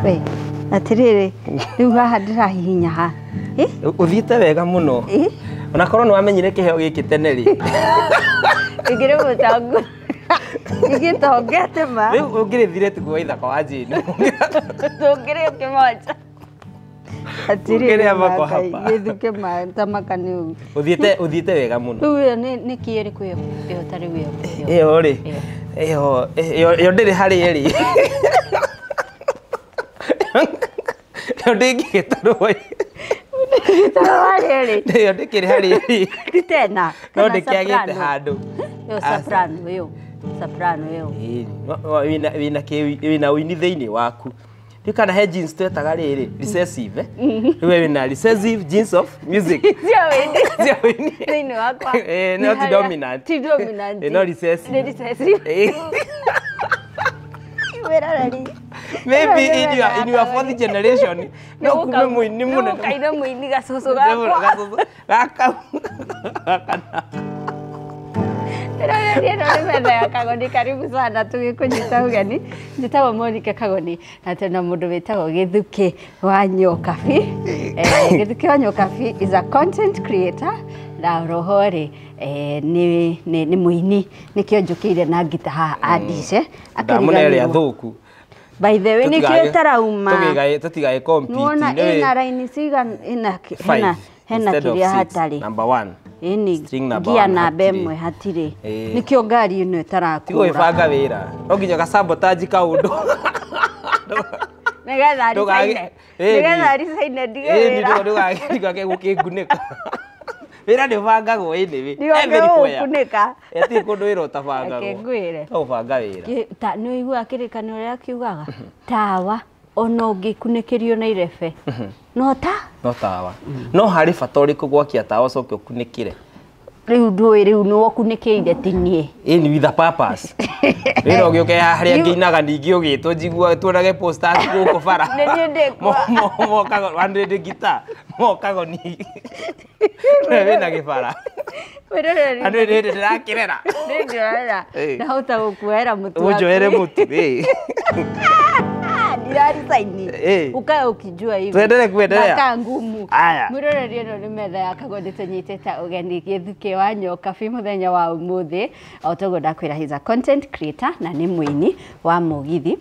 We atiriri, riu haha ndĩrahihinya ha. Ũthiĩte wega mũno. Onakorwo nĩ wamenyire kĩheo gĩkĩ tene rĩ. Ingĩrĩ mũtongu. Ingĩtongete ma. Rĩu ũngĩrĩthire tiguo ithaka wa Jane. Tũngĩrĩ kĩmoja. Atiriri Ũngĩrĩa mako hapa. Gĩthuke ma tamaka nĩ ũguo. Ũthiĩte wega mũno. Rĩu ĩyo nĩ kĩ ĩrĩkũ ĩyo? Ĩyo tarĩu ĩyo. Ĩyo rĩ. Ĩyo ndĩrĩ harĩ ĩrĩ. Ĩyo ndĩngĩgĩtarwo. Gĩtarwo harĩ ĩrĩ. Ĩyo ndĩkĩrĩ harĩ ĩrĩ. Ti tena. No ndĩkĩagĩte handũ. Ĩyo soprano ĩyo. Soprano ĩyo. Wĩna ũini thĩinĩ waku. Rĩu kana he genes twetaga rĩrĩ recessive. Rĩu we wĩna recessive genes of music. Cia ũini. Cia ũini. Thĩinĩ wakwa. No ti dominant. Ti dominant. No recessive. Nĩ recessive. Maybe in your fourth generation no kume muini muno. No kaina muini gacucu gakwa. Gaka. Ndĩroria ĩno nĩ metha ya Kagoni, karibu sana tũgĩkũnyita ũgeni. Njĩtagwo Monica Kagoni na twĩna mũndũ wĩtagwo Gĩthukĩ wa Nyokabi. Gĩthukĩ wa Nyokabi is a content creator na roho rĩ nĩ mũini, nĩkĩo njũkĩire na ngita haha andice. Ndamũne ĩrĩa thũku. By the way, nĩkĩo ĩtarauma. Tũtigae compete. Nĩwona ĩna raini cigana, ĩna hena kĩrĩa hatarĩ. Number 1. Ĩni ngia namba ĩmwe hatirĩ. Nĩkĩo ngari ĩno ĩtarakũra. Tigo ĩbanga wĩra. No nginya gasabotage kaũndũ. Nĩgetha aricaine. Nĩgetha aricaine ndige wĩra. Ndũgage gũkĩngunĩka. Wĩra nĩ ũbangagwo anyway. Ndigage gũkũnĩka. Hatirĩ kũndũ wĩra ũtabangagwo. Reke ngwĩre. No ũbanga wĩra. Nĩ ũiguaga kĩrĩkanĩro ũrĩa kiugaga? Tawa ona ũngĩkunĩkĩrio na irebe. No ta? No tawa. No harĩ bata ũrĩkũ gwakia tawa ũcoke ũkunĩkĩre? Rĩu ndũĩ rĩu nĩwe ũkunĩkĩire ti niĩ. Ĩni with a purpose. Rĩrĩa ũgĩũke haha harĩa ngĩinaga ningĩ ũgĩtwo njigua tuonage posters gũkũ bara. Nĩ niĩ ndĩkuo. Mokago 100 guitar. Mokago ni. Wĩna gĩbara. Andũ nĩ ndĩrakĩrera. Nĩ ndĩrarera. Ndahota gũkuoera mũtu waku. Ũnjoere mũtu. Ndiraresign. Ukae ukijua hivi. Tuendelee kuendelea. Maka ngumu. Aya. Mwĩroreri ĩno nĩ metha ya Kagoni tũnyitĩte ũgeni Gĩthukĩ wa Nyokabi mũthenya wa ũmũthĩ. O toguo ndakwĩra he's a content creator na nĩ mũini wa mũgithi.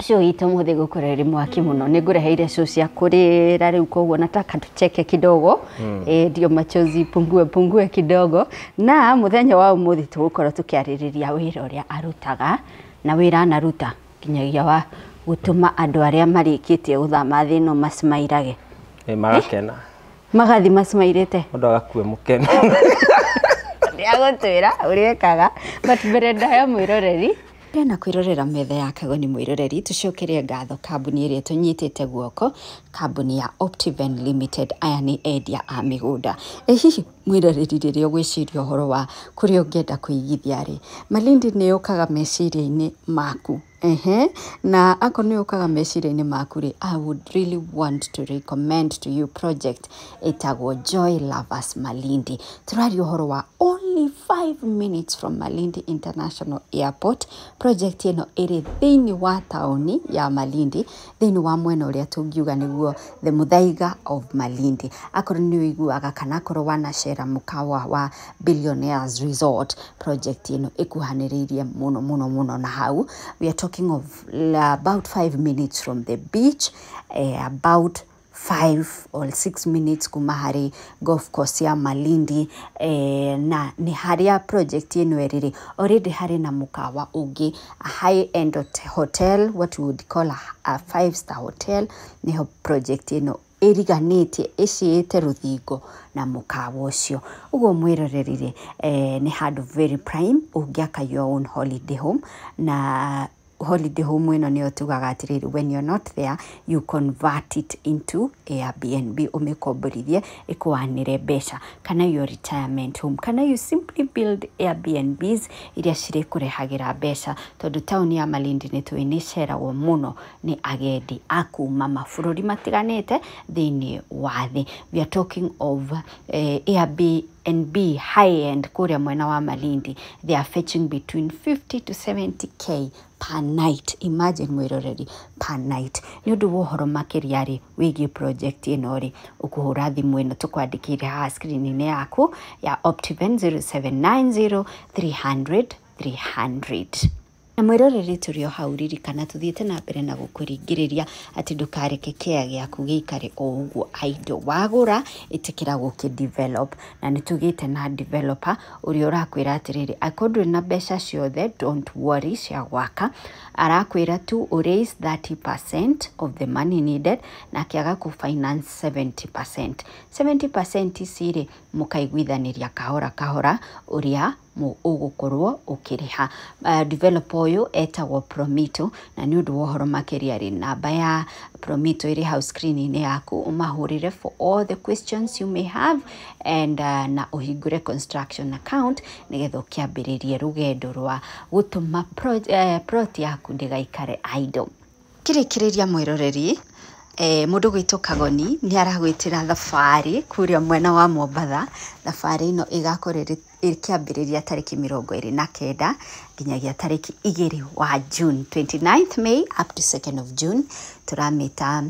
Show itũ mũthĩ gũkorwo ĩrĩ mwaki mũno. Nĩ ngũreheire show cia kũrĩra rĩu koguo nataka tucheke kidogo. Ndio machozi pungue pungue kidogo. Na mũthenya wa ũmũthĩ tũgũkorwo tũkĩarĩrĩria wĩra ũrĩa arutaga na wĩra anaruta nginyagia wa gũtũma andũ arĩa marĩkĩtie gũthama thĩ ĩno macimairage. Magakena. Magathi macimairĩte. Mũndũ agakue mũkeno. Ndĩagũtwĩra ũrĩa ekaga. But mbere ndaya mwĩroreri. Ndĩrenda kwĩrorera metha ya Kagoni mwĩroreri, tũcokerie ngatho kambuni ĩrĩa tũnyitĩte guoko, kambuni ya Optiven Limited. Aya nĩ endia a mĩgũnda. Hihi mwĩroreri rĩrĩa ũgwĩciria ũhoro wa kũrĩa ũngĩenda kũigithia rĩ, Malindi nĩ yũkaga meciria-inĩ maku. Na akorwo nĩ yũkaga meciria-inĩ maku rĩ, I would really want to recommend to you project ĩtagwo Joy Lovers Malindi. Tũraria ũhoro wa only 5 minutes from Malindi International Airport. Project ĩno ĩrĩ thĩinĩ wa taũni ya Malindi, thĩinĩ wa mwena ũrĩa tũngiuga nĩguo the Muthaiga of Malindi. Akorwo nĩ ũiguaga kana akorwo wanacera mũkawa wa Billionaires Resort, project ĩno ĩkuhanĩrĩirie mũno mũno mũno na hau. We are talking of about 5 minutes from the beach, about 5 or 6 minutes kuma harĩ golf course ya Malindi, na nĩ harĩa project ĩno ĩrĩ rĩ, already harĩ na mũkawa ũngĩ, a high end hotel, what we would call a 5-star hotel. Nĩho project ĩno ĩriganĩtie ĩciĩte rũthingo na mũkawa ũcio. Ũguo mwĩroreri rĩ, nĩ handũ very prime ũngĩaka your own holiday home. Na holiday home ĩno nĩyo tugaga atĩrĩrĩ, when you're not there you convert it into Airbnb, ũmĩkomborithie ĩkũanĩre mbeca, kana your retirement home, kana you simply build Airbnbs iria cirĩkũrehagĩra mbeca, tondũ taũni ya Malindi nĩ tũĩ nĩ ĩceragwo mũno nĩ agendi a kuma mabũrũri matiganĩte thĩinĩ wa thĩ. We are talking of Airbnb and B high end kũrĩa mwena wa Malindi, they are fetching between 50 to 70K per night. Imagine mwĩroreri, per night. Nĩ ũndũ wa ũhoro makĩria rĩ wĩgiĩ project ĩno rĩ, ũkũhũra thimũ ĩno tũkwandĩkĩire haha screen-inĩ yaku ya Optiven 0790 300 300. Na mwĩroreri tũrĩ o hau, ririkana tũthiĩte na mbere na gũkũringĩrĩria atĩ ndũkareke kĩa gĩaku gĩikare o ũguo idle. Wagũra ĩtĩkĩra gũkĩ develop, na nĩ tũgĩte na developer ũrĩa ũrakwĩra atĩrĩrĩ, angĩkorwo ndũrĩ na mbeca ciothe, don't worry cia gwaka, arakwĩra tu ũ raise 30% of the money needed, nake agakũ finance 70%. 70% ici rĩ, mũkaiguithanĩria kahora kahora ũrĩa ũgũkorwo ũkĩrĩha. Developer ũyũ etagwo Promito, na nĩ ũndũ wa ũhoro makĩria rĩ, namba ya Promito ĩrĩ hau screen-inĩ yaku, ũmahũrĩre for all the questions you may have, and na ũhingũre construction account nĩgetha ũkĩambĩrĩrie rũgendo rwa gũtũma plot yaku ndĩgaikare idle. Kĩrĩkĩrĩria mwĩroreri, mũndũ gwĩtwo Kagoni nĩ aragwĩtĩra thabarĩ kũrĩa mwena wa Mombatha. Thabarĩ ĩno ĩgakorwo ĩkĩambĩrĩria tarĩki 29 nginyagia tarĩki 2 wa June, 29th May up to 2nd of June. Tũramĩta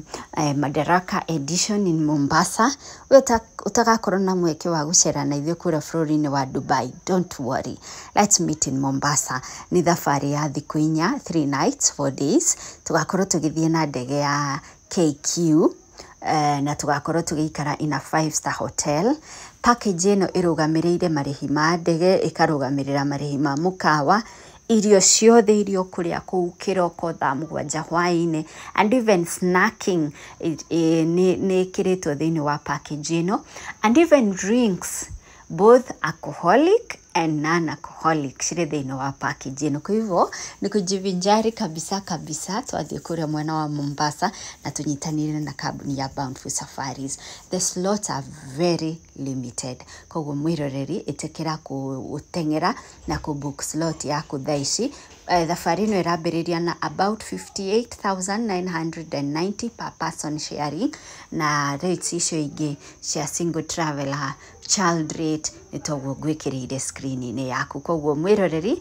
Madaraka edition in Mombasa. We ũtagakorwo na mweke wa gũcera na ithuĩ kũrĩa bũrũri-inĩ wa Dubai, don't worry, let's meet in Mombasa. Nĩ thabarĩ ya thikũ 4, 3 nights 4 days. Tũgakorwo tũgĩthiĩ na ndege ya KQ, na tũgakorwo tũgĩikara in a 5-star hotel. Package ĩno ĩrũgamĩrĩire marĩhi ma ndege, ĩkarũgamĩrĩra marĩhi ma mũkawa, irio ciothe iria ũkũrĩa kũu kĩroko thaa 7 hwaĩ-inĩ, and even snacking nĩ ĩkĩrĩtwo thĩinĩ wa package ĩno, and even drinks, both alcoholic and non-alcoholic, cirĩ thĩinĩ wa package ĩno. Kwa hivyo ni kujivinjari kabisa kabisa. Twathiĩ kũrĩa mwena wa Mombasa na tũnyitanĩre na kambuni ya Bountiful Safaris. The slots are very limited, koguo mwĩroreri ĩtĩkĩra gũteng'era na kũ book slot yaku thaa ici. Thabarĩ ĩno ĩrambĩrĩria na about 58,990 per person sharing, na rates icio ingĩ cia single traveler, child rate nĩ toguo ngwĩkĩrĩire screen-inĩ yaku. Koguo mwĩroreri,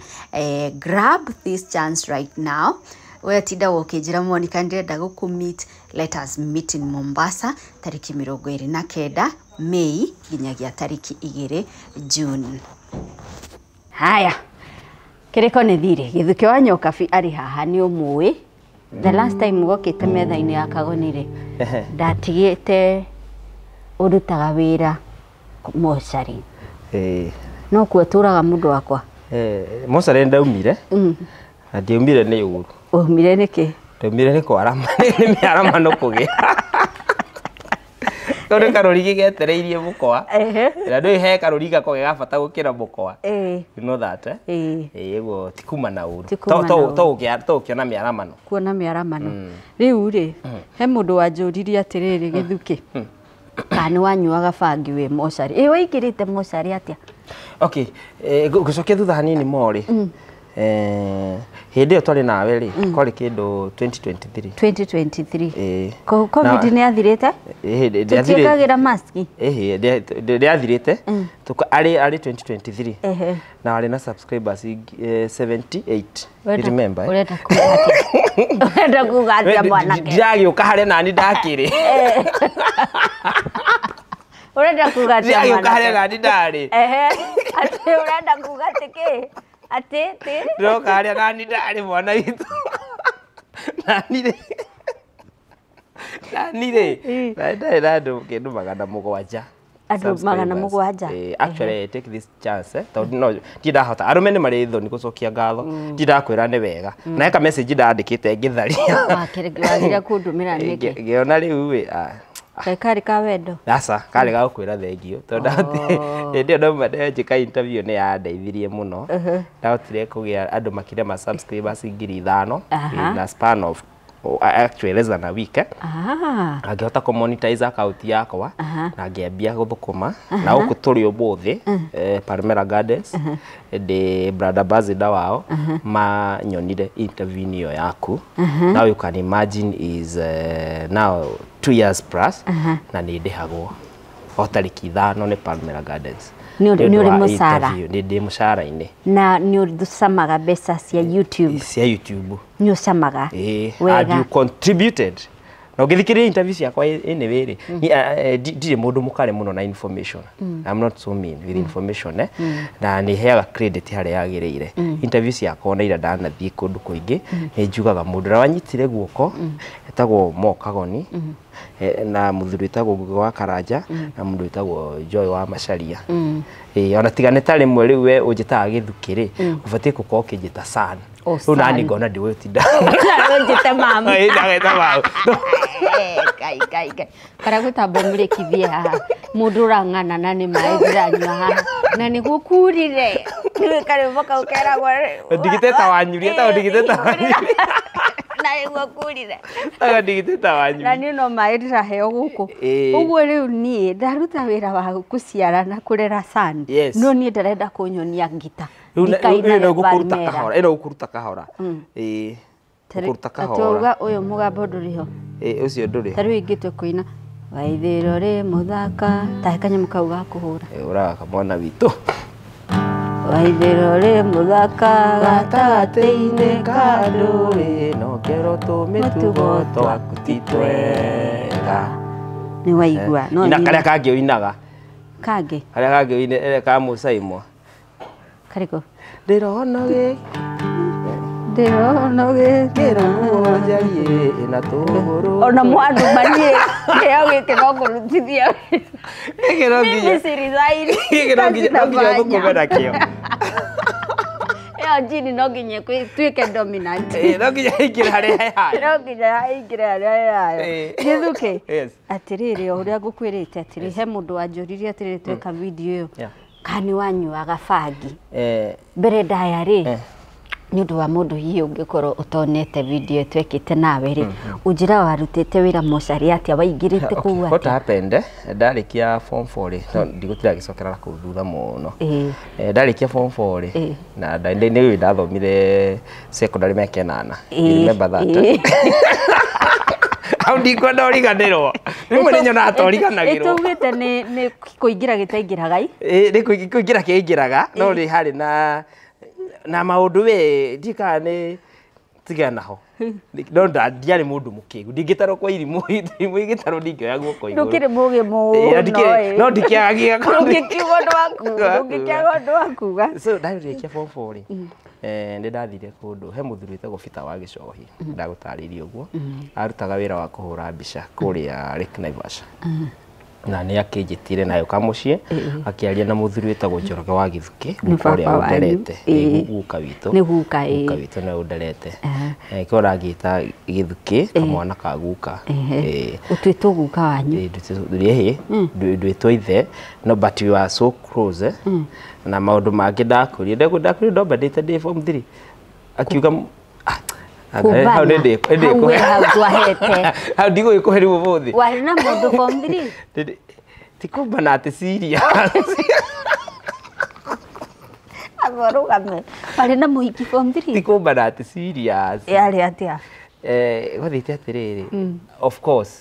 grab this chance right now. We tinda ũkĩnjĩra Monica ndĩrenda gũkũ meet, let us meet in Mombasa tarĩki 29 May nginyagia tarĩki 2 June. Haya, kĩrĩko nĩ thirĩ, Gĩthukĩ wa Nyokabi arĩ haha, nĩ ũmũĩ. The last time wokĩte metha-inĩ ya Kagoni rĩ, ndatigĩte ũrutaga wĩra mocarĩ. No kuo tũraga mũndũ wakwa. Mocarĩ ndaumire. Na ndiaumire nĩ ũru. Waumire nĩkĩ? Ndaumire nĩ kwarama, nĩ mĩaramano kũgĩa. Tondũ karũrigi getereirie mũkwa. Na ndũĩ he karũrigi gakoragwo ge ga bata gũkĩra mũkwa. You know that, eh? Ĩguo ti kuma na ũru. To ũkĩona mĩaramano. Kuona mĩaramano. Rĩu rĩ, he mũndũ wanjũririe atĩrĩrĩ, Gĩthukĩ, kana nĩ wanyuaga bangi wĩ mocarĩ? Ĩ waingĩrĩte mocarĩ atĩa? Okay, ngũcokia thutha hanini morĩ. Hĩndĩ ĩyo twarĩ nawe rĩ, kwarĩ kĩndũ 2023. 2023. Covid nĩ yathirĩte? Tũtiĩkagĩra mask? Ndĩathirĩte. Arĩ 2023. Na warĩ na subscribers 78. Remember? Ũrenda kuga atĩa? Ũrenda kuga atĩa mwanake? Ndiragĩũka harĩa nani ndakĩrĩ. Ũrenda kuga atĩa mwanake? Ndiragĩũka harĩa nani ndarĩ. Atĩ ũrenda kuga atĩ kĩ? Atĩ atĩ Ndĩroka harĩa nani ndarĩ mwana witũ. Nani rĩ. Nani rĩ. Nani ndarĩ na andũ kĩndũ 700. Andũ 700. Actually take this chance, tondũ no ndindahota. Arũme nĩ marĩ thoni gũcokia ngatho. Ndindakwĩra nĩ wega. Na heka message ndandĩkĩte ngĩtharia. Wagire kũndũmĩra nĩkĩ? Ngĩona rĩu ĩ. Karĩ ka wendo? Aca, karĩ ga gũkwĩra thengio. Tondũ hĩndĩ ĩyo ndauma ndenjĩka interview nĩ yandeithirie mũno. Ndahotire kũgĩa andũ makĩria ma subscribers 5,000 in a span of actually less than a week. Angĩhota kũ monetize account yakwa na ngĩambia gũthũkũma. Na gũkũ tũrĩ ũmũthĩ Palmera Gardens, ndĩ brand ambassador wao, manyonire interview ĩyo yaku. Now you can imagine is now 2 years plus, na nĩ ndĩhagwo o tarĩki 5 nĩ Palmera Gardens. Nĩ ũrĩ mũcara? Nĩ ndĩ mũcara-inĩ. Na nĩ ũcamaga mbeca cia YouTube? Cia YouTube. Nĩ ũcamaga? Wega. And you contributed. Na ũngĩthikĩrĩria interview ciakwa anyway rĩ, ndirĩ mũndũ mũkare mũno na information. I'm not so mean with information eh. Na nĩ heaga credit harĩa yagĩrĩire. Interview ciakwa na ira ndanathiĩ kũndũ kũingĩ, nĩ njugaga mũndũ ũrĩa wanyitire guoko etagwo Mo Kagoni, na mũthuri wĩtagwo Ngugi wa Karanja, na mũndũ wĩtagwo Joy wa Macharia. Ona tiga nĩ ta rĩmwe rĩu we ũnjĩtaga gĩthukĩ rĩ, ũbatiĩ gũkorwo ũkĩnjĩta son. Rĩu nani ngona ndigũtinda. Ũnjĩte mamu. Ndageta mamu. Kai kai kai. Karagũtamba mũrĩkithie haha. Mũndũ ũrang'ana na nĩ maĩ ndĩranyua haha. Na nĩ gũkurire. Karĩmbo kau keragwo. Ndigiteta wanyuria, etagwo ndigiteta wanyuria. Na nĩguo kurire. Etagwo ndigiteta wanyuria. Na niĩ no maĩ ndĩraheo gũkũ. Ũguo rĩu niĩ ndaruta wĩra wa gũciara na kũrera son. No niĩ ndarenda kũnyonia ngita. Ĩno gũkũruta kahora, ĩno gũkũruta kahora. Gũkũruta kahora. Atauga ũyũ mũgambo ndũrĩ ho. Ũcio ndũrĩ ho. Ta rĩu ingĩtua kũina waithĩro rĩ mũthaka, tahe kanyamũ kau ga kũhũra. Ũraga kamwana witũ. Waithĩro rĩ mũthaka gatagatĩ-inĩ ka ndũĩ, no ngero tũmĩtugo twaku ti twega. Nĩ waigua. Na karĩa kangĩ ũinaga. Kangĩ? Karĩa kangĩ ũinaga ka Mũcaimwa. Karĩkũ? Ndĩrona gĩ Ndĩrona gĩ kĩro njarie ĩna tũgũrũ. Ona mwandu manie kĩheo gĩkĩ no ngũrutithia. Gĩkĩ no nginya. Mimi si resign. Gĩkĩ no nginya ngũkũme nakĩo. Ĩyo njini no nginya ĩtuĩke dominant. No nginya ĩingĩre harĩa he hayo. No nginya ĩingĩre harĩa he hayo. Gĩthukĩ. Atĩrĩrĩ, o ũrĩa ngũkwĩrĩte atĩrĩ, he mũndũ wanjũririe atĩrĩrĩ tweka video ĩyo. Kana nĩ wanyuaga bangi? Mbere ndaya rĩ, nĩ ũndũ wa mũndũ hihi ũngĩkorwo ũtonete video twekĩte nawe rĩ, ũnjĩra warutĩte wĩra mocarĩ atĩa, waingĩrĩte kũu atĩa? What happened, ndarĩkia form 4 rĩ, no ndigũtira gĩcokera kũu thutha mũno. Ndarĩkia form 4 rĩ, na nĩ ndathomire secondary Mekenana. You remember that? Hau ndikwenda ũriganĩrwo. Rĩmwe nĩ nyonaga ta ũriganagĩrwo. Ĩtugĩte nĩ kũingĩra gĩtaingĩraga. Nĩ kũingĩra kĩingĩraga, no nĩ harĩ na maũndũ we ndikaga nĩ tigana naho. No ndiarĩ mũndũ mũkĩgu, ndingĩtarwo kwa irimũ, irimũ igĩtarwo ndingĩoya guoko igũrũ. Ndũkĩrĩ mũgĩ mũno. No ndikĩagagia. Ndũngĩkiuga ũndũ wa kuga, ndũngĩkĩaga ũndũ wa kuga. So ndarĩkia form 4 rĩ, nĩ ndathire kũndũ he mũthuri wĩtagwo Peter wa Gĩcohi, ndagũtarĩirie ũguo. Arutaga wĩra wa kũhũra mbica kũrĩa Lake Naivasha. Na nĩ akĩnjĩtire na agĩũka mũciĩ, akĩaria na mũthuri wĩtagwo Njoroge wa Gĩthukĩ, guka ũrĩa ũnderete, guka witũ. Nĩ guka, ĩĩ. Guka witũ nĩwe ũnderete. Nĩkĩo ũrangĩta Gĩthukĩ, kamwana ka guka. Ũtuĩtwo guka wanyu? Ĩĩ, nduĩtwo ithe, no but we are so close. Na maũndũ mangĩ ndakũrire, ndakũrire ndombanĩte ndĩ form 3. Akiuga Hau we hau ndwahete. Hau ndigũgĩkũhe rĩu ũmũthĩ. Warĩ na mũndũ form 3? Ti kũmbana atĩ serious. Amba ũrũgame. Warĩ na mũhiki form 3? Ti kũmbana atĩ serious. Yarĩ atĩa? Gwathiĩte atĩrĩrĩ, of course,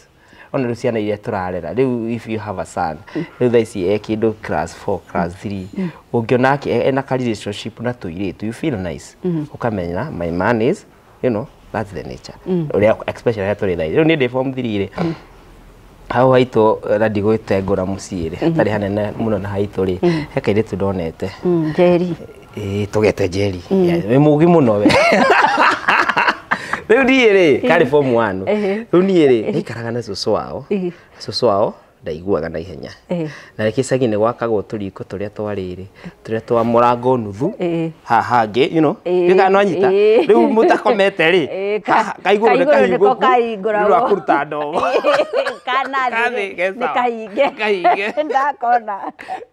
ona rĩu ciana iria tũrarera, rĩu if you have a son, rĩu thaa ici e kĩndũ class 4, class 3, ũngĩona ena ka relationship na tũirĩtu, you feel nice. Ũkamenya my man is, you know, that's the nature. Ũrĩa especially harĩa tũrĩ thaa ici. Rĩu niĩ ndĩ form 3 rĩ, hau haitũ na ndigũgĩtengũra mũciĩ rĩ, hatarĩ hanene mũno na haitũ rĩ, he kairĩtu ndonete. Njeri. Ĩĩ, tũgete Njeri. Wĩ mũgĩ mũno we. Rĩu niĩ rĩ, karĩ form 1. Rĩu niĩ rĩ, ndaikaraga na cũcũ wao. Cũcũ wao ndaiguaga na ihenya. Na gĩcagi-inĩ gwakagwo tũriko tũrĩa twa rĩrĩ, tũrĩa twa mũrango nuthu, haha hangĩ, you know, nĩ nwanyita. Rĩu mũtakomete rĩ, kaigũrũ nĩ kahingũku, nĩ ũndũ wa kũruta ndogo. Kana thĩ nĩ kahinge. Kahinge. Ndakona.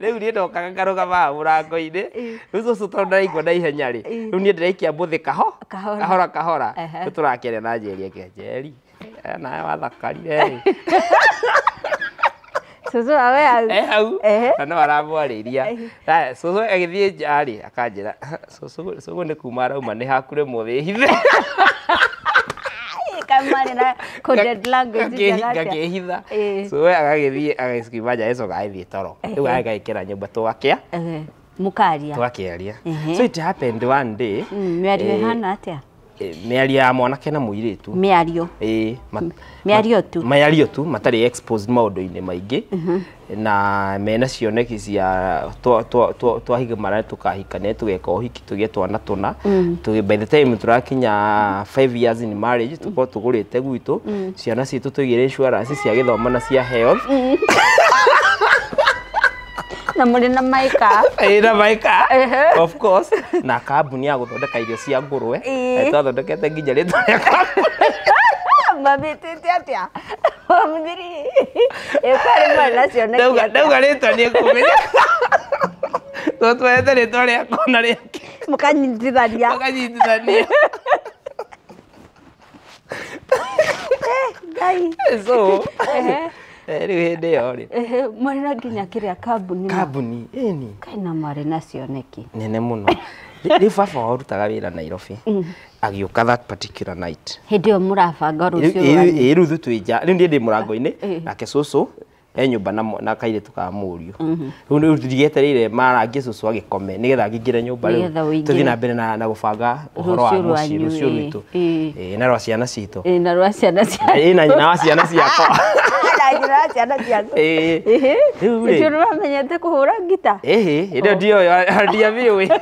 Rĩu niĩ ndokaga ngarũgama haha mũrango-inĩ, rĩu cũcũ tondũ ndaraigua na ihenya rĩ, rĩu niĩ ndĩraikia mbũthĩ kahora kahora, rĩu tũrakĩaria na Njeri ake, Njeri, nawe wathakarire rĩ. Cũcũ awe hau. Hau. Na no aramwarĩria. Cũcũ agĩthiĩ nja rĩ, akanjĩra, cũcũ nĩ kuma arauma nĩ hakũremwo wĩhithe. Kamwana Na coded language. Ngakĩhitha. So we agagĩthiĩ agĩcikiuma nja, agĩcoka agĩthiĩ toro. Rĩu agagĩkĩra nyũmba tũgakĩa. Mũkaria. Tũgakĩaria. So it happened one day. Mĩario ĩhana atĩa? Mĩario ya mwanake na mũirĩtu. Mĩario. Ĩĩ. Mĩario tu. Mĩario tu, matarĩ exposed maũndũ-inĩ maingĩ. Na mena cioneki cia twahigimara tũkahikania, tũgeka ũhiki, tũgĩe twana tũna. By the time tũrakinya 5 years in marriage, tũkorwo tũgũrĩte gwitũ, ciana citũ tũigĩre insurance cia gĩthomo na cia health. Na mũrĩ na maika. Ĩĩ, na maika. Of course. Na kambuni ya gũthondeka irio cia ngũrwe. Twathondekete nginya rĩtwa rĩa kambuni. Mabĩtĩte atĩa? Mũthiri. Ĩkwarĩ marĩ na cioneki atĩa? Ndauga rĩtwa nĩ ekũmenya. Tondũ twete rĩtwa rĩakwa na rĩake. Mũkanyitithania. Mũkanyitithania. Ngai. So, rĩu hĩndĩ ĩyo rĩ. Mwarĩ na nginya kĩrĩa kambuni. Kambuni, ĩni. Kaĩ na mwarĩ na cioneki. Nene mũno. Rĩu baba wao arutaga wĩra Nairobi. Agĩũka that particular night. Hĩndĩ ĩyo mũrabanga rũciũ rwanyu. Ĩĩ, rĩu ithuĩ twĩ nja. Rĩu niĩ ndĩ mũrango-inĩ, nake cũcũ e nyũmba na kairĩtu ka mũriũ. Rĩu ndigetereire marangie cũcũ agĩkome nĩgetha ngĩingĩre nyũmba rĩu tũthiĩ na mbere na gũbanga ũhoro wa mũciĩ, rũciũ rwitũ. Ĩĩ, na rwa ciana citũ. Ĩĩ, na rwa ciana ciaku. Ĩĩ, na nyina wa ciana ciakwa. Na nyina wa ciana ciaku. Ĩĩ. Rĩu rĩ. Nĩkĩo nĩwamenyete kũhũra ngita? Ĩhĩ, hĩndĩ ĩyo ndioĩ, ndiamĩũĩ.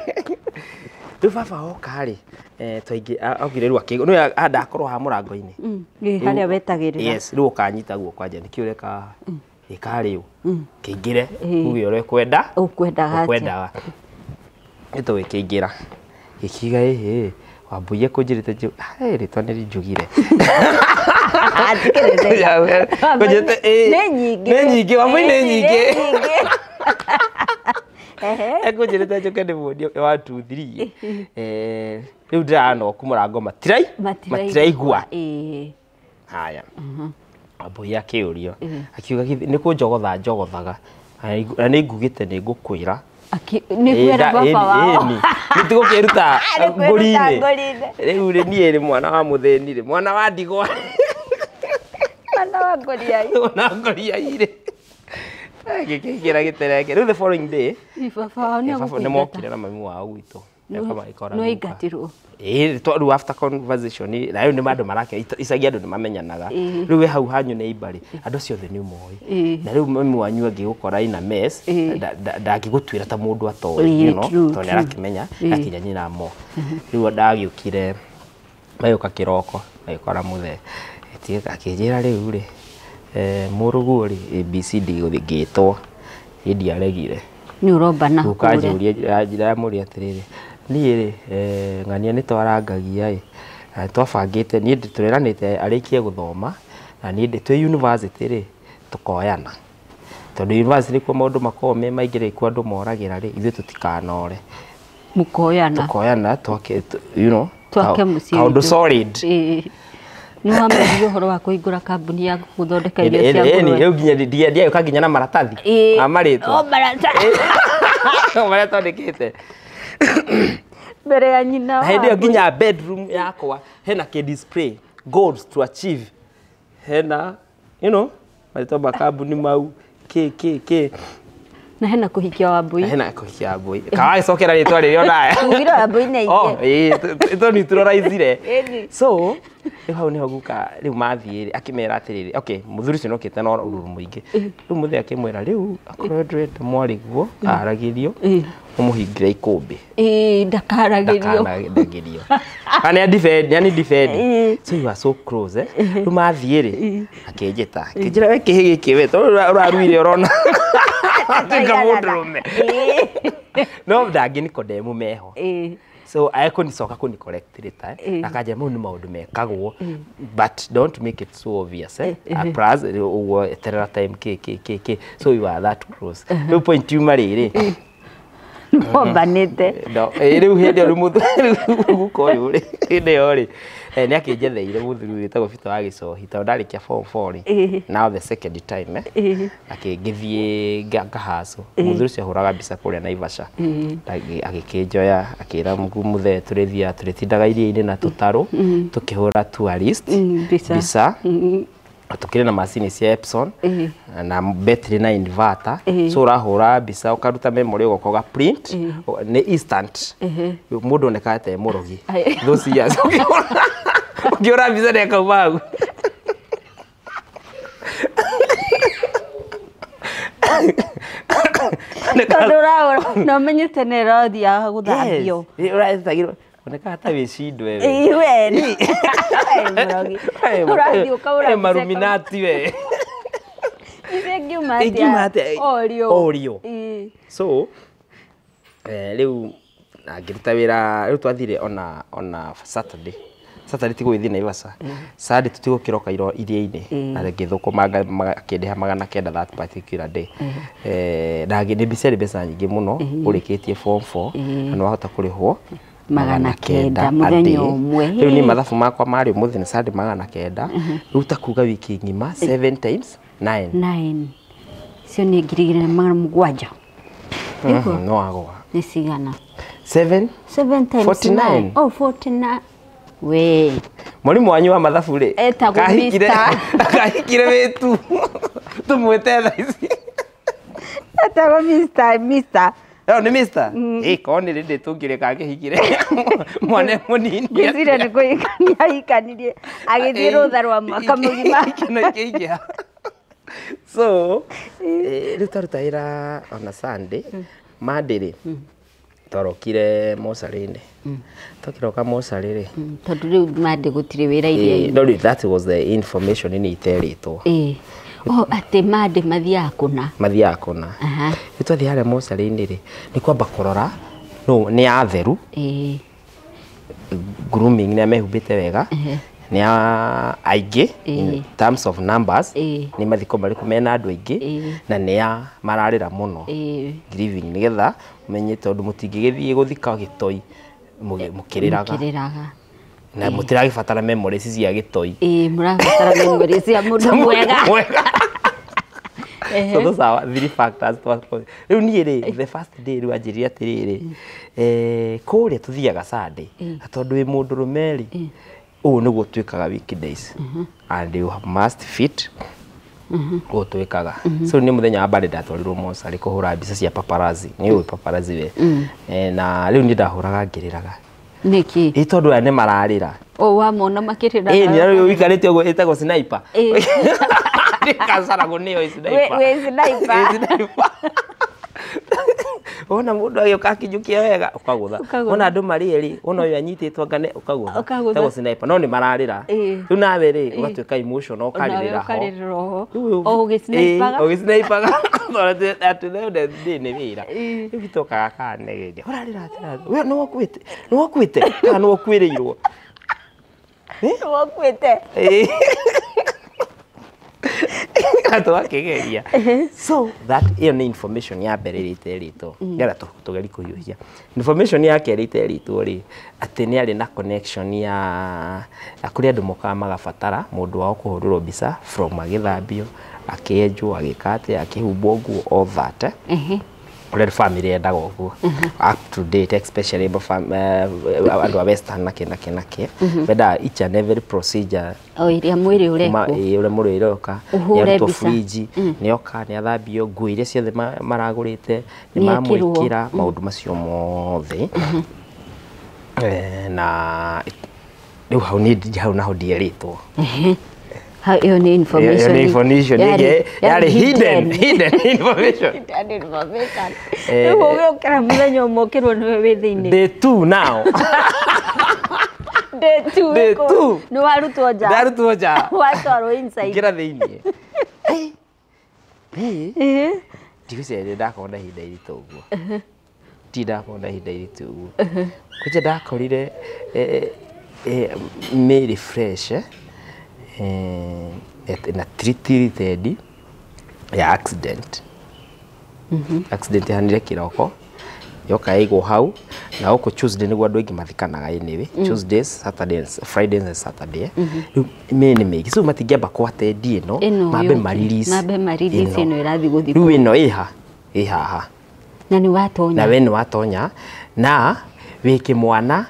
Rĩu baba oka rĩ, twaingĩ augire rĩu akĩigua, nĩwe ndakorwo haha mũrango-inĩ. Ĩĩ, harĩa wetagĩrĩra. Yes, rĩu ũkanyita guoko anja, nĩkĩ ũreka ĩka rĩu kĩingĩre, uge ũrĩa ũkwenda. Ũkwendaga atĩa? Ũkwendaga. Nĩ tũgĩkĩingĩra. Gĩkiuga ĩhĩ, Wambui ekũnjĩrĩte rĩtwa nĩ rinjugire. Nĩ nyingĩ. Nĩ nyingĩ, Wambui nĩ nyingĩ. Ekũnjĩrĩte njũke ndĩmuonie 1 2 3. Rĩu ndĩranoku mũrango matiraigua. Haya. Wambui akĩũrio, akiuga nĩ kũnjogotha njogothaga, na nĩ ngugĩte nĩ ngũkwĩra. Nĩ kwĩra baba wao. Nĩ tũgũkĩruta ngũri-inĩ. Rĩu rĩ, niĩ rĩ, mwana wa mũthĩni rĩ, mwana wa ndigwa. Mwana wa ngũriai. Mwana wa ngũriai rĩ. Gĩkĩingĩra gĩtereke. Rĩu the following day, baba wao nĩ nĩ mokire na mami wao gwitũ. Nĩwaingatirwo. Ĩĩ, rĩu after conversation, na rĩu nĩ andũ marake, icagi andũ nĩ mamenyanaga. Rĩu we hau hanyu nĩ ibarĩ, andũ acio othe nĩ ũmoĩ. Na rĩu mami wanyu angĩgũkora ina mess, ndangĩgũtuĩra ta mũndũ atoĩ, you know, tondũ nĩ arakĩmenya, akinya nyina mo. Rĩu ndagĩũkire, magĩũka kĩroko, magĩkora mũthee. Akĩnjĩra rĩu rĩ, mũrũguo rĩ, ABCD ngĩtwo, niĩ ndiaregire. Nĩ ũromba na kũrĩa. Ũkanjũria, ndamũria atĩrĩrĩ, niĩ rĩ, ng'ania nĩ twarangagia ĩ, na twabangĩte, niĩ tũreranĩte arĩkie gũthoma, na niĩ twĩ university rĩ, tũkoyana. Tondũ university nĩkuo maũndũ makoragwo me maingĩ rĩ, kuo andũ moragĩra rĩ, ithuĩ tũtikanore. Mũkoyana. Tũkoyana, twake, you know, twake mũciĩ. Kaũndũ solid. Nĩ wamenyire ũhoro wa kũhingũra kambuni ya gũthondeka irio cia ngũrwe. Rĩu nginya ndiagĩũka nginya na maratathi ma marĩtwa. O maratathi. Marĩa twandĩkĩte. Mbere ya nyina Na hĩndĩ ĩyo nginya bedroom yakwa hena kĩ display goals to achieve. Hena, you know, marĩtwa ma kambuni mau, kĩ kĩ kĩ. Na hena kũhikia Wambui. Na hena kũhikia Wambui. Kawagĩcokera rĩtwa rĩrĩa onawe. Ugire Wambui nĩ aingĩ. Oh, ĩĩ, tũ neutralize-ire. So, rĩu hau nĩho guka rĩu mathiĩ akĩmera atĩrĩrĩ, okay, mũthuri ũcio nĩokĩte na ũruru mũingĩ. Rĩu mũthee akĩmwĩra rĩu akorwo ndũrenda mwarĩguo aragĩrio, ũmũhingĩre ikũmbĩ. Ĩĩ, ndakaragĩrio. Ndakanaragĩrio. Kana nĩ defend. So you are so close, eh? Rĩu mathiĩ rĩ, akĩnjĩta. Akĩnjĩra we kĩhĩ gĩkĩ we, tondũ ũraruire ũrona. Atuĩka mũndũrũme. No ndangĩ Nikodemu meho. So ekũnicoka kũni correct later, eh? Akanjĩra mau nĩ maũndũ mekagwo, but don't make it so obvious, eh? Plus ũguo eterera time kĩ kĩ kĩ kĩ. So you are that close. Rĩu point yuma rĩrĩ. Mombanĩte. Rĩu hĩndĩ ĩyo rĩu guka ũyũ rĩ, hĩndĩ ĩyo rĩ, Nĩ akĩnjetheire mũthuri wĩtagwo Peter wa Gĩcohi tondũ ndarĩkia form 4 rĩ, now the second time akĩngĩthiĩ ngahacũ. Mũthuri ũcio ahũraga mbica kũrĩa Naivasha. Agĩkĩnjoya akĩra mũthee tũrĩthiaga tũrĩtindaga iria-inĩ na tũtarũ tũkĩhũra tourist mbica. Tukire na macini cia Epson na battery na inverter, so urahura mbica ukaruta memory ugoka uga print ni instant. Mundu onekaga ta e murogi those years ukiura mbica ni akauma hau. Tondu urahura no menyete nĩ ĩrathiaga gũthambio. Ũrathagirwo onekaga ta wĩcindwe we. Ĩĩ we nĩ ũrathiĩ ũkaũra mbica. Maruminati we. Mbica ĩngiuma Ĩngiuma atĩa? Orio. Orio. So rĩu ngĩruta wĩra rĩu twathire ona Saturday. Saturday ti gũgĩthiĩ Naivasha. Sunday tũtigũkĩroka iria-inĩ na ngĩthũkũma akĩndĩha 900 that particular day. Na nĩ mbica ĩrĩ mbeca nyingĩ mũno ũrĩkĩtie form 4 na nĩwahota kũrĩhwo 900 mũthenya ũmwe. Rĩu niĩ mathabu makwa marĩ ũmũthĩ nĩ Sunday 900. Rĩu ta kuga wiki ng'ima 7 times 9. 9. Icio nĩ 2700. No wagũa. Nĩ cigana? 7 7 times 49. 9. Oh, 49. We. Mwalimu wanyu wa mathabu rĩ Etagwo Mr. kahikire wĩtu tũmwĩte thaa ici. Etagwo Mr. Mr. No, nĩ Mr. Ĩ korwo nĩ rĩndĩ tũngĩrĩka angĩhikire mwana mũnini. Ngwĩciria nĩ kũhikania ahikanirie agĩthiĩ rũtha rwa mwaka mũgima. Ikeno ikĩingĩha. So rĩu twaruta wĩra ona Sunday, Monday rĩ twarokire mocarĩ-inĩ. Twakĩroka mocarĩ rĩ, Tondũ rĩu Monday gũtirĩ wĩra iria-inĩ. No rĩu that was the information nĩ iterĩtwo. Oh, atĩ Monday mathiaga kũna. Mathiaga kũna. Rĩu twathiĩ harĩa mocarĩ-inĩ rĩ, nĩ kwamba kũrora no nĩ atheru. Grooming nĩ mehumbĩte wega. Nĩ aingĩ in terms of numbers. Nĩ mathiko marĩkũ mena andũ aingĩ na nĩ a mararĩra mũno. Grieving nĩgetha ũmenye tondũ mũtingĩgĩthiĩ gũthika gĩtoi mũkĩrĩraga. Na mũtiragĩbatara memories cia gĩtoi. Mũrabatara memories cia mũndũ mwega. So those are three factors. Rĩu niĩ rĩ, the first day rĩu anjĩrire atĩrĩrĩ, kũrĩa tũthiaga Sunday, tondũ wĩ mũndũrũme rĩ, ũũ nĩguo twĩkaga weekdays and you must fit ũũ twĩkaga. So nĩ mũthenya wa mbere ndatwarirwo mocarĩ kũhũra mbica cia paparazzi. Nĩ ũĩ paparazzi we. Na rĩu niĩ ndahũraga ngĩrĩraga. Nĩkĩ? Ĩ tondũ aya nĩ mararĩra. O wamona makĩrĩra. Ĩ nĩ rĩu ũikarĩte ũguo ĩtagwo sniper. Nĩkacaragwo nĩyo sniper. Wĩ sniper. Wona mũndũ agĩũka akĩnjũkia wega ũkagũtha. Wona andũ marĩ erĩ, wona ũyũ anyitĩtwo ngane ũkagũtha. Ĩtagwo sniper no nĩ mararĩra. Rĩu nawe rĩ ũgatuĩka emotional ũkarĩrĩra ho. O ũgĩsnipaga. Ũgĩsnipaga. Atĩ nĩ wĩra. Rĩu gĩtokaga kanegeria. Ũrarĩra atĩa? We nĩ wakuĩte? Nĩ wakuĩte? Kana nĩ wakuĩrĩirwo? Nĩ wakuĩte. Atwakigeria. So that ĩyo nĩ information ya mbere ĩrĩa iterĩtwo. Nĩgetha tũgerie kũhiũhia. Information ya kerĩ iterĩtwo rĩ, atĩ nĩ arĩ na connection ya kũrĩ andũ mokaga magabatara mũndũ wao kũhũrĩrwo mbica from agĩthambio, akĩenjwo, agĩka atĩa, akĩhumbwo nguo, all that. Kũrĩa family yendaga ũguo. Up to date especially andũ a western na kĩ na kĩ na kĩ. Mendaga each and every procedure. O ĩrĩa mwĩrĩ ũrekwo. Ũrĩa mwĩrĩ ũroka. Nĩ arutwo fridge, nĩ oka, nĩ athambio, nguo iria ciothe maragũrĩte, nĩ mamwĩkĩra, maũndũ macio mothe. Na rĩu hau nĩ hau naho ndierĩtwo. Ĩyo nĩ information. Ĩyo nĩ information yarĩ hidden information. Hidden information. Rĩu ũgĩũkĩra mũthenya ũmwe ũkĩrwo nĩwe wĩ thĩinĩ. Day 2 now. Day 2. Day 2. Nĩ warutwo nja. Ndarutwo nja. Watwarwo inside. Ingĩra thĩinĩ. Ndigwĩciria nĩ ndakorwo na ihinda iritũ ũguo. Ndirĩ ndakorwo na ihinda iritũ ũguo. Kwanja ndakorire mĩrĩ fresh na treated ya accident. Accident yahanire kĩroko Yoka yaigwo hau na gũkũ Tuesday nĩguo andũ aingĩ mathikanaga anyway. Tuesdays, Saturdays, Fridays and Saturday. Rĩu mĩ nĩ mĩingĩ, so matingĩamba kũatendi ĩno Ĩno mambe yũke. ma-release Mambe ma-release ĩno ĩrathiĩ gũthikwo. Rĩu ĩno ĩha ĩ haha. Na nĩ watonya. Na we nĩ watonya na wĩ kĩmwana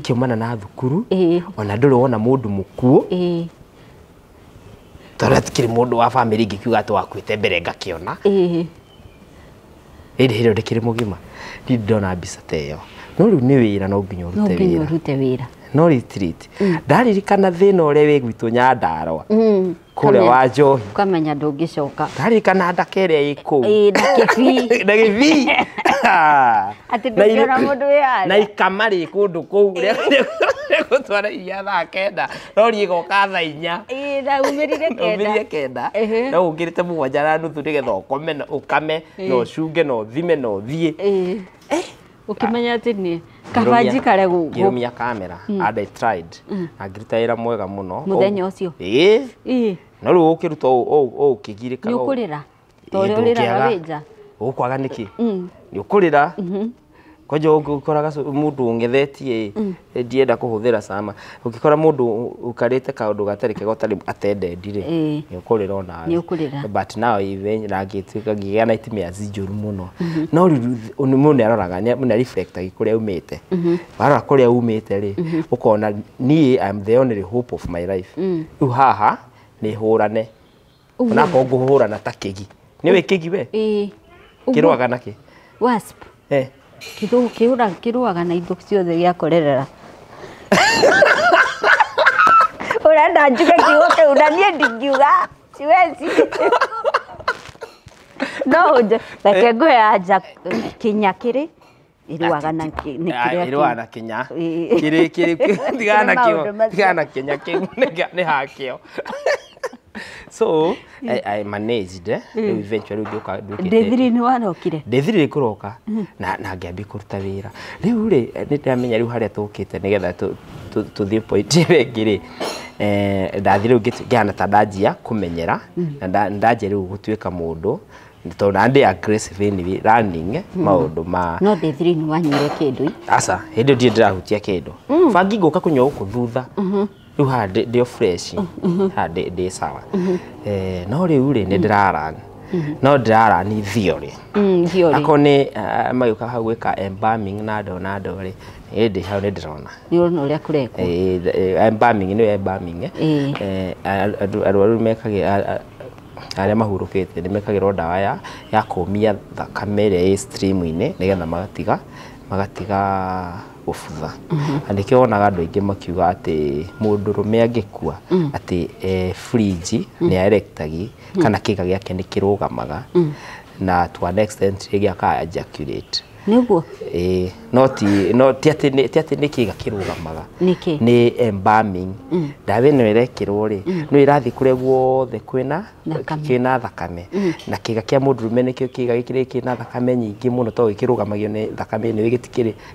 kĩumana na thukuru, ona ndũrĩ wona mũndũ mũkuũ, tondũ hatikĩrĩ mũndũ wa bamĩrĩ ingĩkiuga atĩ wakuĩte mbere ngakĩona. Ĩndĩ hĩndĩ ĩyo ndĩkĩrĩ mũgima, ndirĩ ndona mbica ta ĩyo. No rĩu nĩ wĩra, no nginya No ũrute nginya wĩra. ũrute wĩra. No retreat ndaririkana thĩna ũrĩa wĩ gwitũ Nyandarũa kũrĩa wa njohi, Ũkamenya ndũngĩcoka. Ndaririkana ndaka ĩrĩa ĩ kũu. Ĩĩ, na kĩbii. Na gĩbii. Atĩ ndũngĩona mũndũ wĩ harĩa. Na ikama rĩ kũndũ kũu rĩa gũtwara iria thaa 9, rori ĩgoka thaa 4. Ĩĩ, na umĩrire 9. Umĩrire 9. No ũkĩrĩte 7:30 nĩgetha ũkome na ũkame na ũcunge na ũthime na ũthiĩ. Ũkĩmenya atĩ nĩ kaba njikare gũkũ. Ngĩrũmia kamera and I tried na ngĩruta wĩra mwega mũno Mũthenya ũcio. Ĩĩ. No rĩu ũkĩruta ũũ ũkĩgirĩkaga. Nĩ ũkũrĩra? Ta ũrĩa ũrĩraga wĩ nja? Ũkwaga nĩkĩ? Nĩ ũkũrĩra. Kwanja ũngĩkoraga mũndũ ũng'ethetie, ndienda kũhũthĩra cama. Ũngĩkora mũndũ ũkarĩte kaũndũ gatarĩ kega ũtarĩ atendendi rĩ, nĩ ũkũrĩra onawe. Nĩ ũkũrĩra. But now even na ngĩtuĩka ngĩgĩa nightmares njũru mũno. No rĩu mũndũ nĩ aroraga, mũndũ nĩ reflectaga kũrĩa umĩte. Warora kũrĩa umĩte rĩ, ũkona niĩ I am the only hope of my life. Rĩu haha nĩ hũrane. Onakorwo ngũhũrana ta kĩgi. Nĩ ũĩ kĩgi we? Ĩĩ. Kĩrũaga na kĩ? Wasp. Kĩrũaga na indo ciothe gĩakorerera. Ũrenda njuge kiugo kĩu na niĩ ndingiuga. Siwezi. No ũnje, reke ngũhe anja kinya kĩrĩ ĩrũaga na nĩ kĩrĩa Ĩrũaga na kinya. Kĩrĩ kĩrĩ tigana na kĩo. Maũndũ macio. Tigana na kinya kĩu nĩ hakĩo. So I managed, rĩu eventually ngĩũka nduĩkĩte. Ndĩthiri nĩ warokire? Ndĩthiri kũroka na ngĩambia kũruta wĩra. Rĩu rĩ nĩ ndĩramenya rĩu harĩa tũkĩte nĩgetha tũthiĩ point ĩyo ĩngĩ rĩ. Ndathire rĩu ngĩhana ta ndanjia kũmenyera na ndanjia rĩu gũtuĩka mũndũ tondũ na ndĩ aggressive anyway running maũndũ ma. No ndĩthiri nĩ wanyuire kĩndũ? Aca, hĩndĩ ĩyo ndirĩ ndĩrahutia kĩndũ. Bangi ngũka kũnyua gũkũ thutha. Rĩu haha ndĩ fresh, haha ndĩ sawa. No rĩu rĩ nĩ ndĩraran. No ndĩrarani theory. Theory. Akorwo nĩ magĩũka hau gwĩka embalming na ndũ na ndũ rĩ, ĩndĩ hau nĩ ndĩrona. Nĩ ũrona ũrĩa kũrekwo. Embalming nĩyo embalming. Arwaru mekagĩra, arĩa mahurũkĩte nĩ mekagĩrwo ndawa ya kũmia thakame ĩrĩa ĩ stream-inĩ nĩgetha magatiga gũbutha. Na nĩkĩo wonaga andũ aingĩ makiuga atĩ mũndũrũme angĩkua atĩ fridge nĩ erectagi kana kĩga gĩake nĩ kĩrũgamaga na to an extent gĩaka ejaculate. Nĩguo? No ti, no ti atĩ nĩ, ti atĩ nĩ kĩga kĩrũgamaga. Nĩkĩ? Nĩ embalming. Ndawa ĩno ĩrekĩrwo rĩ, no ĩrathiĩ kũrĩa guothe kwĩna Thakame. kĩna thakame. Na kĩga kĩa mũndũrũme nĩkĩo kĩga gĩkĩ kĩna thakame nyingĩ mũno tondũ gĩkĩrũgamagio nĩ thakame ĩno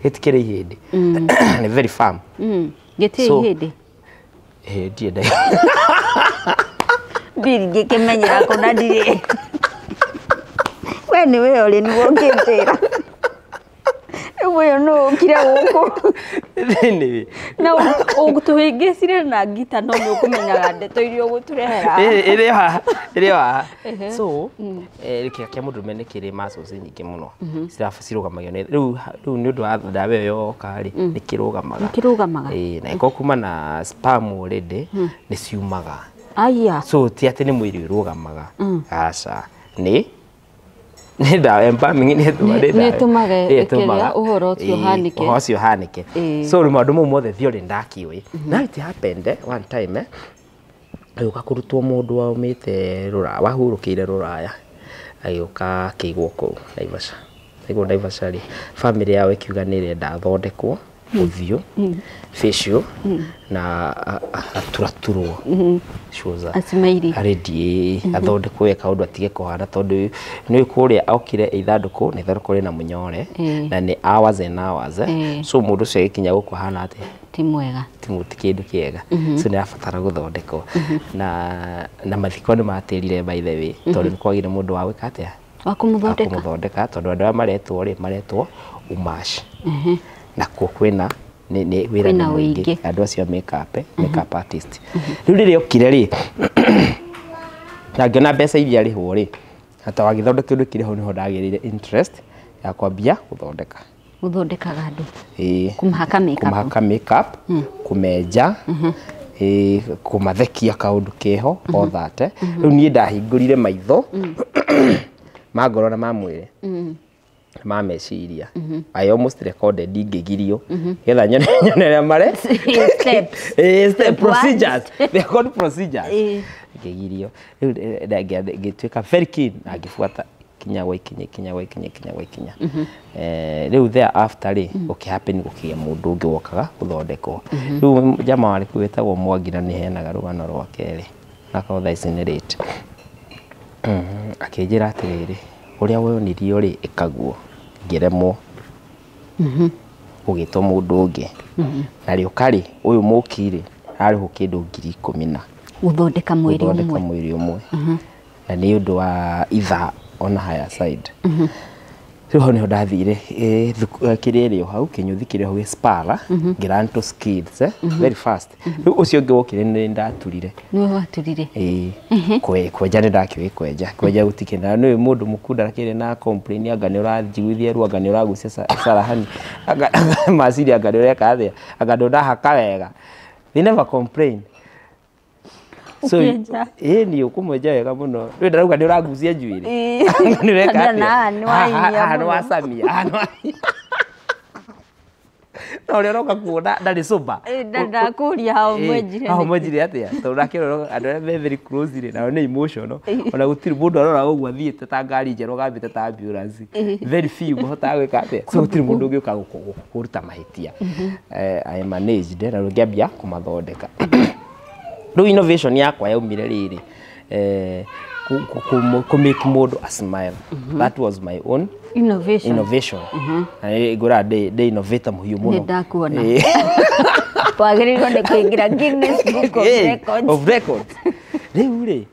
gĩtikĩrĩ ihĩndĩ. Nĩ very firm. Gĩtirĩ So, ihĩndĩ? Ndirĩ Ndingĩkĩmenyera kũna ndirĩ. We nĩ we ũrĩ nĩguo ũngĩnjĩra. Rĩu ũyũ nũ ũkire gũkũ? Anyway. Na ũtũhĩngĩcire na ngita no nĩ ũkũmenyaga ndeto iria ũgũtũrehera. Ĩrĩ haha, ĩrĩ haha. So, kĩga kĩa mũndũrũme nĩ kĩrĩ muscles nyingĩ mũno. Cirũgamagio nĩ rĩu nĩ ũndũ wa ndawa ĩyo yoka rĩ, nĩ kĩrũgamaga. Nĩ kĩrũgamaga? Ĩĩ, na ĩkorwo kuma na sperm already nĩ ciumaga. Aya. So ti atĩ nĩ mwĩrĩ ũrũgamaga. Aca. Nĩ nĩ ndawa embalming nĩ ĩtũmaga Nĩ ĩtũmaga nĩ ĩkĩrĩa ũhoro ũcio ũhanĩke. Ũhoro ũcio ũhanĩke. So rĩu maũndũ mau mothe theory ndakĩũĩ. Now it happened one time agĩũka kũrutwo mũndũ waumĩte rũraya, wahurũkĩire rũraya, agĩũka akĩigwo kũu Naivasha. Aigwo Naivasha rĩ, family yao ĩkiuga nĩ ĩrenda athondekwo ũthiũ, facial na aturaturwo. She was a Acimairi. Arĩndĩ athondekwo wega kaũndũ atige kũhana tondũ nĩ kũrĩa okire ithandũkũ na ithandũkũ rĩna mũnyore na nĩ hours and hours. So mũndũ ũcio agĩkinya gũkũ ahana atĩa? Ti mwega. Ti kĩndũ kĩega. So nĩ arabatara gũthondekwo. Na mathiko nĩ matĩrire by the way tondũ nĩ kwagire mũndũ wa gwĩka atĩa? Wa kũmũthondeka. Kũmũthondeka tondũ andũ arĩa maretwo rĩ maretwo umash nakuo kwĩna nĩ wĩra Kwĩna nĩ mũingĩ ũingĩ. Andũ acio a makeup, makeup artist. Rĩu rĩrĩa okire rĩ na ngĩona mbeca iria arĩhwo rĩ hata wagĩthondeka kĩndũ kĩrĩ hau nĩho ndagĩrĩire interest ya kwambia gũthondeka. Gũthondekaga andũ. Ĩĩ. Kũmahaka makeup. Kũmahaka makeup, kũmenja, ĩĩ, kũmathekia kaũndũ keho, all that. Rĩu niĩ ndahingũrire maitho ma ngoro na ma mwĩrĩ ma meciria. I almost recorded ngĩgirio getha nyone nyone ũrĩa mare Steps. Ĩĩ, step Step one. procedures. They are called procedures. Ĩĩ. Ngĩgirio rĩu ngĩtuĩka very keen na ngĩbuata kinya gwa ikinya ikinya gwa ikinya ikinya gwa ikinya. Rĩu thereafter rĩ gũkĩ happen gũkĩgĩa mũndũ ũngĩ wokaga gũthondekwo. Rĩu jama warĩ kũu wĩtagwo Mwangi na nĩheanaga rũgano rwake rĩ na thaa ici nĩ late. Akĩnjĩra atĩrĩrĩ, ũrĩa wonirio rĩ ĩkaguo, ngĩremwo gũgĩtwo mũndũ ũngĩ na rĩũka rĩ ũyũ mũki rĩ arĩhwo kĩndũ 10,000 na Gũthondeka mwĩrĩ gũthondeka ũmwe. Mwĩrĩ ũmwe na nĩ ũndũ wa ithaa ona higher side. Rĩu hau nĩho ndathire kĩrĩa ĩrĩ o hau kĩnyũthi kĩrĩ hau gĩ Spara ngĩ learn to skills very fast. Rĩu ũcio ũngĩ wokire nĩ ndaturire. Nĩwe waturire. Ĩĩ, kwenja nĩ ndakĩũĩ kwenja kwenja gũtikĩ na nĩ mũndũ mũkunda akĩrĩ na complain anga nĩ ũranjiguithia ruo anga nĩ ũragucia carahani anga maciri anga nĩ ũreka atĩa anga ndũnahaka wega. They never complain. So Ũkĩenja. Ĩĩ nĩ ũkũmwenja wega mũno rĩu ndarauga nĩ ũragucia njuĩrĩ. Ĩĩ. Anga nĩ ũreka Na atĩa? nĩ wainia Haha nĩ mũno. wacamia haha nĩ na ũrĩa ũroka kuona ndarĩ sober. Ĩĩ, na ndakũria hau mwenjire Hau nĩkĩ? mwenjire atĩa tondũ ndakĩrora andũ arĩa me very close rĩ nao nĩ emotional ona gũtirĩ mũndũ arora ũguo athiĩte ta ngari njerũ agambĩte ta ambulance. Very few mahotaga gwĩka atĩa, so gũtirĩ mũndũ ũngĩũka kũruta mahĩtia. I managed na rĩu ngĩambia kũmathondeka. Rĩu innovation yakwa yaumire rĩrĩ kũ make mũndũ a smile. That was my own Innovation. Innovation. Na nĩ ngũraga ndĩ innovator mũhiũ mũno. Nĩ ndakuona. Ĩĩ. Wagĩrĩirwo nĩ kũingĩra Guinness Book of Records. Of Records. Rĩu rĩ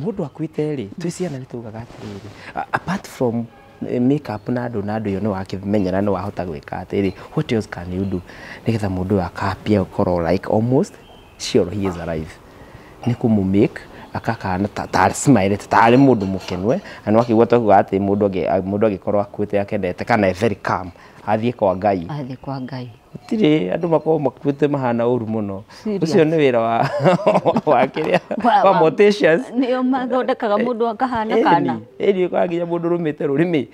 mũndũ akuĩte rĩ twĩ ciana nĩ tugaga atĩrĩrĩ apart from makeup na andũ ĩyo nĩ wakĩmenyera nĩ wahota gwĩka atĩrĩ, what else can you do nĩgetha mũndũ ũyũ akambia gũkorwo like almost sure he is alive? Nĩ kũmũ make akakana ta smile tarĩ mũndũ mũkenu na nĩ wakĩigua twakuga atĩ mũndũ angĩkorwo akuĩte akenete kana e very calm athiĩ kwa Ngai. Athiĩ kwa Ngai. Gũtirĩ andũ makoragwo makuĩte mahana ũru mũno. Serious? Ũcio nĩ wĩra wa kĩrĩa wa morticians. Nĩo mathondekaga mũndũ akahana kana. Ĩni ũkoraga nginya mũndũ ũrũmĩte rũrĩmĩ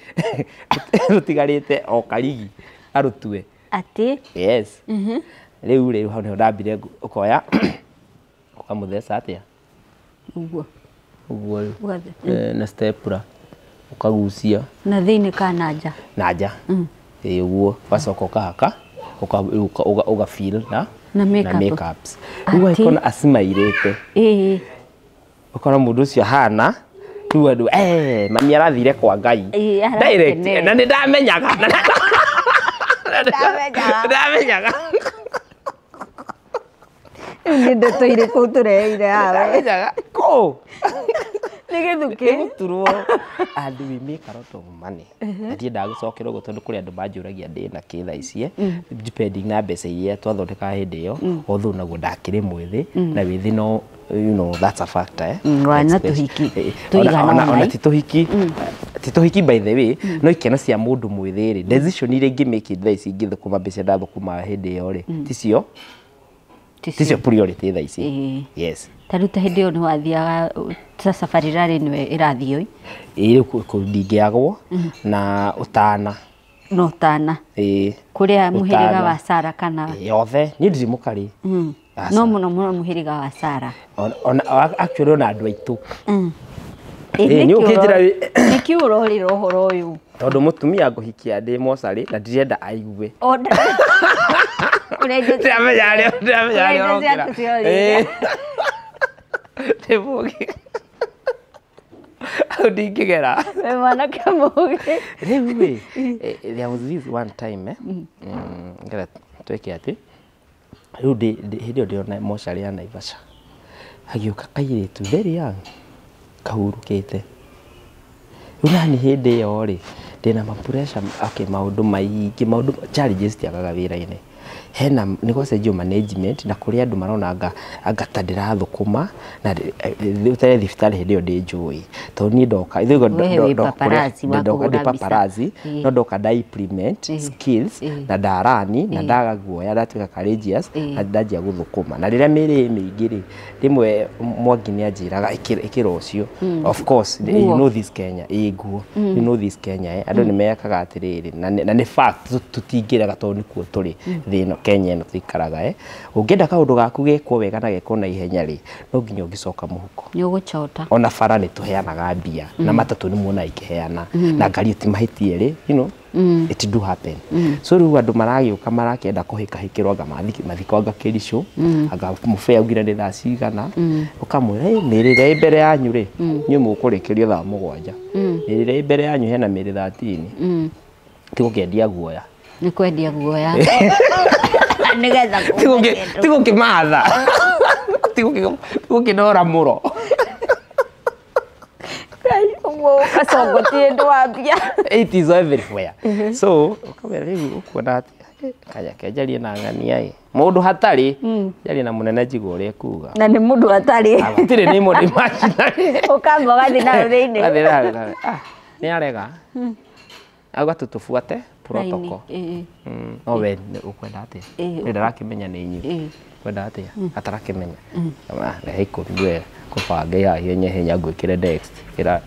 rũtigarĩte o karigi arũtue. Atĩ. Yes. Rĩu rĩ hau nĩho ndambire ũkoya ũkamũtheca atĩa Ũguo. Ũguo rĩu. Ũgathe- Na stapler ũkagucia. Na thĩinĩ kana nja? Na nja. Ĩĩ ũguo ũgacoka ũkahaka ũga feel na Na makeup. Na makeups. Rĩu agĩkorwo acimairĩte. Ĩĩ. Ũkora mũndũ ũcio ahana rĩu andũ mami arathire kwa Ngai. Ĩĩ, arakenera. Direct na nĩ ndamenyaga. Ndamenyaga. Ndamenyaga. Rĩu nĩ ndeto irĩkũ tũreheire haha? Ndamenyaga kũ Nĩ gĩthukĩ. Gĩgũturwo. And we make a lot of money. Na ndiendaga gũcokera ũguo tondũ kũrĩ andũ manjũragia ndĩ na kĩ thaa ici depending na mbeca iria twathondekaga hĩndĩ ĩyo, although naguo ndakĩrĩ mwĩthĩ na wĩthĩ no you know that's a factor. Wana Especially- tũhiki ona- tũigana ona ũna. ti tũhiki ti tũhiki by the way, no ikeno cia mũndũ mwĩthĩ rĩ decision iria ingĩmake thaa ici ingĩthũkũma mbeca ndathũkũma hĩndĩ ĩyo rĩ ticio priority thaa ici. Ĩĩ. Yes. Ta rĩu ta hĩndĩ ĩyo nĩ wathiaga ta safari rally nĩwe ĩrathiĩ? Ĩĩ rĩu ndingĩagwo na ũtana. No tana. Ĩĩ. Kũrĩa mũhĩrĩga Ũtana. wa Sara kana? Yothe niĩ ndirĩ mũkarĩ. Aca. No mũno mũno mũhĩrĩga wa Sara. Ona actually ona andũ aitũ. Ĩ, Ĩĩ, nĩkĩ nĩ ũkĩnjĩra nĩkĩ ũrorĩra ũhoro ũyũ? Tondũ mũtumia ngũhikia ndĩ mocarĩ na ndirenda aigue. Ũrenja Ndiramenya harĩa ndiramenya harĩa Ũrenja ũrokĩra. ciaku ciorĩire. Ĩĩ. Ndĩ mũũgĩ. Hau ndingĩgera. We mwanake mũũgĩ. Rĩu rĩ there was this one time ngetha twĩke atĩ rĩu hĩndĩ ĩyo ndĩrona mocarĩ ya Naivasha hagĩũka kairĩtu very young kahurũkĩte. Rĩu nani hĩndĩ ĩyo rĩ ndĩna ma pressure, okay, maũndũ maingĩ, maũndũ challenges tiagaga wĩra-inĩ. Hena nĩ gwacenjio management na kũrĩ andũ marona anga ta ndĩrathũkũma na ũtarĩ thibitarĩ hĩndĩ ĩyo ndĩ njũĩ tondũ niĩ ndoka ndĩ paparazzi no ndoka nda implement skills na ndarani na ndaga guoya ndatuĩka courageous na ndanjia gũthũkũma na rĩrĩa mĩrĩ mĩingĩ rĩ rĩmwe Mwangi nĩ anjĩraga ĩkĩra ũcio. Of course you know this Kenya, ĩ nguo, you know this Kenya, andũ nĩ mekaga atĩrĩrĩ na nĩ fact tũtingĩrega tondũ nĩkuo tũrĩ thĩ ĩno Kenya ĩno tũikaraga. Ũngĩenda kaũndũ gaku gekwo wega na gekwo na ihenya rĩ no nginya ũngĩcoka mũhuko nĩ ũgũchota. Ona bara nĩ tũheanaga mbia na matatũ nĩ muona ikĩheana na ngari ti mahĩtie rĩ, you know, it do happen. So rĩu andũ maragĩũka marakĩenda kũhĩkahĩkĩrwo anga mathiko anga kĩricũ anga mũbĩa augire nĩ thaa cigana ũkamwĩra mĩrĩ ĩrĩa ĩ mbere yanyu rĩ inyuĩ mũkũrĩkĩrio thaa 7, mĩrĩ ĩrĩa ĩ mbere yanyu hena mĩrĩ 13, ti gũkĩendia guoya, nĩ kwendia guoya nĩgetha ti gũkĩmatha, ti gũkĩnora mũro ũgacongotie ndwambia. It is everywhere. So ũkamwĩra rĩu ũkuona atĩa kaya kenjarie na ng'ania ĩ mũndũ hatarĩ njarie na mũnene njigua ũrĩa ekuga na nĩ mũndũ hatarĩ hatirĩ nĩ mũndũ imaginary ũkamba ũgathiĩ na thĩinĩ nĩ arega auga tũtũbuate protocol. No we ũkwenda atĩa nĩ ndarakĩmenya nĩ inyuĩ kwenda atĩa atarakĩmenya rehe ikũmi we kũbanga ya hinya hinya ngwĩkĩre next ĩra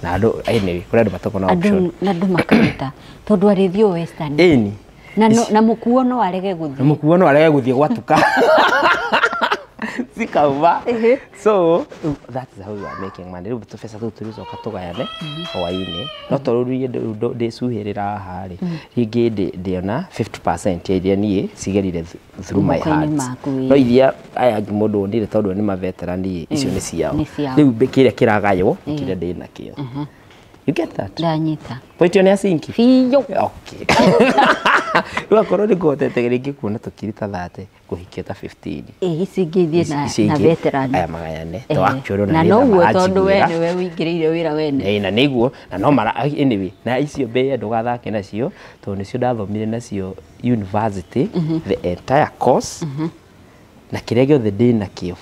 na andũ anyway kũrĩ andũ matoko na option na andũ makaruta tondũ arĩthiĩ Western ĩni na mũkuo no arege gũthiĩ, na mũkuo no arege gũthiĩ gwatuka cikauma. So that is how we are making money. Rĩu tũbeca tũu tũrĩcoka tũgayane hwaĩ-inĩ no tondũ rĩu ndĩcuhĩrĩra haha rĩ rĩngĩ ndĩona 50% ya iria niĩ cigerire through my hands, no iria aya angĩ mũndũ wonire tondũ nĩ maveterani icio nĩ ciao. Rĩu kĩrĩa kĩragaywo kĩrĩa ndĩ nakĩo. You get that? Ndanyita. Point ĩyo nĩ ya sinki? Biũ. Okay. Rĩu akorwo nĩ ngũhotete rĩngĩ kuona tũkiri ta 30 ngũhikia ta 15. Ĩ ici ingĩ ithiĩ na veteran. Aya magayane. To actually na noguo tondũ we nĩwe ũingĩrĩire wĩra wene. Ĩ na nĩguo na no mara anyway na icio mbĩa ndũgathake nacio tondũ nĩcio ndathomire nacio university the entire course na kĩrĩa gĩothe ndĩ nakĩo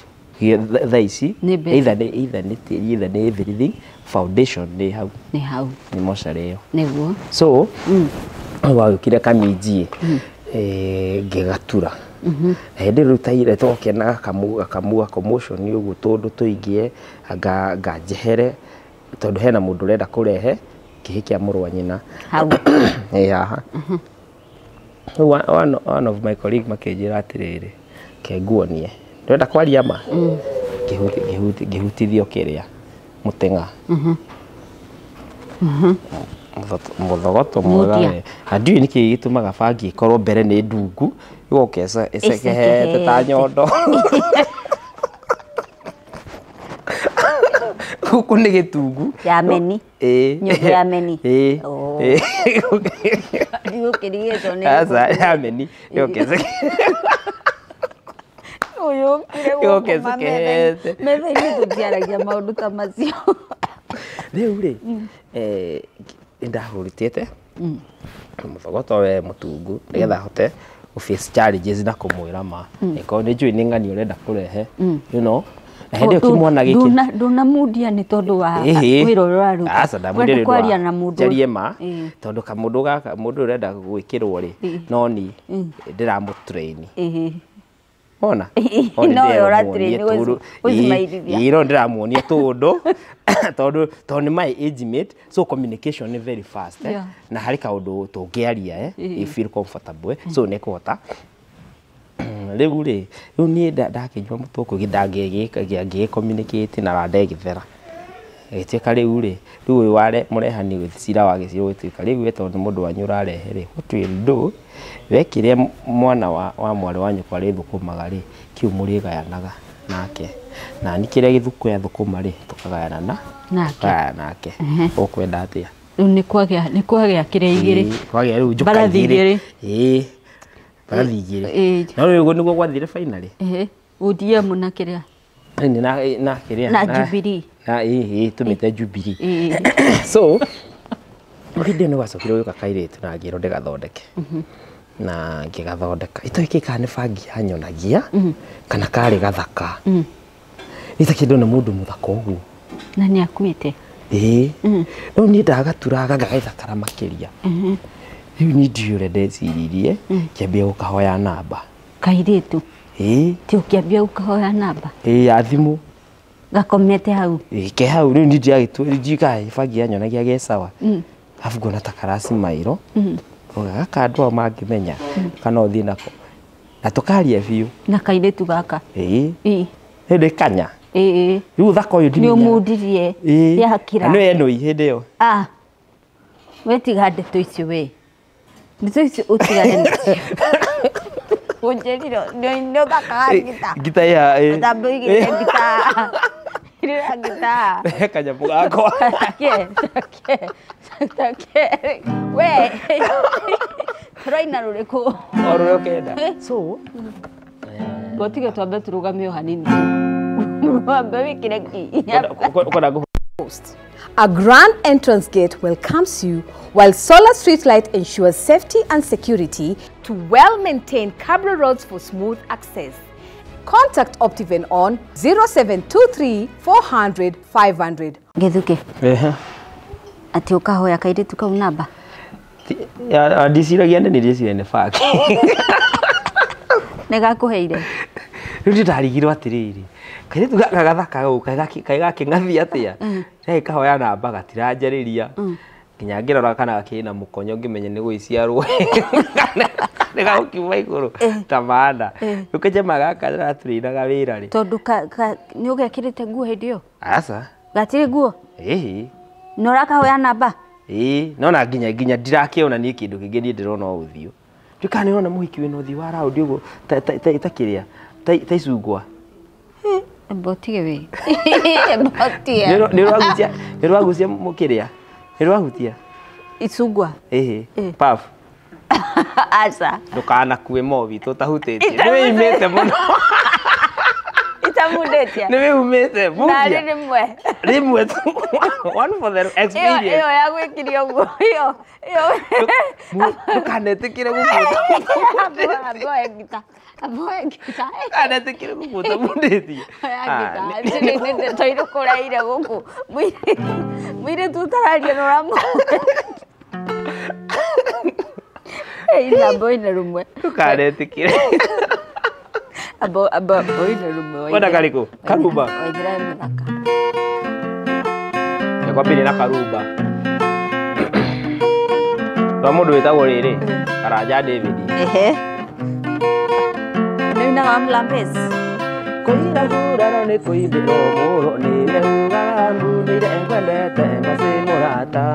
thaa ici either nĩ tĩri either nĩ everything foundation nĩ hau, nĩ hau nĩ mocarĩ ĩyo nĩguo. So wagĩũkire Kamiji ngĩgatura na hĩndĩ rĩu taire tũgakĩona gakamuga commotion ũguo tũndũ tũingĩ anga njehere tondũ hena mũndũ ũrenda kũrehe kĩhĩ kĩa mũrũ wa nyina hau ĩ haha. One of my colleague makĩnjĩra atĩrĩrĩ ke nguonie ndĩrenda kwaria ma ngĩhutithio kĩrĩa mũteng'a mũthogoto mwega we na ndiũĩ nĩkĩĩ gĩtũmaga bangi ĩkorwo mbere nĩ ndungu ĩgoka ĩcekehete ta nyondo. Gũkũ nĩ gĩtungu ya meni, nyondo ya meni ndigũkĩrigĩtwo nĩ ya meni ĩgoka ĩcekehete metha-inĩ tũtiaragia maũndũ ta macio. Rĩu rĩ nĩndahurutĩte mũthogoto we mũtungu nĩgetha hote gũ face challenges na kũmwĩra ma ĩkorwo nĩ njũĩ nĩ ng'ani ũrenda kũrehe, you know, na hĩndĩ ĩyo kĩmwana gĩkĩ ndũnamundia nĩ tondũ wa wĩra ũrĩa ũraruta ũrenda kwaria na mũndũ njarie ma tondũ kamũndũ gaka mũndũ ũrenda gwĩkĩrwo rĩ no ni ndĩramũtrain ona no ũratrain gũcimairithia no ndĩramuonia tũndũ tondũ nĩ my age mate, so communication nĩ very fast na harĩ kaũndũ tũngĩaria you feel comfortable so nĩ kũhota. Rĩu rĩ rĩu niĩ ndakĩnyua mũtũkũ ngĩgĩ communicate na randa ĩgĩthera ĩgĩtuĩka rĩu rĩ rĩu ũyũ ware mũrehani cira wa gĩcigo gĩtuĩka rĩu we tondũ nĩ mũndũ wanyu ũrarehe rĩ what will do we kĩrĩa mwana wa mwarĩ wa nyũkwa arĩthũkũmaga rĩ kĩu mũrĩgayanaga nake na ni kĩrĩa gĩthũkũ ya thũkũma rĩ tũkagayana nake ũkwenda atĩa? Rĩu nĩ kwagĩa kĩrĩa igĩrĩ kwagĩa rĩu njuka igĩrĩ ĩĩ mbarathi igĩrĩ no rĩu ũguo nĩguo gwathire finally. ODM na kĩrĩa na kĩrĩa na Jubilee Na ĩ tũmĩte Jubilee. So hĩndĩ ĩyo nĩ gwacokire gũka kairĩtu na ngĩrwo ndĩgathondeke. Na ngĩgathondeka. Itoĩ kĩ kana nĩ bangi yanyonagia kana karĩ gathaka. Nĩ ndona mũndũ mũthaka ũguo. Na nĩ akuĩte. Ĩĩ. No niĩ ndagaturaga ngagĩthakara makĩria. Rĩu niĩ ndiũĩ ũrĩa ndeciririe kĩambia gũkahoya namba. Kairĩtu. Ĩĩ. Ti ũkĩambia gũkahoya namba? Ĩĩ ya thimũ. Gakomete hau. Ĩĩ ke hau rĩu niĩ ndiagĩtua ndiũĩ bangi yanyonagia ge sawa. Arabu ngona ta karacimairwo. Gaka andũ ao mangĩmenya kana ũthiĩ nako. Na tũkaria biũ. Na kairĩtu gaka. Ĩĩ. Ĩĩ. Hĩndĩ kanya. Ĩĩ. Rĩu ũthaka ũyũ ndimenya. Nĩ ũmundirie. Ĩĩ. Yakira. Na nĩwe enũi hĩndĩ ĩyo. Ah. We tiga ndeto icio we. Ndeto icio ũtigane nacio. Ũnjĩrire nĩ ũthakaga ngita. Ngita ya ĩĩ. Ũtambe ũigĩrĩre ngita. Igĩrĩra ngita. He kanyamũ gakwa. Take, take, take. We. Tũraina rũrĩkũ? O rũrĩa ũkenda. So Ngotige twambe tũrũgame o hanini. Wambe wĩkĩre ki. A grand entrance gate welcomes you, while solar streetlight ensures safety and security to well-maintained cabro roads for smooth access. Contact Optiven on 0723 400 500. Githuki. Ati ukahoya kairitu kau namba? Ndiciragia nĩ ndĩciragia nĩ bangi. Nĩ gakũheire? Rĩu ndarigirwo atĩrĩrĩ, kairĩtu gaka gathaka ũũ kaĩ gakĩng'athia atĩa? Kahoya namba gatiranjarĩria. Nginya ngĩrora kana gakĩna mũkonyo ngĩmenya nĩ gũiciarwo. Nĩ gagũkiuma igũrũ ta maana. Rĩu kajama gaka ndĩratũrĩinaga wĩra rĩ. Tondũ nĩ ũgekĩrĩte nguo hĩndĩ ĩyo? Aca. Gatirĩ nguo? Ĩĩ. Na ũrakahoya namba? Ĩĩ, no na nginya ndirakĩona niĩ kĩndũ kĩngĩ niĩ ndĩrona o ũthiũ. Ndiũĩ kana nĩ ũrona mũhiki wĩna ũthiũ wa raundi ũguo ta kĩrĩa ta icungwa. Mbotige we. Mbotige. Nĩ rwagucia mũkĩrĩa? Nĩ rwahutia? Icungwa. Ĩhĩ. Puff. Aca. Ndũkanakue mobi tũtahutĩtie. Nĩ wĩimĩte mũno. Itamundĩtie. Nĩ wĩumĩte. Narĩ rĩmwe. Rĩmwe tu. One for the experience. Ĩyo ya gwĩkiria ũguo. Ĩyo. Ndũkanetĩkĩre gũkũta. Amboe ngita. Amboe ngita. Ndũkanetĩkĩre gũkũta mundĩtie. Oya ngita. Nĩ ndeto irĩkũ ũreire gũkũ? Mũirĩtu ũtararia nĩ ũramũ. Ĩna mboine rũmwe. Ndũkanetĩkĩre. Abo boine rũmwe. Wenda karĩkũ? Karumba. Waithĩra mũthaka. Kwambĩrĩria na karumba. Rwa mũndũ wĩtagwo rĩrĩ, Karanja David. Ehe. Nĩ ũinaga wa Mlambezi? Kũira nguraro nĩ kũimbĩrwo mũro nĩwe ugaga mbundĩire ngwendete macĩ mũrata.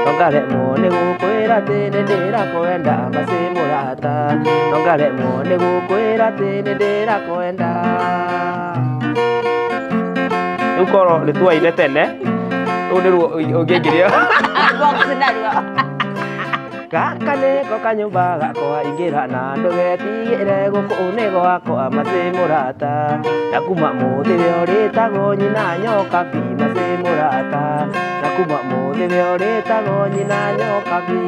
No ngaremwo nĩ gũkwĩra atĩ nĩ ndĩrakwenda macĩ mũrata. No ngaremwo nĩ gũkwĩra atĩ nĩ ndĩrakwenda. Rĩu korwo nĩ tuoine tene, rĩu nĩruo ũngĩingĩria. Box naruo. Gaka nĩko kanyũmba gakwa ingĩra na ndũgetigĩre gũkũ nĩ gwakwa macĩ mũrata. Na kuma mũthĩ we ũrĩtagwo nyina nyoka bi macĩ mũrata. Na kuma mũthĩ we ũrĩtagwo nyina nyoka bi.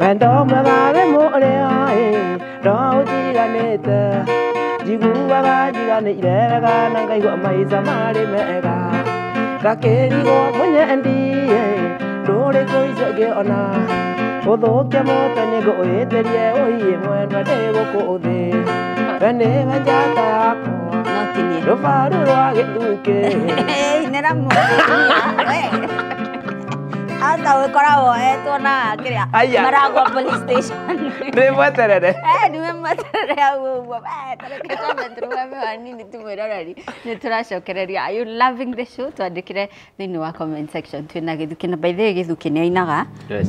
Wendo mwega wĩ mũrĩo ĩ, no ũnjiganĩte. Njiguaga njiganĩire wega na ngaigua maica marĩ mega. Ngakĩrigwo mũnyendi ĩ, ndũrĩ kũicio ngĩona. Ũthũkia mũtwe nĩngũwĩtĩrie ũhiĩ mwendwa ndĩ gũkũ thĩ. We nĩwe njata yakwa, rũbaru rwa gĩthukĩ. Inĩra mũtumia we. Ata ũkoragwo woetwo na kĩrĩa Maragwa police station. Nĩ mweterere. Nĩwe mweterere hau ũguo. Ta reke twambe tũrũgame hanini tu mwĩroreri. Nĩ tũracokereria. Are you loving the show? Twandĩkĩre thĩinĩ wa comment section. Twĩna Gĩthukĩ na by the way Gĩthukĩ nĩ ainaga.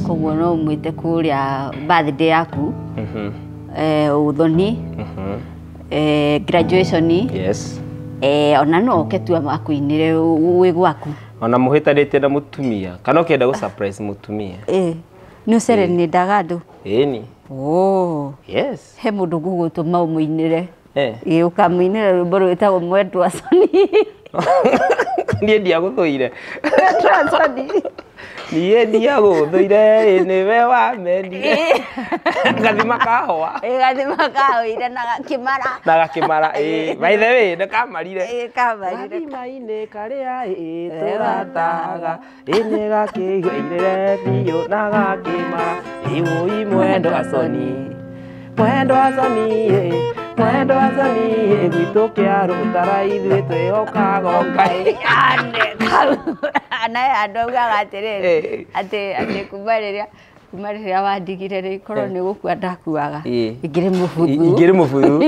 Koguo no ũmwĩte kũrĩa birthday yaku. Ũthoni. Graduation. Yes. Ona no oke tu akũinĩre wĩ gwaku. Ona mũhĩtanĩtie na mũtumia kana ũkĩenda gũ surprise mũtumia. Nĩ ũcerenĩndaga andũ? Ĩni. Oh. Yes. He mũndũ ngũgũtũma ũmũinĩre. Ĩĩ ũkamũinĩra rwĩmbo rwĩtagwo Mwendwa Soni. Niĩ ndiagũthũire. Mwendwa Soni. Niĩ ndiagũthũire nĩwe wamendire. Gathima kahũa. Ĩĩ gathima kahũire na gakĩmara. Na gakĩmara ĩĩ. By the way nĩ kamarire. Ĩĩ kamarire. Gathima-inĩ karĩa ĩĩ tũrataga ĩĩ nĩ gakĩgĩire biũ na gakĩmara. Ĩĩ wũi Mwendwa Soni. Mwendwa Soni ĩĩ. Mwendwa Soni ĩĩ gwitũ kĩarũtara ithuĩ twĩhokaga Ngai. Naye andũ augaga atĩrĩrĩ atĩ kuma rĩrĩa wandigire rĩ korwo nĩ gũkua ndakuaga ingĩrĩ mũbuthu. Ingĩrĩ mũbuthu.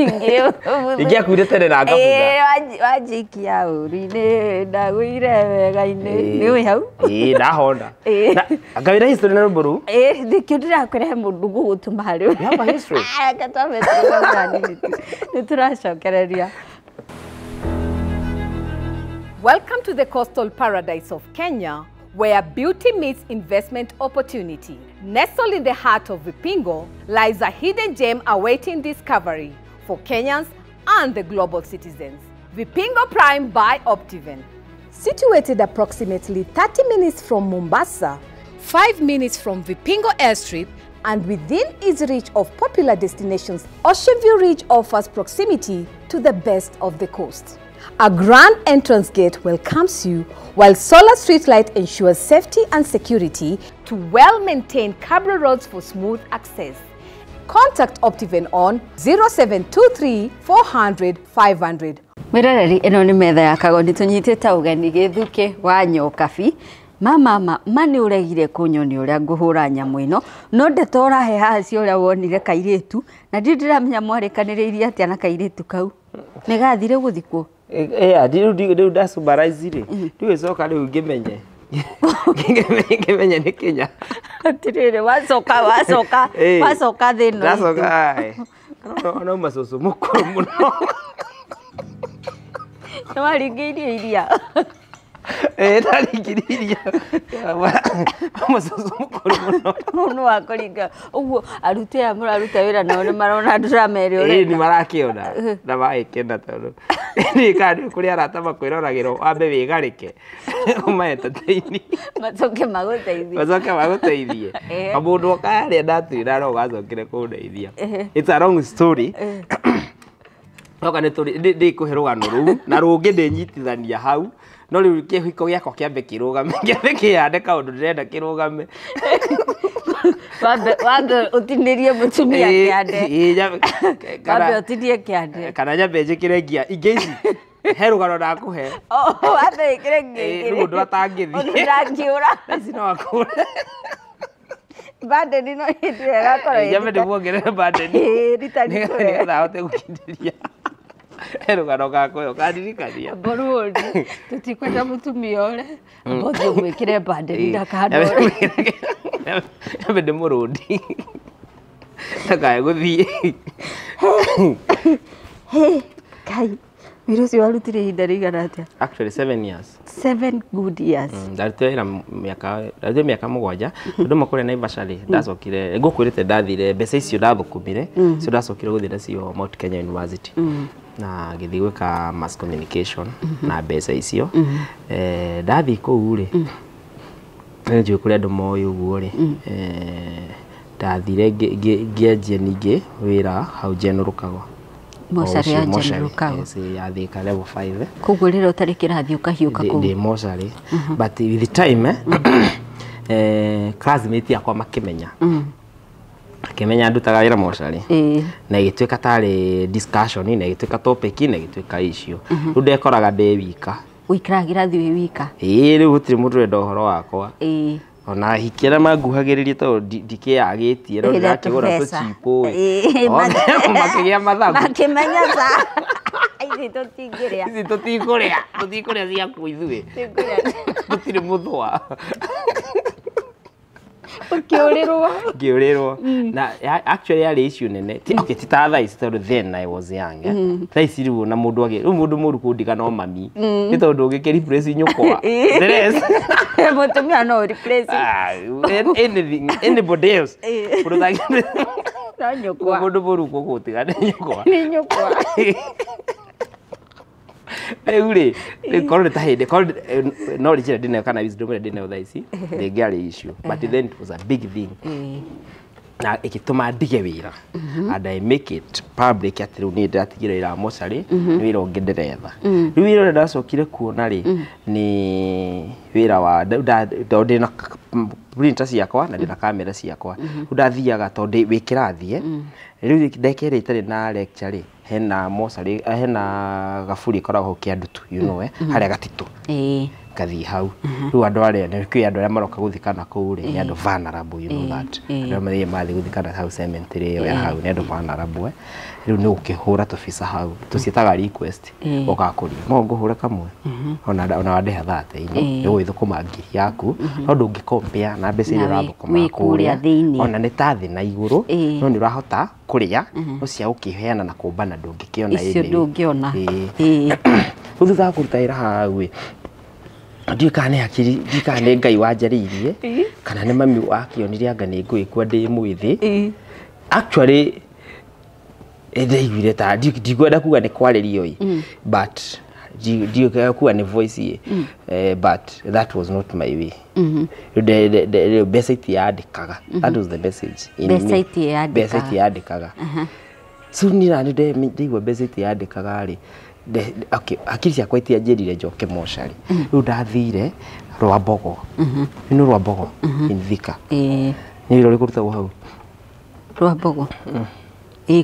Ingĩakuire tene na ngabutha. Wanjikia ũru-inĩ ndagũire wega-inĩ. Nĩ ũĩ hau? Ĩĩ ndahonda. Anga wĩna history na rwĩmbo rũu? Ĩĩ nĩkĩo ndĩrakwĩra he mũndũ ngũgũtũma harĩ we. You have a history? Reke twambe tũrũgame hanini tu. Nĩ tũracokereria. Welcome to the coastal paradise of Kenya, where beauty meets investment opportunity. Nestled in the heart of Vipingo lies a hidden gem awaiting discovery for Kenyans and the global citizens. Vipingo Prime by Optiven. Situated approximately 30 minutes from Mombasa, 5 minutes from Vipingo Airstrip, and within easy reach of popular destinations, Ocean View Ridge offers proximity to the best of the coast. A grand entrance gate welcomes you, while solar streetlight ensures safety and security to well-maintained cabro roads for smooth access. Contact Optiven on 0723 400 500. Mwĩroreri ĩno nĩ metha ya Kagoni tũnyitĩte ũgeni Gĩthukĩ wa Nyokabi. Mama ma nĩ ũregire kũnyonia ũrĩa ngũhũra nyamũ ĩno no ndeto ũrahe haha cia ũrĩa wonire kairĩtu na ndirĩ ndĩramenya mwarĩkanĩrĩirie atĩa na kairĩtu kau nĩ gathire gũthikwo. Rĩu ndasummarize rĩ rĩu ĩcoka rĩu ngĩmenye ngĩmenye nĩ Kenya. Atĩrĩrĩ wacoka wacoka wacoka thĩ ĩno. Ndacoka no macũcũ mũkũrũ mũno. Nĩ waringĩirie iria. Ndaringĩrĩirie macũcũ mũkũrũ mũno. Mũno wa kũringa ũguo aruti aya mũraruta wĩra nao nĩ marona drama ĩrĩa ũreka. Ĩĩ nĩ marakĩona na magĩkena tondũ nĩ kana nĩ kũrĩ arata makwĩroragĩrwo wambe wĩgarĩke ũma entertain macoke magũteithie. Macoke magũteithie. Mũndũ oka harĩa ndatwĩra no gacokire kũndeithia. It's a long story. Oka nĩ tũrĩ ndĩkũhe rũgano rũu na rũngĩ ndĩnyitithania hau no rĩu kĩhiko gĩakwa kĩambe kĩrũgame kĩambe kĩhande kaũndũ ndĩrenda kĩrũgame. Wambe ũtinĩrie mũtumia kĩande. Wambe ũtinie kĩande. Kana nyambe njĩkĩre ngia ingĩ ici he rũgano ndakũhe. Wambe wĩkĩre ngia igĩrĩ. Rĩu ũndũ atangĩthiĩ. Ũndũ ndangĩũra. Thaa ici no akũre. Bandeni no hĩndĩ ĩyo ĩgakorwo Nyambe ndĩmuongerere bandeni. Rita ritũ. Nĩgetha ahote gũkindĩria. He rũgano gakũhe ũkandirikania. Mborũri tũtikwenda mũtumia ũre mbothiĩ ũmwĩkĩre bandeni ndakandore. Nyambe ndĩmũrũndi ndakae gũthiĩ. Kai wĩra ũcio warutire ihinda rĩigana atĩa? Actually 7 years. 7 good years. Ndarutire wĩra ndarutire mĩaka 7 tondũ ma kũrĩa Naivasha rĩ ndacokire ngũkwĩrĩte ndathire mbeca icio ndathũkũmire icio ndacokire gũthiĩ nacio Mount Kenya University na ngĩthiĩ gwĩka mass communication na mbeca icio. Ndathiĩ kũu rĩ nĩ njũĩ kũrĩa andũ moĩ ũguo rĩ ndathire ngĩanjia ningĩ wĩra hau General Kagwa. Mocarĩ ya General Kagwa. Ya Thika level 5. Koguo rĩrĩa ũtarĩ kĩrathi ũkahiũka kũu. Ndĩ mocarĩ but with the time classmate yakwa makĩmenya. Makĩmenya ndutaga wĩra mocarĩ. Na ĩgĩtuĩka tarĩ discussion na ĩgĩtuĩka topic na ĩgĩtuĩka issue. Rĩu ndekoraga ndĩ wika. Ũikaraga kĩrathi wĩ wika? Ĩĩ rĩu gũtirĩ mũndũ ũrenda ũhoro wakwa. Ona ahiki arĩa manguhagĩrĩria tondũ ndikĩyagĩtie no ndĩrakĩgũra tũchipũ ĩ. Makĩgĩa mathagu. Makĩmenya ca. Ici tũtingĩrĩa. Ici tũtikũrĩa. Tũtikũrĩa ciaku ithuĩ. Tũtirĩ mũthũa. Ũkĩũrĩrwo. Ngĩũrĩrwo. Na actually yarĩ issue nene. Okay, ti ta thaa ici tondũ then I was young. Thaa ici rĩu ona mũndũ agĩ rĩu mũndũ mũru kũndiga no mami. Nĩ tondũ ũngĩkĩ replace nyũkwa. The rest. Mũtumia no replace. Anything, anybody else. Mũndũ ũtangĩ No nyũkwa. Mũndũ mũru gũgũtiga nĩ nyũkwa. Nĩ nyũkwa. Rĩu rĩ, korwo nĩ ta hĩndĩ korwo knowledge ĩrĩa ndĩnayo kana wisdom ĩrĩa ndĩnayo thaa ici ndĩngĩarĩ issue, but then it was a big thing na ĩgĩtũma ndige wĩra and I make it public atĩ rĩu niĩ ndĩratigire wĩra wa mocarĩ, nĩ wĩra ũngĩ ndĩretha. Rĩu wĩra ũrĩa ndacokire kuona rĩ, nĩ wĩra wa tondũ ndĩna printer ciakwa na ndĩna kamera ciakwa, rĩu ndathiaga tondũ wĩ kĩrathi rĩu ndeka ĩrĩa itarĩ na lecture rĩ, hena mocarĩ, hena gaburi ĩkoragwo hau Kĩandutu, you know, harĩa gatitũ, ngathiĩ hau. Rĩu andũ arĩa nĩ kwĩ andũ arĩa maroka gũthikana kũu rĩ, nĩ andũ vulnerable, you know that andũ arĩa mathiĩ mathiĩ gũthikana hau cemetery ĩyo ya hau nĩ andũ vulnerable. Rĩu nĩ gũkĩhũra tũbica hau, tũciĩtaga request, ũkaga kũria no ngũhũre kamwe ona wandĩha 30 nĩ ũgũgĩthũkũma ngiri yaku, no ndũngĩ compare na mbeca iria Na ũrathũkũma wĩ kũrĩa thĩinĩ. Ona nĩ ta thĩ na igũrũ, no nĩ ũrahota kũrĩa, no cia gũkĩheana na kũmbana ndũngĩkĩona. Icio Anyway. ndũngĩona. Rĩu thutha wa kũruta wĩra hau ĩ, ndiũĩ kana nĩ hakiri, ndiũĩ kana nĩ Ngai wanjarĩirie kana nĩ mami wakĩonire anga nĩ ngũgĩkua ndĩ mwĩthĩ. Actually ndaiguire ta ndikwenda kuga nĩ kwarĩrio ĩ, but ndiũĩ kuga nĩ voice ĩ, but that was not my way. Rĩu mbeca itiyandĩkaga, that was the message in me. Mbeca itiyandĩkaga. Mbeca itiyandĩkaga. So niĩ nani ndaigua mbeca itiyandĩkaga rĩ, okay, hakiri ciakwa itianjĩrire njoke mocarĩ. Rĩu ndathire Rwambogo, nĩ Rwambogo in Thika. Nĩ wĩra ũrĩkũ ũrutagwo hau? Rwambogo.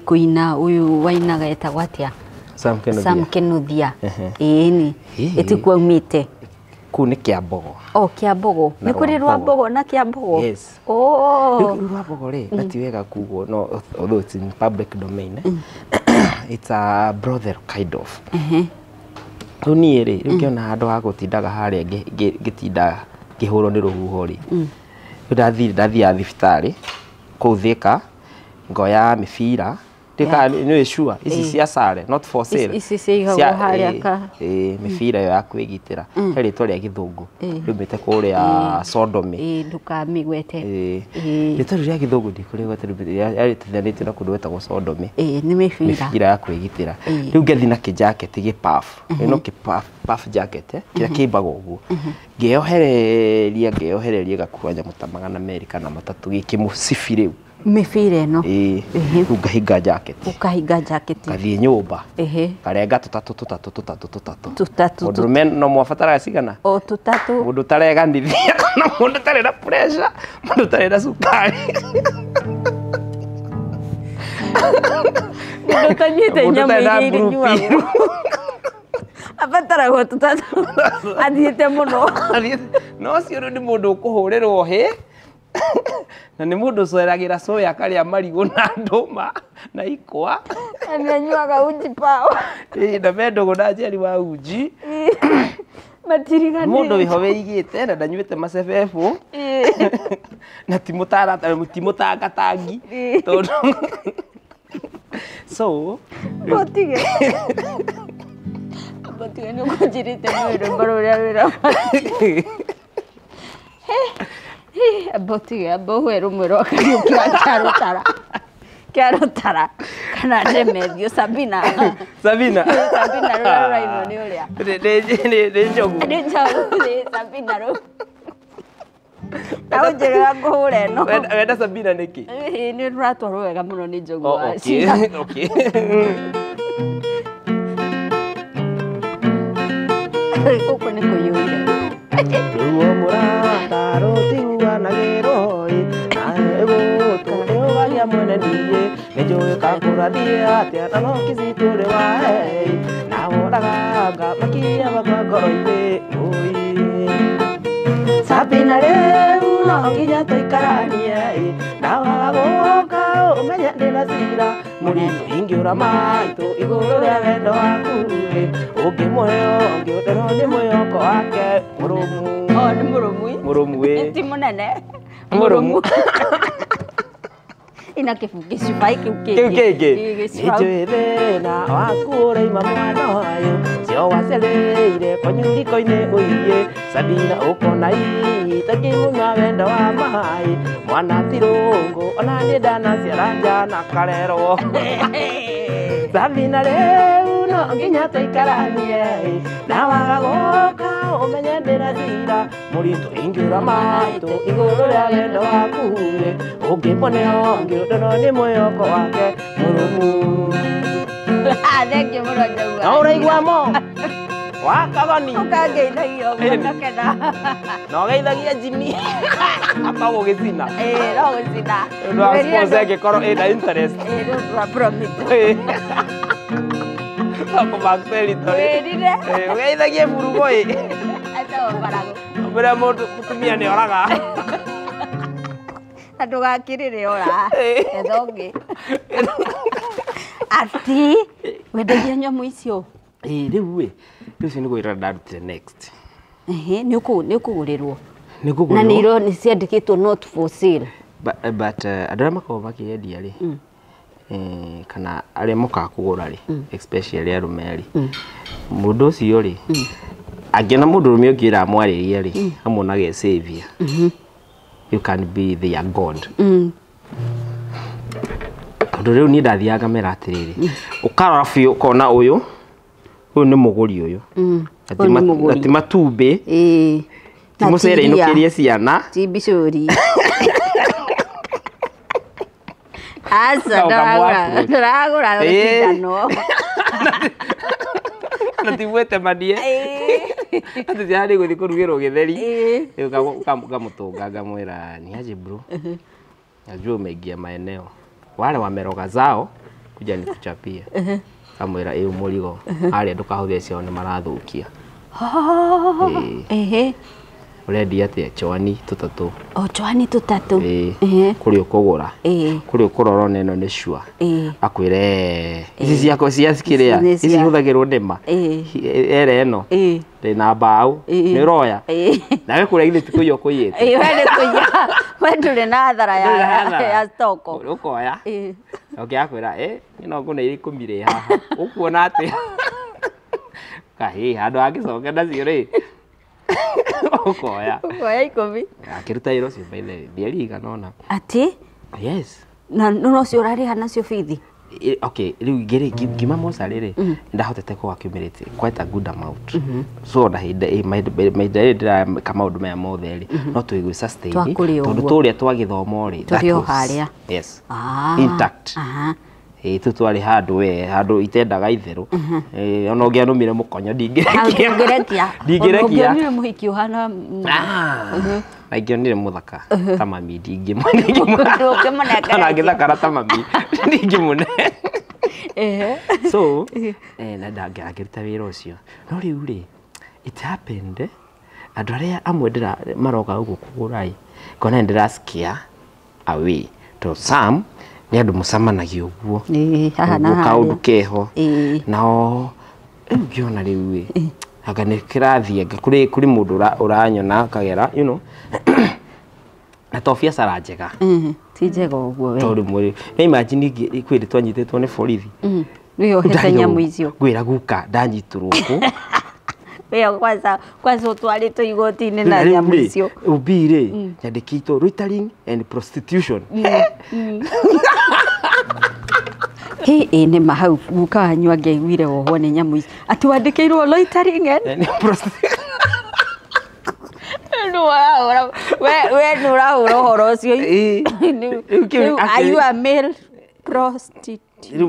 Kũina ũyũ wainaga etagwo atĩa? Sam Kenodia. Sam Kenodia. Ĩĩ ni. Ĩtikuo aumĩte. Kũu nĩ Kĩambogo. O Kĩambogo. Na Nĩ kũrĩ Rwambogo. Rwambogo na Kĩambogo. Yes. Oh. Rĩu Rwambogo rĩ, na ti wega kugwo, no although it's in public domain, it's a brothel kind of. Rĩu niĩ rĩ, rĩu ngĩona handũ ha gũtindaga harĩa ngĩtinda ngĩhũrwo nĩ rũhuho rĩ, rĩu ndathire, ndathiaga thibitarĩ kũu Thika, ngoya mĩbira. Thika nĩ sure ici cia sare, not for sale. Ici ciigagwo harĩa Mĩbira ĩyo ya kwĩgitĩra, he rĩtwa rĩa gĩthũngũ rĩumĩte kũrĩa Sodomy. Ndũkamĩgwete. Rĩtwa rĩu rĩa gĩthũngũ ndikũrĩgweta, yarĩtithanĩtio na kũndũ gwĩtagwo Sodomy. Nĩ mĩbira. Mĩbira ya kwĩgitĩra. Rĩu ngĩthiĩ na kĩjaketi gĩ-puff, ĩno kĩ-puff, puff jacket, kĩrĩa kĩimbaga ũguo, ngeyohereria gakua nyamũ ta 200 kana 300 gĩkĩmũcibi rĩu. Mĩbira ĩno. Ĩĩ, rĩu ngahinga jacket. Ũkahinga jaketi. Ngathiĩ nyũmba, ngarenga tũtatũ tũtatũ tũtatũ tũtatũ. Tũtatũ. Mũndũrũme no mwabataraga cigana? O tũtatũ. Mũndũ ũtareganithia kana mũndũ ũtarĩ na pressure, mũndũ ũtarĩ na cukari. Mũndũ ũtanyuĩte Mũndũ nyamũ ũtarĩ na iria blue inyuagwo. Abataragwo tũtatũ. Athiĩte mũno. No ũcio rĩu nĩ mũndũ ũkũhũrĩrwo hĩ, na nĩ mũndũ ũceragĩra soya, akarĩa marigũ na ndũma na ikwa. Na nĩ anyuaga uji power. Ĩĩ, na me ndũgũ na njeri wa uji. Matiriganĩte. Mũndũ wĩho wĩigĩte na ndanyuĩte macebebũ na ti mũtara ti mũtangatangi tondũ so Botige. Botige nĩ ũkũnjĩrĩte nĩ rwĩmbo rũrĩa rwĩra. Botige amba ũhe rũmwe rwa Kariũki wa Kĩarũtara. Kĩarũtara kana Ndemethio Sabina. Sabina. Sabina rũrĩa rũrainwo nĩ ũrĩa. Nĩ njogu. Nĩ njogu, nĩ Sabina rũu. Na ũnjĩrĩra ngũhũre ĩno. Wenda Sabina nĩkĩ? Ĩĩ, nĩ rũratwarwo wega mũno nĩ njogu Oh, wa okay. Cira. Okay. Gũkũ nĩ kũiyũire. Ruo mũrata rũtiguanagĩrwo ĩ, na gũtũ ĩũgagia mwene niĩ nĩ njũĩ kakũrathiĩ atĩa na no kicitũrĩ wae na woraga makia makwa ngoro-inĩ ũi. Sabina rĩu no nginya tũikaranie ĩ, na waga gũka ũmenye ndĩna cira mũritũ ingĩũra maitũ igũrũ rĩa wendo waku ĩ, ũngĩmũhe ũngĩ ũnderwo nĩ mwĩhoko wake mũrũmu. Oh, nĩ mũrũmu. Mũrũmu ĩ. Ti mũnene. Mũrũmu. Ina gĩcubai kĩu kĩngĩ. Kĩu kĩngĩ. Ĩ, gĩcubai. Nĩnjũĩ thĩna waku ũraima mwana ũyũ cio wacereire kwanyu riko-inĩ ũiye Sabina ukona ii takimunywa wendo wa mahai mwana tirungu ona ni ndanaciara njana karerwo Sabina rĩu no nginya tũikaranie na waga gũka ũmenye ndĩra cira mũritũ ingĩũra maitũ igũrũ rĩa wendo waku rĩ ũngĩmbone ũngĩ ũndũ nĩ mwĩhoko wake mũrũmu. Thank you mũno Njaua. No ũraigua mo wa Kagoni ũkangeithagia ũguo ndakena. Na ũgeithagia Jimmy akagũgĩcina. Ĩĩ no gũcina. Ũndũ wa sponsor angĩkorwo ĩna interest. Ĩĩ nĩ ũndũ wa promise. Ako back territory. Wĩrire. Ĩĩ ũgeithagie burugo ĩ. Etagwo barago. Mbere mũndũ mũtumia nĩ oraga. Na ndũgakĩrĩre ora. Etha ũngĩ. Ati wendagia nyamũ icio. Ĩĩ rĩu ĩ rĩu ũcio nĩguo wĩra ndarutire next. Ehe nĩ ũkũgũrĩrwo. Nĩ kũgũrĩrwo. Na nĩ nĩ ciandĩkĩtwo not for sale. But andũ arĩa makoragwo makĩendia rĩ kana arĩa mokaga kũgũra rĩ especially arũme rĩ mũndũ ũcio rĩ angĩona mũndũrũme ũngĩ ũramwarĩria rĩ amuonaga e savior. You can be their god. Tondũ rĩu niĩ ndathiaga ngamera atĩrĩrĩ ũkarora biũ ũkona ũyũ ũyũ nĩ mũgũri ũyũ na ti matumbĩ ti mũcere inũkĩrie ciana ti mbicũri. Aca ndĩragũra gĩcindano. Na ti gwĩtemanie atĩ ciana nĩ igũthiĩ kũrugĩrwo gĩtheri. Rĩu ngamũtũnga ngamwĩra ni aje bro, najua umeingia maeneo wale wameroga zao kuja nikuchapie. Kamwĩra ĩ mũrigo arĩa ndũkahũthĩre ciao nĩ marathũkia. Ehe ũrendia atĩa chwani tũtatũ? O chwani tũtatũ. Kũrĩ ũkũgũra kũrĩ ũkũrora ona ĩno nĩ sure akwĩre ici ciakwa cia kĩrĩa ici ihũthagĩrwo nĩma ere ĩno ndĩna mbaũ nĩ ũroya nawe kũrĩa githĩ ti kũiya ũkũiyĩte. We nĩ kũiya we ndũrĩ na hathara ya stoko ũkoya okay akwĩra ĩ no ngũneire 10 rĩ haha ũkuona atĩa kahĩ handũ hangĩcoka nacio rĩ ũkoya ũkoya 10 akĩruta wĩra ũcio by the way mĩeri igana ũna. Atĩ yes na no ũcio ũrarĩha nacio bithi. Okay rĩu ingĩ ngiuma mocarĩ rĩ ndahotete kũ accumulate quite a good amount so na hĩndĩ mahinda rĩrĩ ndĩreka maũndũ maya mothe rĩ no tũigue sustain tondũ tũrĩa twagĩthomo rĩ tũrĩ o harĩa yes intact. Ĩĩ tu twarĩ handũ we handũ itendaga itherũ ona ũngĩanũmire mũkonyo ndingĩrekia ndingĩrekia. Ũngĩonire mũhiki ũhana na ingĩonire mũthaka ta mami ndingĩmũne kana ngĩthakara ta mami ndingĩmũne. So na ndangĩruta wĩra ũcio no rĩu rĩ it happened andũ arĩa amwe maroka gũkũ kũgũra ĩ ngona nĩndĩrascare away to some nĩ andũ mũcemanagia ũguo kaũndũ keho nao rĩu ngĩona rĩu ĩ anga nĩ kĩrathiĩ anga kũrĩ mũndũ ũranyona akagera you know na to biacara njega ti njega ũguo we tondũ mwĩrĩ nĩ imagine kwĩ hĩndĩ twanyitĩtwo nĩ borithi wĩyohete nyamũ icio ngwĩra guka ndanyitĩrwo kũ wĩyo kwanza kwanza ũtwarĩtwo igoti-inĩ na nyamũ icio ũmbi rĩ nyandĩkĩtwo loitering and prostitution. Hĩ ĩ nĩ ma hau guka wanyu angĩaiguire wohwo nĩ nyamũ ici atĩ wandĩkĩirwo loitering and prostitution. We nĩ ũrahũra ũhoro ũcio. Are you a male prostitute? Rĩu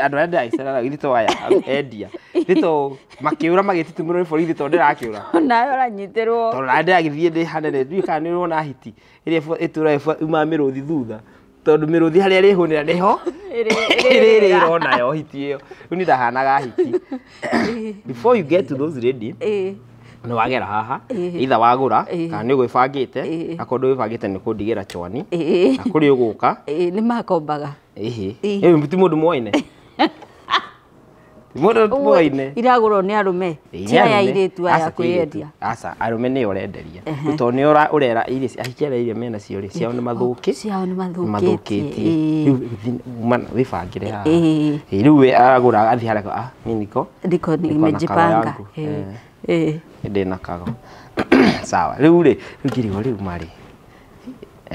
andũ arĩa ndĩragĩcerera githĩ to aya endia githĩ to makĩũra magĩtitimũrwo nĩ borithi tondũ ndĩrakĩũra nawe ũranyitĩrwo tondũ na ndĩragĩthiĩ ndĩ hanene ndiũĩ kana nĩ ũrona hiti ĩrĩa ĩtũraga yumaga mĩrũthi thutha tondũ mĩrũthi harĩa ĩrĩhũnĩra nĩho ĩrĩrĩra onayo hiti ĩyo rĩu niĩ ndahanaga hiti. Before you get to those lady nĩ wagera haha either wagũra kana nĩ ũgwĩbangĩte akorwo ndũgwĩbangĩte nĩ kũndigĩra chwani na kũrĩ ũgũka nĩ makombaga. Ĩhĩ ti mũndũ moaine Mũndũ tũmoine. Iragũrwo nĩ arũme. Ti aya airĩtu aya kwĩyendia. Aca, arũme nĩo ũrenderia. Tondũ nĩo ũrera irio ahiki arĩa irio mena cio rĩ, ciao nĩ mathũki. Ciao nĩ mathũkĩtie. Rĩu wĩbangĩre haha. Rĩu we aragũra athiĩ harĩa ah mimi niko. Niko nimejipanga. Ndĩna kago. Sawa. Rĩu rĩ, rĩu ngĩrigwo rĩu marĩ.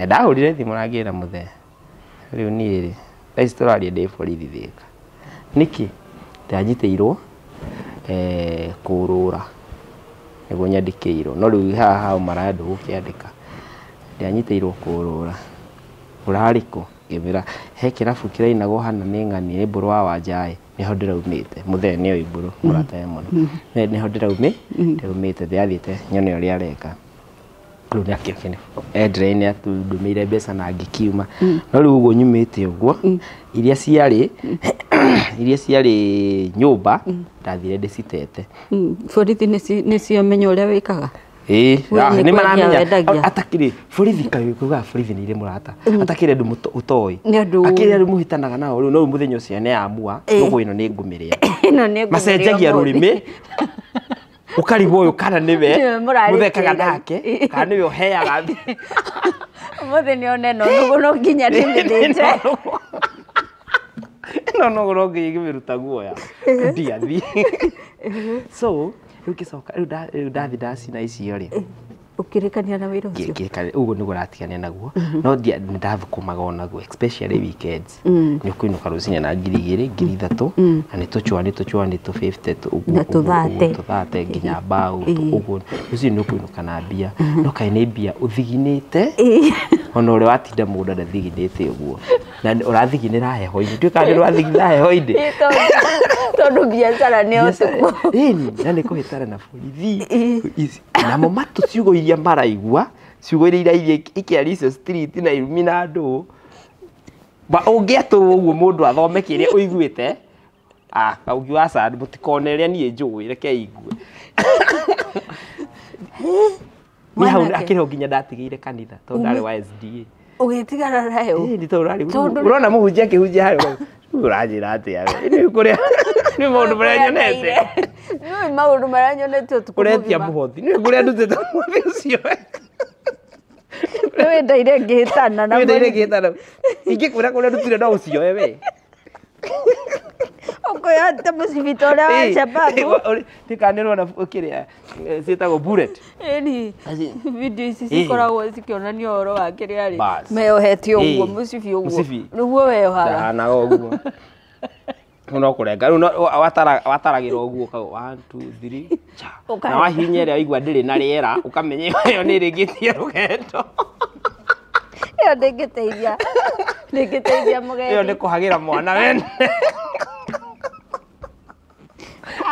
Ndahũrire thimũ na ngĩra mũthee. Rĩu niĩ rĩ, thaa ici tũraria ndĩ borithi Thĩka. Nĩkĩ? Ndanyitĩirwo kũrũra nĩguo nyandĩkĩirwo no rĩu haha hao marenda gũkĩandĩka. Ndanyitĩirwo kũrũra. Ũrarĩ kũ? Ngĩmwĩra he kĩrabu kĩrainagwo hana nĩ ng'ani nĩ Mbũrũ wa Wanjaĩ nĩho ndĩraumĩte. Mũthee nĩoĩ Mbũrũ mũratawe mũno. Nĩho ndĩraumĩte ndĩrathiĩte nyone ũrĩa areka. Rĩu nĩakĩokire Edrey nĩatũndũmĩire mbeca na ngĩkiuma. No rĩu ũguo nyumĩte ũguo iria ciarĩ nyũmba ndathire ndĩcitete. Borithi nĩcio menya ũrĩa wĩkaga? Ĩĩ, nĩ maramenya atakĩrĩ borithi kaĩ kuga borithi nĩ irĩ mũrata atakĩrĩ andũ ũtoĩ akĩrĩ andũ mũhĩtanaga nao rĩu no mũthenya ũcio nĩ amua nũgũ ĩno nĩ ngũmĩrĩa. Ĩno nĩ ngũmĩrĩa. Macenjagia rũrĩmĩ ukarigwo ũyũ kana nĩwe mũthekaga nake kana nĩwe ũheaga. Ũmũthĩ nĩ one ĩno nũgũ no nginya ndĩmĩthĩnje. Ĩno nũgũ no nginya ingĩmĩruta guoya ndiathi. So rĩu ngĩcoka rĩu ndathi ndacina icio rĩ. Ũkĩrĩkania na wĩra ũcio? Ũguo nĩguo ndatiganire naguo no nĩndathũkũmaga onaguo especially weekends. Nĩ ũkũinũka rũcinĩ na 2,000 3,000 na nĩ tũchwa nĩ 250 ũguo tũthate nginya mbaũ ũguo rũcinĩ nĩ ũkũinũka na mbia no kaĩ nĩ mbia ũthiginĩte ona ũrĩa watinda mũgũnda ndathiginĩte ũguo na ũrathiginĩra heho-inĩ ndiũĩ kana nĩ ũrathiginĩra heho-inĩ tondũ biacara nĩ ũtukũ. Ĩni na nĩ kũhĩtana na borithi namo matũ ciugo iria maraigua ciugo iria irairie ikĩaria icio street na irumi na andũ ũngĩatũrwo ũguo mũndũ athome kĩrĩa ũiguĩte ah kaungiuga aca mũtikone ũrĩa niĩ njũĩ reke igue. Niĩ hau akĩrĩ ho nginya ndatigĩire kanitha tondũ ndarĩ wa SDA. Ũgĩtigana nayo? Ĩĩ tondũ ũrarĩ ũrona mũhunjia akĩhunjia harĩa ũranjĩra atĩa we nĩ kũrĩa nĩ maũndũ marĩa nyonete. Nĩ maũndũ marĩa nyonete ũtukũ mũgima. Ũretia mũhothi nĩ kũrĩa ndutĩte mũhothi ũcio. Nĩ wendaire ngĩhĩtana na mũhothi. Nĩ wendaire ngĩhĩtana. Ingĩkwĩra kũrĩa ndutire no ũcioe we. Ũkũyote mũcibi ta ũrĩa wa Shababu. Ndikanĩrwo na kĩrĩa ciĩtagwo bullet. Ĩni video ici cikoragwo cikĩonania ũhoro wa kĩrĩa rĩ meyohete ũguo mũcibi ũguo nĩguo weyohaga. Ndahanaga ũguo. No kũrenga rĩu wataragĩra ũguo ũkauga 1 2 3 cha na wahihinya ĩrĩa waigua ndĩrĩ na rĩera ũkamenya ĩyo nĩ ĩrĩkĩtie rũgendo. Ĩyo ndĩngĩteithia ndĩngĩteithia mũgendi. Ĩyo nĩ kũhagĩra mwana wene.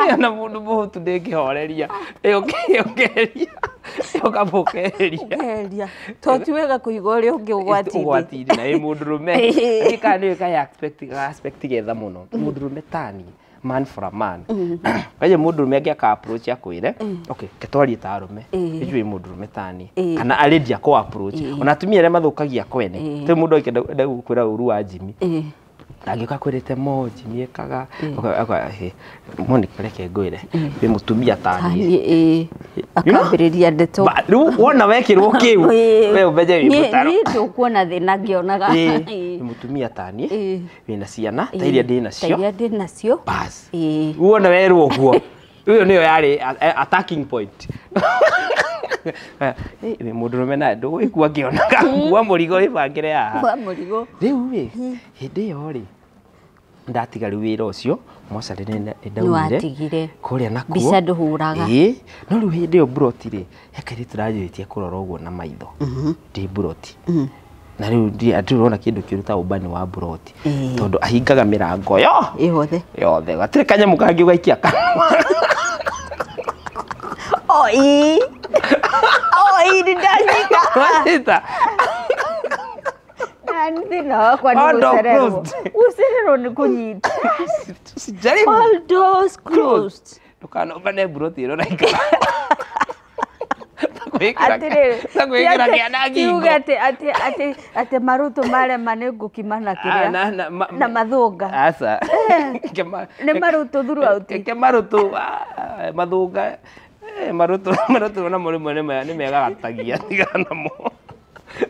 Ĩyo na mũndũ mũhũtu ndĩngĩhoreria ĩyo ũkeheria ũkamũkeheria. Ũkeheria to ti wega kũiga ũrĩa ũngĩ ũgwati-inĩ na ĩ mũndũrũme kana nĩ ka aspect getha mũno mũndũrũme tani man for a man kaje mũndũrũme angĩaka approach akwĩre okay ketwarie ta arũme ijui mũndũrũme tani kana arĩndia kũ approach ona atumia arĩa mathũkagia kwene tĩ mũndũ akĩenda gũkwĩra ũru wa Jimmy angĩũka kwĩrĩte mo Jimmy ekaga Monica reke ngwĩre wĩ mũtumia tani akambĩrĩria ndeto rĩu wona wekĩrwo kĩu we ũmenye wĩ mũtaro niĩ ndũkuona thĩna ngĩonaga wĩ mũtumia tani wĩna ciana ta iria ndĩ nacio bas wona werwo ũguo ĩyo nĩyo yarĩ attacking point. Wĩ mũndũrũme na ndũgũgĩkua ngĩonaga kua mũrigo wĩbangĩre haha kua mũrigo. Rĩu rĩ hĩndĩ ĩyo rĩ ndatiga rĩu wĩra ũcio mocarĩ nĩ ndaumire kũrĩa nakuo mbica ndũhũraga. Ĩĩ no rĩu hĩndĩ ĩyo mburoti rĩ he kairĩtu ndĩranjĩtie kũrora ũguo na maitho ndĩ mburoti na rĩu ndĩrona kĩndũ kĩũru ta ũmbani wa mburoti tondũ ahingaga mĩrango yothe yothe gatirĩ kanyamũ kangĩ ũgaikia kanua. Oi oi ndanyita wanyita na thĩna wakwa nĩ gũcererwo gũcererwo nĩ kũnyita. All doors closed. Ndũkanombane mburoti ĩno na ikara Atĩrĩrĩ kiuge atĩ atĩ marũtũ marema nĩ ngũkima na kĩrĩa na mathũnga. Aca. Nĩ marũtũ throughout. Ke marũtũ mathũnga marũtũ namo rĩmwe nĩ megagatagia tigana namo.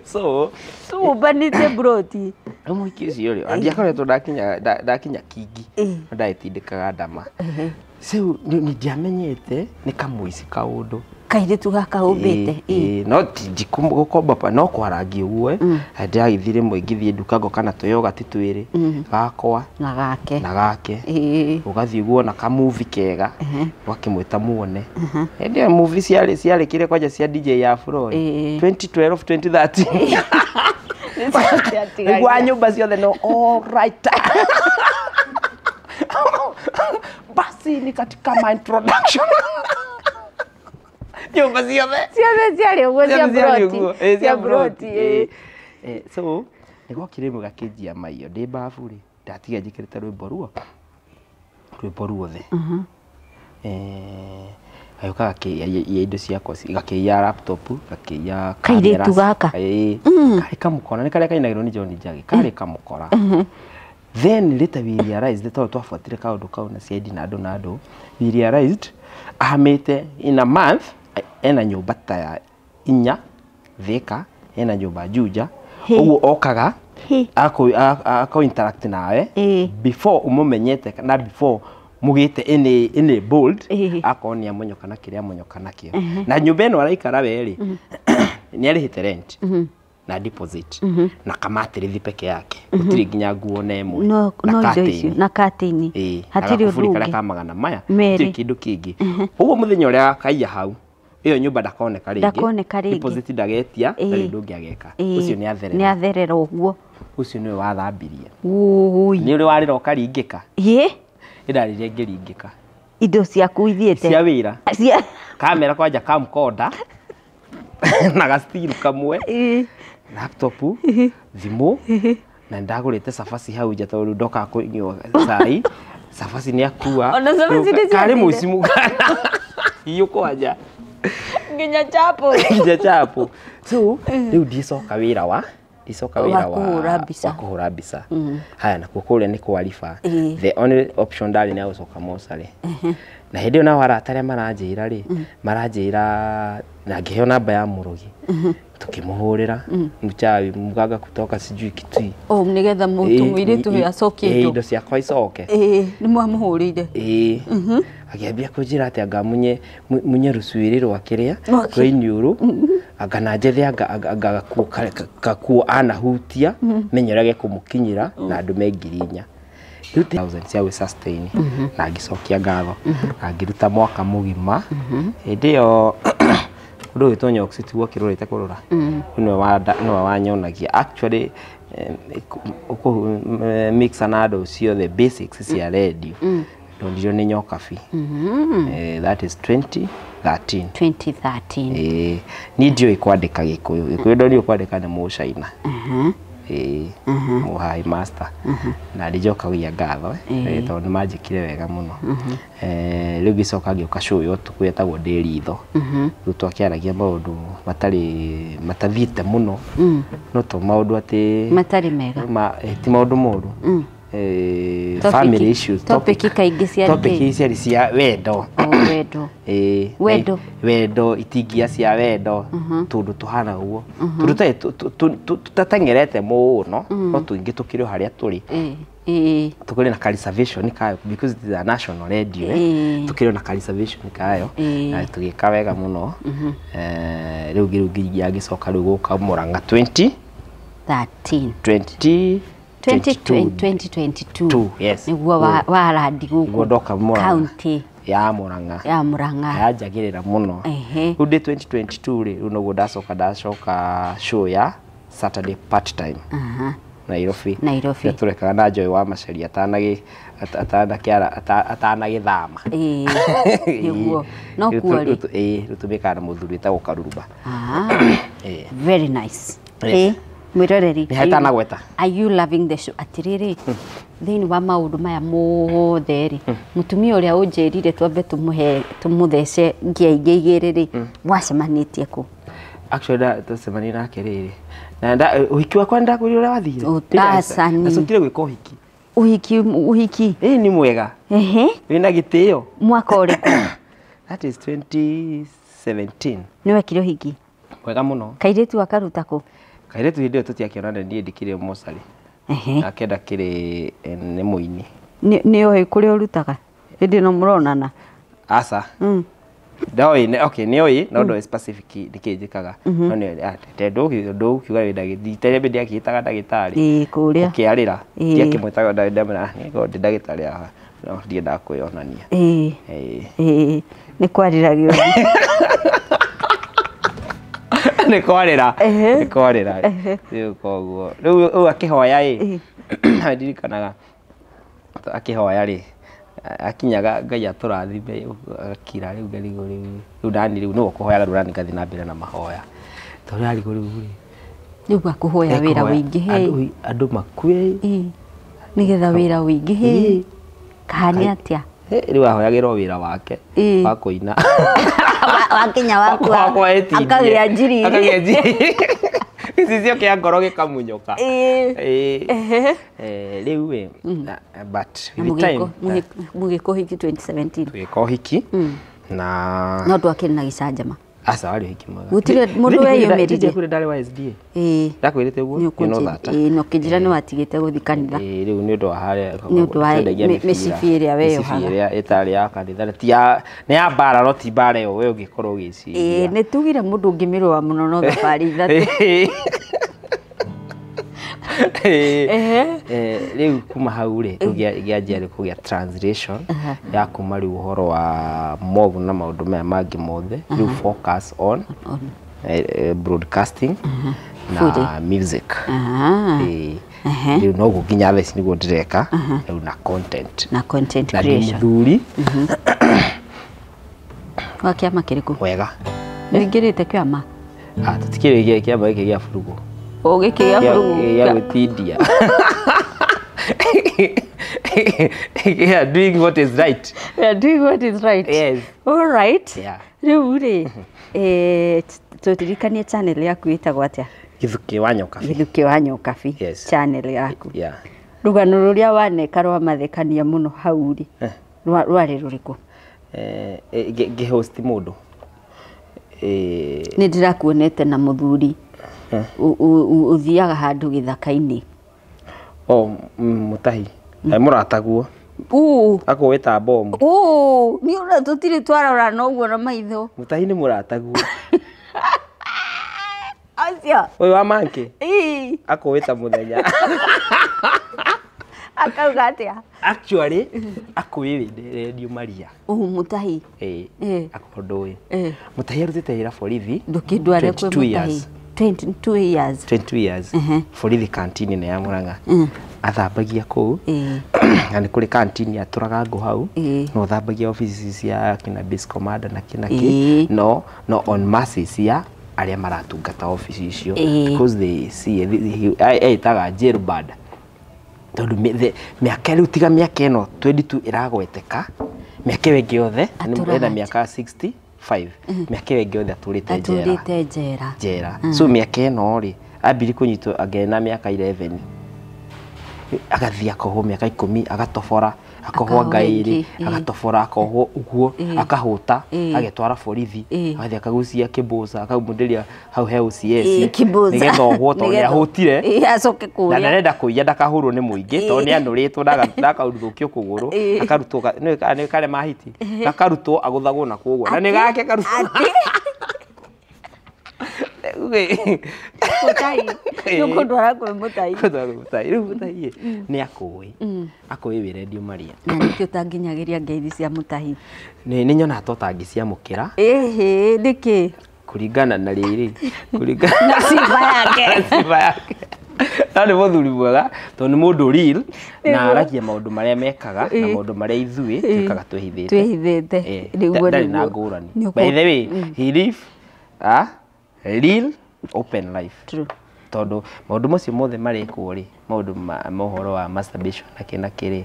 So ũmbanĩtie mburoti. Rĩu mũhiki ũcio rĩ, ndiakoretwo ndakinya kingi, ndagĩtindĩkaga ndama. So ndiamenyete nĩ kamũici kaũndũ. Kairĩtu gaka ũmbĩte. No gũkomba no kwarangia ũguo ndĩragĩthiĩ rĩmwe ngĩthiĩ nduka ngoka na tũyogati twĩrĩ gakwa na gake na gake ũgathiĩ ũguo na kamuvi kega ũgakĩmwĩta muone. Hĩndĩ ĩyo movie ciarĩ kĩrĩa kwanja cia DJ ya Afro 2012 2013 nĩguo nyũmba ciothe no all right. Basi ni katika my introduction. Nyũmba ciothe ciarĩ ũguo cia broti cia broti. So nĩgwokire rĩmwe gakĩnjia maiyo ndĩ babu rĩ ndatiga njĩkĩrĩte rwĩmbo ruothe. Gagĩũka gakĩiya indo ciakwa, gakĩiya laptop, gakĩiya kairĩtu gaka. Karĩ kamũkora, nĩ karĩa kainagĩrwo nĩ John Njagi, karĩ kamũkora. Then later we realized tondũ twabuatire kaũndũ kau na CID na andũ we realized ahamĩte in a month ena nyũmba ta ya inya Thika, ena nyũmba Juja, ũguo okaga ako interact nawe before ũmũmenyete na before mugĩte ĩnĩ bold akorwo nĩ amonyoka na kĩrĩa amonyoka nakĩo. Na nyũmba ĩno araikara we rĩ nĩ arĩhĩte rent na deposit na kamatirithi peke yake, gũtirĩ nginya nguo na ĩmwe na curtain hatirĩ ũndũ ũngĩ ka magana maya gũtirĩ kĩndũ kĩngĩ. Ũguo mũthenya ũrĩa akaiya hau ĩyo nyũmba ndakoneka rĩngĩ, deposit ndagetia, ndarĩ ũndũ ũngĩ ageka, ũcio nĩ atherera, nĩ atherera ũguo. Ũcio nĩwe wathambirie. Nĩ ũrĩ warĩra ũkaringĩka. Ĩ ĩndarĩria ngĩringĩka indo ciaku ithiĩte cia wĩra, kamera kwanja camcorder na gastiru kamwe, laptop, thimũ, na ndagũrĩte cabaci hau nja tondũ ndokaga kũnyua cai, cabaci nĩ akua karĩ mũici mũgana hiũ kwanja nginya chapo nginya chapo. So rĩu ndicoka wĩra wa kũhũra mbica. Haya nakuo kũrĩa nĩ kwa riba. The only option ndarĩ nĩ ya gũcoka mocarĩ. Na hĩndĩ ĩyo nao arata arĩa maranjĩra rĩ, maranjĩra na ngĩheo namba ya mũrogi, tukĩmũhũrĩra mchawi mganga kutoka sijui Kitui. Oh, nĩgetha mũirĩtu ũyũ acokie indo. Indo ciakwa icoke. Nĩ mwamũhũrĩire. Akĩambia kũnjĩra atĩ anga munye rũcuĩrĩ rwa kĩrĩa rwa iniũrũ, anga na njethe anga gakuo anahutia menye ũrĩa gekũmũkinyĩra na ndũme 4,000. Rĩu 1000 cia gwĩ sustain na ngĩcokia ngatho na ngĩruta mwaka mũgima. Hĩndĩ ĩyo ũndũ ũgĩtwo Nyox tiguo kĩrorete kũrora, nĩwe wanyonagia actually mixer na andũ ciothe basics cia radio ndondirio nĩ Nyokabi. That is 2013. 2013. Niĩ ndiũĩ kwandĩka Gĩkũyũ, Gĩkũyũ ndonire kwandĩka nĩ Mũcaina. Mũhai master na ndĩnjokagia ngatho tondũ nĩ manjĩkire wega mũno. Rĩu ngĩcoka ngĩũka show ya ũtukũ yetagwo Ndĩ Ritho. Rĩu twakĩaragia maũndũ matarĩ matathiĩte mũno, no to maũndũ atĩ matarĩ mega, ti maũndũ moru, family issues, topic kaingĩ ciarĩ topic ciarĩ cia wendo, wendo wendo itingia cia wendo, tũndũ tũhana ũguo tũndũ tũtateng'erete mũno, no tũingĩ tũkĩrĩ o harĩa tũrĩ. Tũkĩrĩ na reservation kayo because it is a national radio, tũkĩrĩ na reservation kayo na tũgĩka wega mũno. Rĩu ngĩgĩcoka rĩu gũka Murang'a 2013 2022. Yes. Nĩguo warandi gũkũ ndoka county ya Murang'a, ya Murang'a yanjagĩrĩra mũno. Rĩu ndĩ 2022 rĩ, rĩu noguo ndacoka show ya Saturday part time Nairobi. Nairobi tũrekaga na Joy wa Macharia atanagĩthama. Nĩguo no kuo rĩ rĩu tũmĩkaga na mũthuri wĩtagwo Karuruba. Very nice. Mwiroreri, are you loving the show? Atiriri, thĩinĩ wa maũndũ maya mothe rĩ, mũtumia ũrĩa ũnjĩrire twambe tũmũhe tũmũthece ngia ingĩ igĩrĩ rĩ, mwacemanĩtie kũ? Actually twacemania nake rĩrĩ na ũhiki wakwa nĩndakwĩrire ũrĩa wathire. Aca. Ndacokire gwĩka ũhiki. Uhiki uhiki. Ĩĩ nĩ mwega. Ehe. Wĩna gĩtĩo. Mwaka ũrĩkũ? That is 2017. Nĩ wekire ũhiki? Mwega mũno. Kairĩtu akaruta kũ? Kairĩtu hĩndĩ ĩyo tũtiakĩonana, niĩ ndikĩrĩ mocarĩ. Ehe. Nake ndakĩrĩ nĩ mũini. Nĩ oĩ kũrĩa ũrutaga? Hĩndĩ ĩno mũronana? Aca. Ndoĩ, okay, nĩ oĩ, no ndoĩ specific nĩkĩ njĩkaga. No nĩ ndũkiuga wĩ ndagĩtarĩ, ndiakĩĩtaga ndagĩtarĩ. Ĩĩ kũrĩa. Ũkĩarĩra. Ĩĩ. Ndiakĩmwĩtaga ndamwĩra nĩ ndĩ ndagĩtarĩ haha. No ndiendaga kwĩyonania. Ĩĩ. Ĩĩ. Ĩĩ. Nĩ kwarĩra gĩothe. Nĩ kwarĩra. Ehe. Nĩ kwarĩra. Rĩu koguo. Rĩu akĩhoya ĩ. Ndirikanaga akĩhoya rĩ, akinyaga Ngai atũrathime akira rĩu ngarigwo rĩu. Rĩu nani rĩu nĩwe ũkũhoyaga rĩu nani ngathiĩ na mbere na mahoya. Tondũ arigwo rĩu rĩ. Rĩu akũhoya wĩra wĩingĩhe. Andũ makue. Ĩĩ. Nĩgetha wĩra wĩingĩhe. Kahane atĩa? Rĩu ahoyagĩrwo wĩra wake Ĩĩ. wa kũina. Wakinya wakua. Wakwa etindie. Akagĩa njiri. Akagĩa njiri. Gĩcicio kĩa ngoro gĩkamunyũka. Ĩĩ. Ĩĩ. Rĩu ĩ, but with time Mũgĩka ũhiki 2017. tũgĩka ũhiki na No ndwakĩrĩ na gĩcanjama. aca warĩ ũhiki mwega. Gũtirĩ mũndũ weyũmĩririe. Ndiakwĩrire ndarĩ wa SDA. Ĩĩ. Ndakwĩrĩte ũguo? Nĩ You know that. ũkũnjĩra. Ĩĩ, na ũkĩnjĩra nĩ watigĩte gũthiĩ kanitha. Ĩĩ, rĩu nĩ ũndũ wa harĩa Nĩ ũndũ wa twendagia mĩbira. mĩcibi ĩrĩa weyohaga. Mĩcibi ĩrĩa ĩtarĩ ya kanitha. Ti ya, nĩ ya mbara no ti mbara ĩyo we ũngĩkorwo ũgĩciria. Ĩĩ, nĩ tugire mũndũ ũngĩmĩrũa mũno no thabarĩ ithatũ. Rĩu kuma hau rĩ, rĩu gĩanjia rĩu kũgĩa translation ya kuma rĩu ũhoro wa mogu na maũndũ maya mangĩ mothe, rĩu focus on broadcasting na music. Aha. Ĩĩ. Rĩu noguo nginya thaa ici nĩguo ndĩreka rĩu na content. Na content Na ndĩ creation. mũthuri Wa kĩama kĩrĩkũ? mwega. Nĩ ũingĩrĩte kĩama? Ah, tũtikĩrĩ kĩama gĩkĩ gĩa burugũ. O gĩkĩ gĩa burugũ. Gĩa gwĩtindia. Yeah, doing what is right. We are doing what is right. Yes. All right. Yeah. Rĩu rĩ, tũtirikanie channel yaku ĩtagwo atĩa? Gĩthukĩ wa Nyokabi. Gĩthukĩ wa Nyokabi. Yes. Channel yaku. Yeah. Rũgano rũrĩa waneka rwa mathekania mũno hau rĩ, rwarĩ rũrĩkũ? Ngĩhost mũndũ. Nĩ ndĩrakuonete na mũthuri ũthiaga handũ gĩthaka-inĩ. Oh, mũtahi. Mũrataguo. Akũĩ ta bomu. Nĩ ũrĩa tũtirĩ twarora na ũguo na maitho. Mũtahi nĩ mũrataguo. Acio. Ũyũ wa monkey. Ĩĩ. Akũĩ ta mũthenya. Akauga atĩa? Actually, akũĩ wĩ Radio Maria. Mũtahi. Ĩĩ. Ĩĩ. Akorwo ndũĩ. Ĩĩ. Mũtahi arutĩte wĩra borithi. Ndũkĩndware kwĩ 22 mũtahi. years. 22 years. 22 years. Borithi kantini nĩ ya Murang'a. Athambagia kũu. Ĩĩ. Na nĩ kũrĩ kantini atũraga ngũ hau. Ĩĩ. No thambagia ofici cia kina base commander na kina Ĩĩ. kĩ. No, no on masses ya arĩa maratungata ofici icio. Ĩĩ. Because they see, etaga jailbird. Tondũ mĩaka rĩu tiga mĩaka ĩno 22 ĩragweteka, mĩaka ĩyo ĩngĩ yothe, Atũraga ena mĩaka 65, mĩaka ĩyo ĩngĩ yothe atũrĩte njera. Atũrĩte njera. Njera. So mĩaka ĩno rĩ, ambiri kũnyitwo angĩ na mĩaka 11. Agathiĩ akohwo mĩaka 10, agatobora, akohwo anga Akaohwo ĩrĩ, ĩngĩ, agatobora, akohwo ũguo, akahũta, agetwara borithi, agathiĩ akagucia kĩmbũca, akamunderia hau he OCS, Kĩmbũca. nĩgetha ohwo tondũ Nĩgetha- nĩahũtire. Ĩĩ, acoke Na kũrĩa. ndarenda kũiya ndakahũrwo nĩ mũingĩ tondũ nĩanũrĩtwo ndakaruthũkio kũgũrũ, akarutwo nĩ karĩa mahiti, gakarutwo agũthagwo na kũguo na nĩ gake karutwo. Atĩ? Mũtahi. Nĩ ũkũndwara kwĩ mũtahi. Mũtahi. Rĩu mũtahi nĩ akũĩ. Akũĩ wĩ Radio Maria. Na nĩkĩ ũtanginyagĩria ngeithi cia mũtahi? Nĩ nyonaga ta ũtangĩciamũkĩra. Ĩhĩ, nĩkĩ? Kũringana na rĩrĩ, kũringana Na sifa yake. Na sifa yake. No nĩ mũthuri mwega tondũ nĩ mũndũ real na aragia maũndũ marĩa mekaga na maũndũ marĩa ithuĩ twĩkaga twĩhithĩte. Twĩhithĩte. Rĩu Ndarĩ na nĩguo. ngũrani. Nĩ By the way, he live a real open life. True. Tondũ maũndũ macio mothe marekwo rĩ, Maũndũ ma ũhoro wa masturbation na kĩ na kĩrĩ.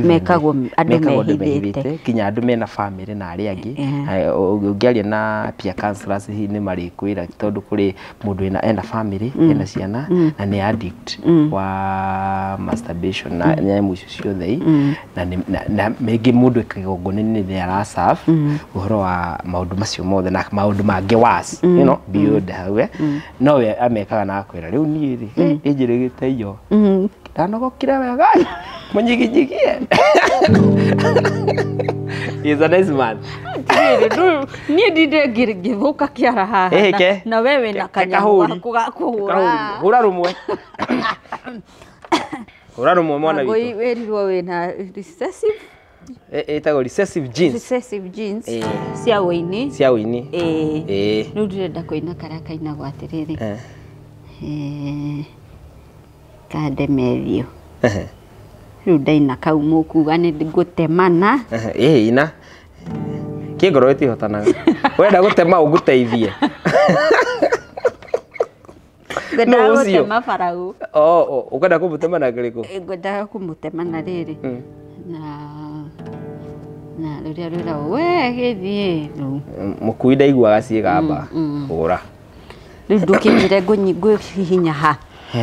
Mekagwo andũ mehithĩte. Kinya andũ mena family na arĩa angĩ. Ũngĩaria na peer counselors hihi nĩ marĩkwĩra, tondũ kũrĩ mũndũ ena family, ena ciana na nĩ addict wa masturbation na nyamũ icio ciothe, na mĩngĩ mũndũ kĩgongona-inĩ nĩ araserve ũhoro wa maũndũ macio mothe na maũndũ mangĩ worse, you know, beyond hau. No we amekaga na akwĩra rĩu niĩ rĩ ĩnjĩrĩgĩte iyo ndanogokire wega mũnyiginyigie. He is a nice man. Niĩ ndinde ngĩthũka kĩara haha na we wĩna kanyamũ gaku ga kũhũra. Hũra rũmwe. Hũra rũmwe mwana witũ. Wĩrirwo wĩna recessive. Ĩtagwo recessive genes. Recessive genes cia wũini. Cia wũini. Rĩu ndĩrenda kũina karĩa kainagwo atĩrĩrĩ. Kandemethio. Rĩu ndaina kau mũkuga nĩ ngũtemana. Ina. Kĩngoro ĩtihotanaga. Wenda gũtema ũngũteithie. Ngwendaga gũtema barau. Ũkwenda kũmũtema na kĩrĩkũ? Ngwendaga kũmũtema na rĩrĩ. Na rũrĩa rwĩragwo we gĩthiĩ. Mũkui ndaiguaga ciĩgamba. Hũra. Rĩu ndũkĩnjĩre ngũhihinya ha.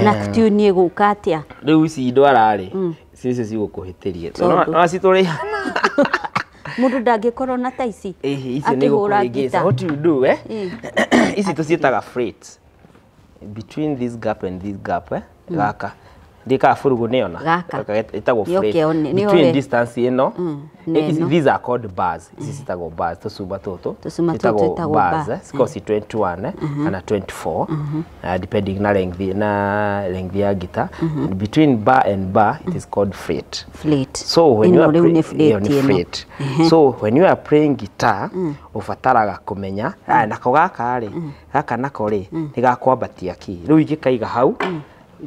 Na tune ĩgũka atĩa? Rĩu ici ndwara rĩ, ici cigũkũhĩtĩria. No citũrĩ Mũndũ ndangĩkorwo na ta ici. Icio nĩ gũkũhĩngĩca. What you do, ici tũciĩtaga freight. Between this gap and this gap, gaka. Ndĩkaga bũrũgũ nĩona. Ĩtagwo freight. Between distance ĩno, these are called bars. Ici citagwo bars, tũcuma tũtũ. Tũcuma tũtũ twĩtagwo bars. Cikoragwo ci 21 kana 24, depending na length ya guitar. Between bar and bar, it is called freight. Freight. So when you are freight. So when you are playing guitar, ũbataraga kũmenya nako gaka rĩ, gaka nako rĩ, nĩ gakwambatia key. Rĩu ingĩkaiga hau,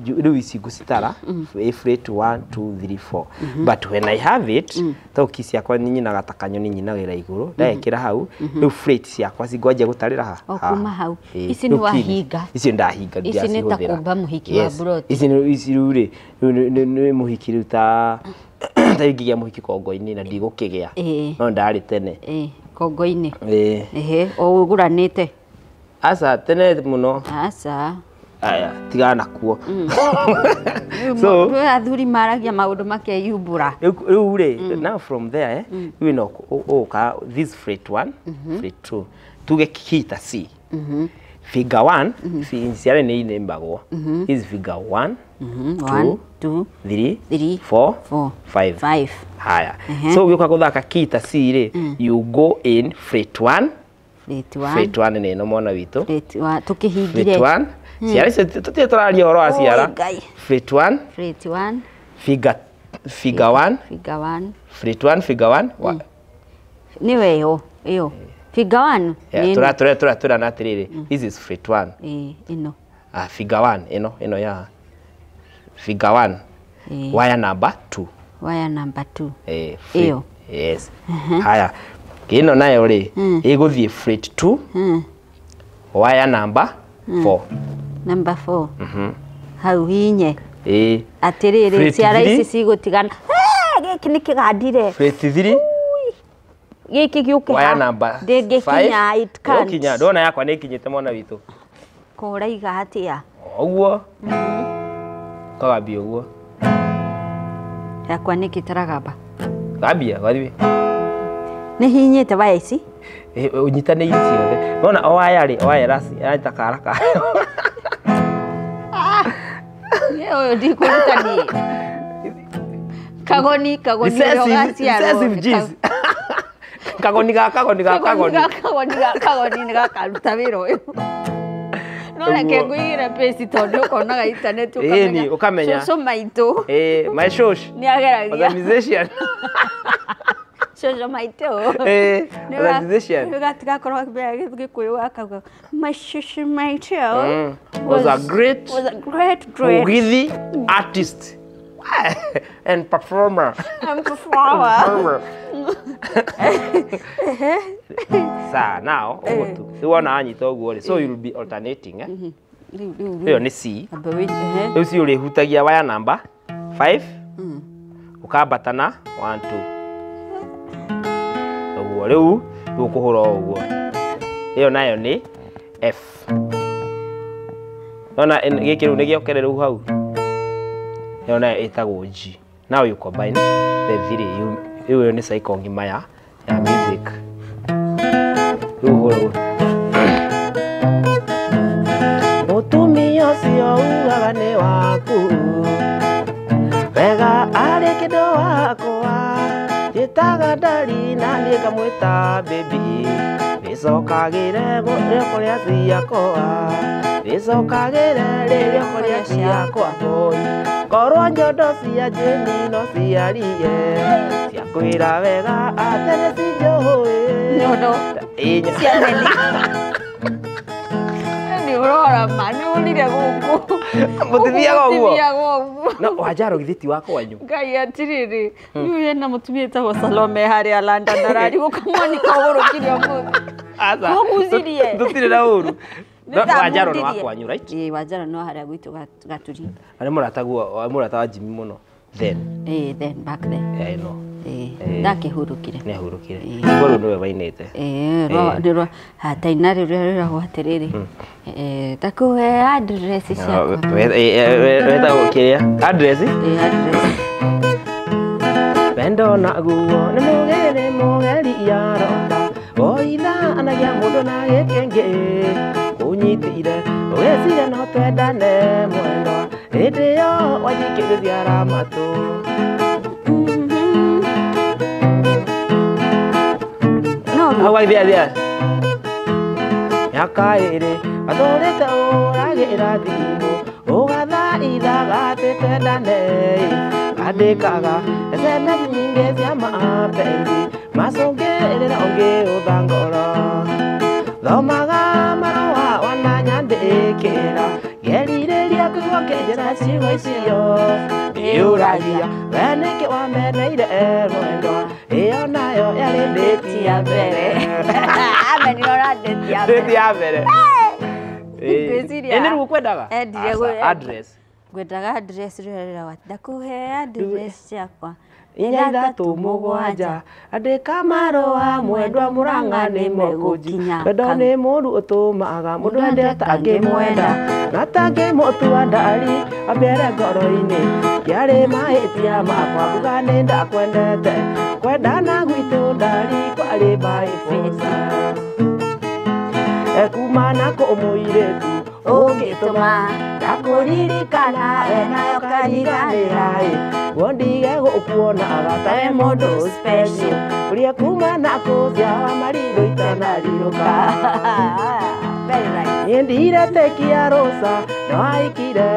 rĩu ici ngũcitara freight 1 2 3 4. But when I have it, tau key ciakwa nyinaga ta kanyoni nyinagĩra igũrũ, ndekĩra hau, rĩu freight ciakwa cingwanjia gũtarĩra ha. Kuma hau. Ici nĩ wahinga. Ici ndahinga ndiacihũthĩra. Ici nĩ ta kũmba mũhiki wa mburoti. Ici rĩu rĩ, nĩ mũhiki rĩu ta ingĩgĩa mũhiki kongo-inĩ na ndigũkĩgĩa. No ndarĩ tene. Kongo-inĩ. O ũgũranĩte. Aca tene mũno. Aca. Aya, tigana nakuo. So athuri maragia maũndũ makeyumbũra. Rĩu rĩ, now from there, you know, ũka this freight 1, freight 2, tuge key ta C. Figure 1, ciara nĩ inembagwo. This figure 1, 2, 2, 3, 3, 4, 4, 5. 5. Haya. So ũgĩũka gũthaka key ta C rĩ, you go in freight 1. Freight 1. Freight 1 nĩ ĩno mwana witũ. Freight 1 tũkĩhingire. Freight 1. Ciara icio tũtirĩ tũraria ũhoro wa ciara. Freight 1. Freight 1. Figure 1. Figure 1. Freight 1, figure 1. Nĩwe ĩyo, ĩyo. Figure 1. Tũra na atĩrĩrĩ. This is freight 1. Ĩno. Figure 1 ĩno, ĩno ya. Figure 1. Wire number 2. Wire number 2. Ĩyo. Yes. Haya. Ĩno nayo rĩ, ĩgũthiĩ freight 2. Wire number 4. Number 4. Hau hinye. Atĩrĩrĩ, ciara ici cigũtigana. Gĩkĩ nĩ kĩgandire. Freight 3. Gĩkĩ gĩũke ha. Wire number 5. Ndĩngĩkinya, it can't. Ndĩgũkinya, ndona yakwa nĩ ĩkinyĩte mwana witũ. Kũraiga atĩa? Ũguo. Kagambia ũguo. Yakwa nĩkĩ taragamba? Gambia, gathiĩ. Nĩ hinyĩte waya ici? Ũnyitanĩire ciothe. Nona o waya rĩ, o waya ĩranyita kara kayo. Ũyũ ndikũruta niĩ. Kagoni, kagoni ũrĩa ũgaciarwo. Recessive genes. Kagoni ga kagoni ga kagoni. Kagoni ga kagoni nĩ gakaruta wĩra ũyũ. No reke ngũigĩre page tondũ ũkonaga internet ũkamenya. Cũcũ maitũ. My shosh. Nĩ ageragia. Was a musician. Cũcũ maitũ. Was a musician. Nĩ gatigakorwo Gĩkũyũ gakauga my cũcũ maitũ was a great Mugithi artist and performer. And performer. Sa now, you wanna anyita ũguo rĩ, so you'll be alternating. Ĩyo nĩ C. Rĩu C ũrĩhutagia waya namba 5 ũkambata na 1 2. Ũguo rĩu ũkũhũra o ũguo. Ĩyo nayo nĩ F. Nona gĩkĩ rĩu nĩ gĩokere rĩu hau. Ĩyo nayo ĩtagwo G. Now you combine the three. Ĩyo nĩ cycle ng'ima ya music. Rĩu hũra. Mũtumia ũcio ugaga nĩ waku wega arĩ kĩndũ wakwa njĩtaga ndari na niĩ ngamwĩta baby rĩcokagĩre rĩrĩa ũkũrĩa ciakwa rĩcokagĩre rĩrĩa ũkũrĩa ciakwa boy korwo nyondo cia Jane no ciarie ciakwĩra wega atĩ nĩ cinjũĩ nyondo cia Jane Urora ma nĩ ũrire gũkũ mũtithiaga ũguo no Wanjaro githĩ ti wa kwanyu Ngai atirĩrĩ rĩu hena mũtumia wĩtagwo Salome harĩa London ararigwo kamwani kagũrũkire ũmũthĩ kũgucirie tũtirĩ na ũru Wanjaro nĩ wa kwanyu right ĩĩ Wanjaro no harĩa gwitũ Gaturi na nĩ mũrataguo mũrata wa Jimmy mũno then ĩĩ then back then yeah, I know ndakĩhurũkire nĩ ahurũkire rwĩmbo rũu nĩwe wainĩte ĩĩ hataina rĩrĩa rĩragwo atĩrĩrĩ ndakũhe address ciakwa wetagwo kĩrĩa address ĩĩ address wendo naguo nĩ mũgĩrĩ mũgeri aronda oithanagia mũndũ na gĩkĩngĩ ũnyitire ũgeciria no twendane mwendwa hĩndĩ ĩyo wanjikĩrĩria matũ hau thia mĩaka ĩrĩ watũrĩte ũragĩra thimũ ũgathaithaga atĩ twendane andĩkaga SMS nyingĩ cia mapenzi macũngĩrĩra ũngĩũtha ngoro thomaga marũa wananyandĩkĩra ngerirĩria kũigua ngĩnjĩra ciugo icio ndĩũragia we nĩkĩ wameneire mwendwa ĩyo nayo yarĩ ndĩti ya mbere amenire ora ndĩti ya mbere ndĩti ya mbere ĩ nĩ rĩu ũkwendaga address ngwendaga address rĩrĩa rĩragwo ndakũhe address ciakwa 4 3 7 andĩka marũa mwendwa Mũrang'a nĩ megũkinya wendo nĩ mũũru ũtũmaga mũndũ ende atangĩmwenda na atangĩmũtua ndari ambere ngoro-inĩ kĩarĩ mahĩtia makwa nguga nĩ ndakwendete kwendana gwitũ ndari kwarĩ by force kuma na kũ mũirĩtu ũngĩtũma ndakũririkana we nayo kariganĩra guo ndige gũkuonaga tawe mũndũ special ũrĩa kuma na kũciawa marirũ itanarirũka niĩ ndiretĩkia rũca no aikire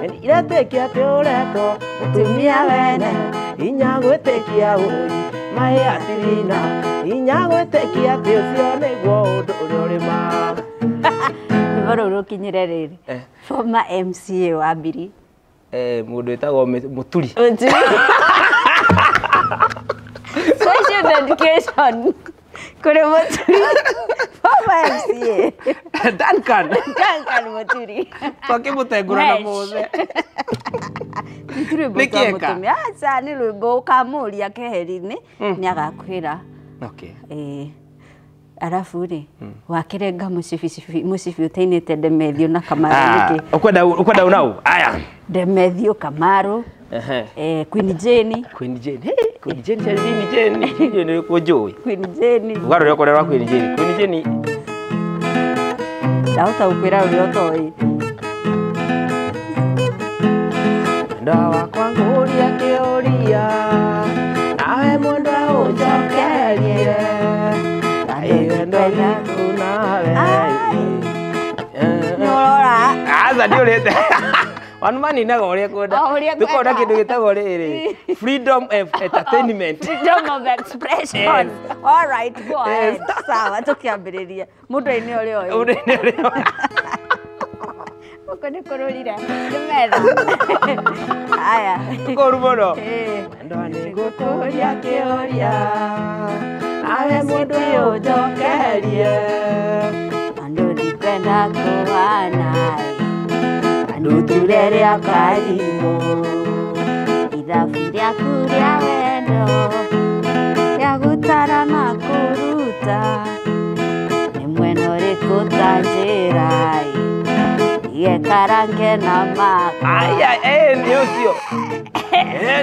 ndiretĩkia atĩ ũretwo mũtumia wene hinya gwĩtĩkia ũi maĩ atirina hinya gwĩtĩkia atĩ ũcio nĩguo ũndũ ũrĩa ũrĩ ma rwĩmbo rũu rũkinyĩre rĩrĩ former MCA wa Mbiri mũndũ wĩtagwo Mũturi social dedication kũrĩ Mũturi former MCA Duncan Mũturi twakĩmũtengũra na mothe ti rwĩmbo twa mũtumia aca nĩ rwĩmbo ũkamũria keheri-inĩ nĩ agakwĩra okay arafu rĩ wakerenga mũcibi ũtainĩte Ndemethio na Kamaru nĩkĩ ũkwenda unau aya Ndemethio Kamaru Queen Jane Queen Jane Queen Jane Queen Jane Jane nĩ njũĩ Queen Jane uga rũrĩa ũkorera rwa Queen Jane Queen Jane ndahota gũkwĩra ũrĩa ũtoĩ mwendwa wakwa ngũria kĩũria nawe mwendwa ũnjokerie aca ndiũrĩte One man inaga ũrĩa kwenda tũkona kĩndũ gĩtagwo rĩrĩ freedom of entertainment freedom of expression all right go ahead sawa tũkĩambĩrĩria mũndũ aine ũrĩa oĩ mũndũ aine ũrĩa oĩ gũkũ nĩ kũrũrire nĩ metha aya kũru mũno mwendwa nĩ ngũkũria kĩũria nawe mũndũ ũnjokerie andũ ndikwenda kũhana Injige rĩa karimũ Ithabu rĩaku rĩa wendo Rĩa gũtara na kũruta Nĩ mwena ũrĩkũ ta njĩra Iekarange na maka Aya, ni ũcio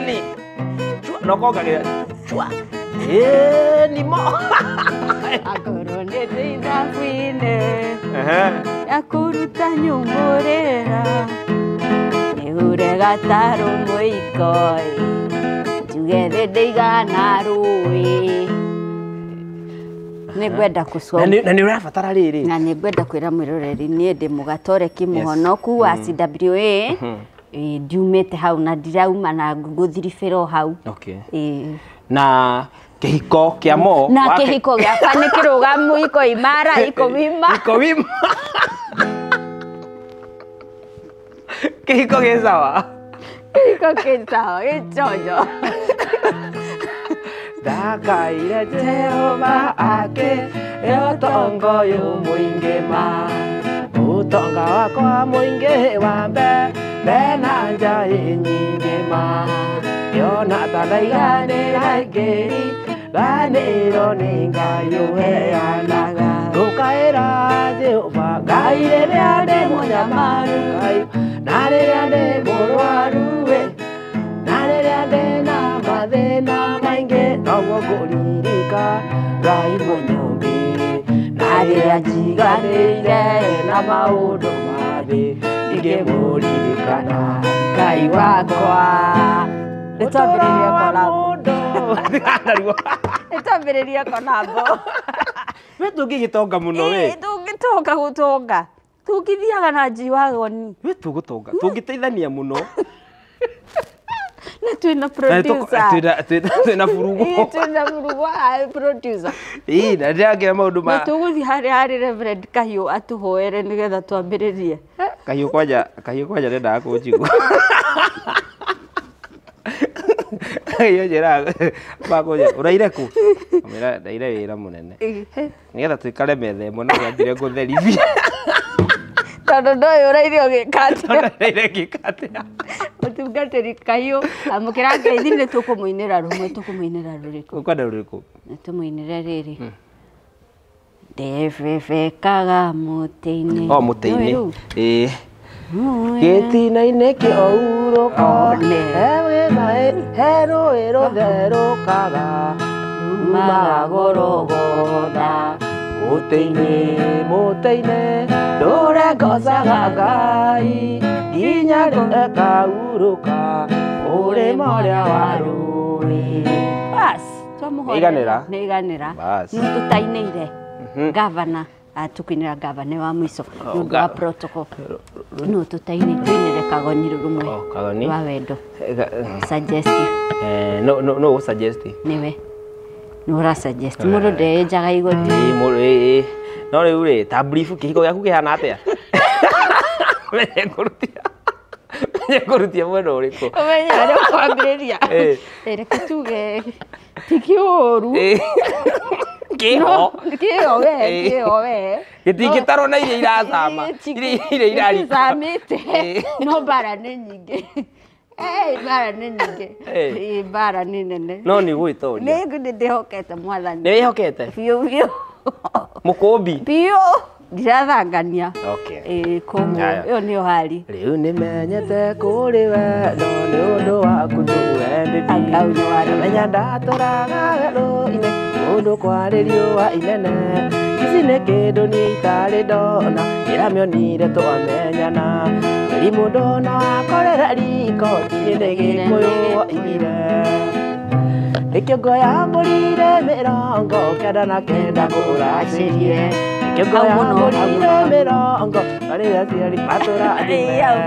Ni Chua, nokongagĩra Chua Ni mo Akorwo nĩ ndĩ ithabu-inĩ Ya kũruta nyũmbũrĩra Nĩhure gatarũ mũiko Njuge thĩ ndĩigana rũĩ Nĩngwenda gũcoka Na nĩ ũrabatara rĩrĩ na nĩngwenda kwĩra mwĩroreri niĩ ndĩ mũgatoreki mũhonoku wa CWA ndiumĩte hau na ndirauma na ngũthiribĩra o hau Na kĩhiko kĩa mo na kĩhiko gĩakwa nĩ kĩrũgamu iko imara iko wima iko wima kĩhiko gĩ sawa kĩhiko kĩ sawa gĩ chonjo Ndakaire Jehova ake ũtonga ũyũ mũingĩ ma ũtonga wakwa mũingĩ wa mena njaĩ nyingĩ ma yona ta ndaiganĩra ngĩri ganĩro nĩ Ngai ũheanaga ngũkaĩra Jehova Ngai rĩrĩa ndĩ mũnyamaru Ngai na rĩrĩa ndĩ mũrwaru na rĩrĩa ndĩ na mathĩna maingĩ noguo ngũririka Ngai mũnyũmbi na rĩrĩa njiganĩire na maũndũ ma thĩ ingĩmũririkana Ngai wakwa Nĩtwambĩrĩria collab Nĩtwambĩrĩria collab We tũngĩgĩtonga mũno we Tũngĩtonga gũtonga Tũngĩthiaga na G-Wagon We tũgũtonga tũngĩteithania mũno Na twĩna producer twĩna burugu Twĩna burugu wa producer Na ndĩrakĩra maũndũ ma Na tũgũthiĩ harĩa harĩ Reverend Kahiũ atũhoere nĩgetha twambĩrĩrie Kahiũ kwanja ndendaga kũnjigua Kahiũ njĩraga makũnjĩra ũraire kũ Ngamwĩra ndaire wĩra mũnene nĩgetha tũikare metha ĩmwe na nĩambire gũtherithia Tondũ ndoĩ ũraire ũgĩka atĩa Tondũ ndaire ngĩka atĩa Mũtungatĩri Kahiũ amũkĩra ngeithi nĩ tũkũmũinĩra rũmwe tũkũmũinĩra rũrĩkũ Ũkwenda rũrĩkũ Nĩ tũmũinĩre rĩrĩ Ndebebekaga mũtĩ-inĩ O mũtĩ-inĩ ĩĩ Gĩtina-inĩ kĩourũko he rũĩ rũtherũkaga rumaga Gorogotha mũtĩ-inĩ mũtĩ-inĩ ndũre ngocaga Ngai nginya ĩkaurũka mũrĩmo ũrĩa wa rũĩ Bas twamũhoera Nĩiganĩra nĩiganĩra Bas nĩ tũtainĩire gavana tukuinĩra gavana wa mũico nĩ ũndũ wa protocol no tũtainĩ tũinĩre kagoni rũmwe rwa wendo suggest no no no suggest nĩwe nĩ ũra suggest mũndũ ndeyenjaga igoti ĩĩ no rĩu rĩ ta brief kĩhiko gĩaku kĩhana atĩa menye kũrutia mwena ũrĩkũ ũmenye harĩa ũkwambĩrĩria reke tuge ti kĩũru Kĩho kĩho we kĩho we gĩtingĩtarwo na iria iracama iria iraricamĩte no mbara nĩ nyingĩ mbara nĩ nyingĩ mbara nĩ nene no nĩ gwĩtoria nĩ ndĩhokete mwathani nĩ wĩhokete biũ biũ mũkũmbi biũ ndirathangania koguo ĩyo nĩyo hali Rĩu nĩmenyete kũrĩ wendo nĩ ũndũ waku tu we baby menya ndatũraga werũ-inĩ kũndũ kwarĩ riũa inene ici nĩ kĩndũ niĩ itarĩ ndona ndĩramĩonire twamenyana mweri mũndũ no akorera riko tirĩ nĩ Gĩkũyũ oigire Nĩkĩo ngoyambũrire mĩrongo kenda na kenda kũracĩrie Nĩkĩo ngoyambũrire mĩrongo arĩa aciari matũrathime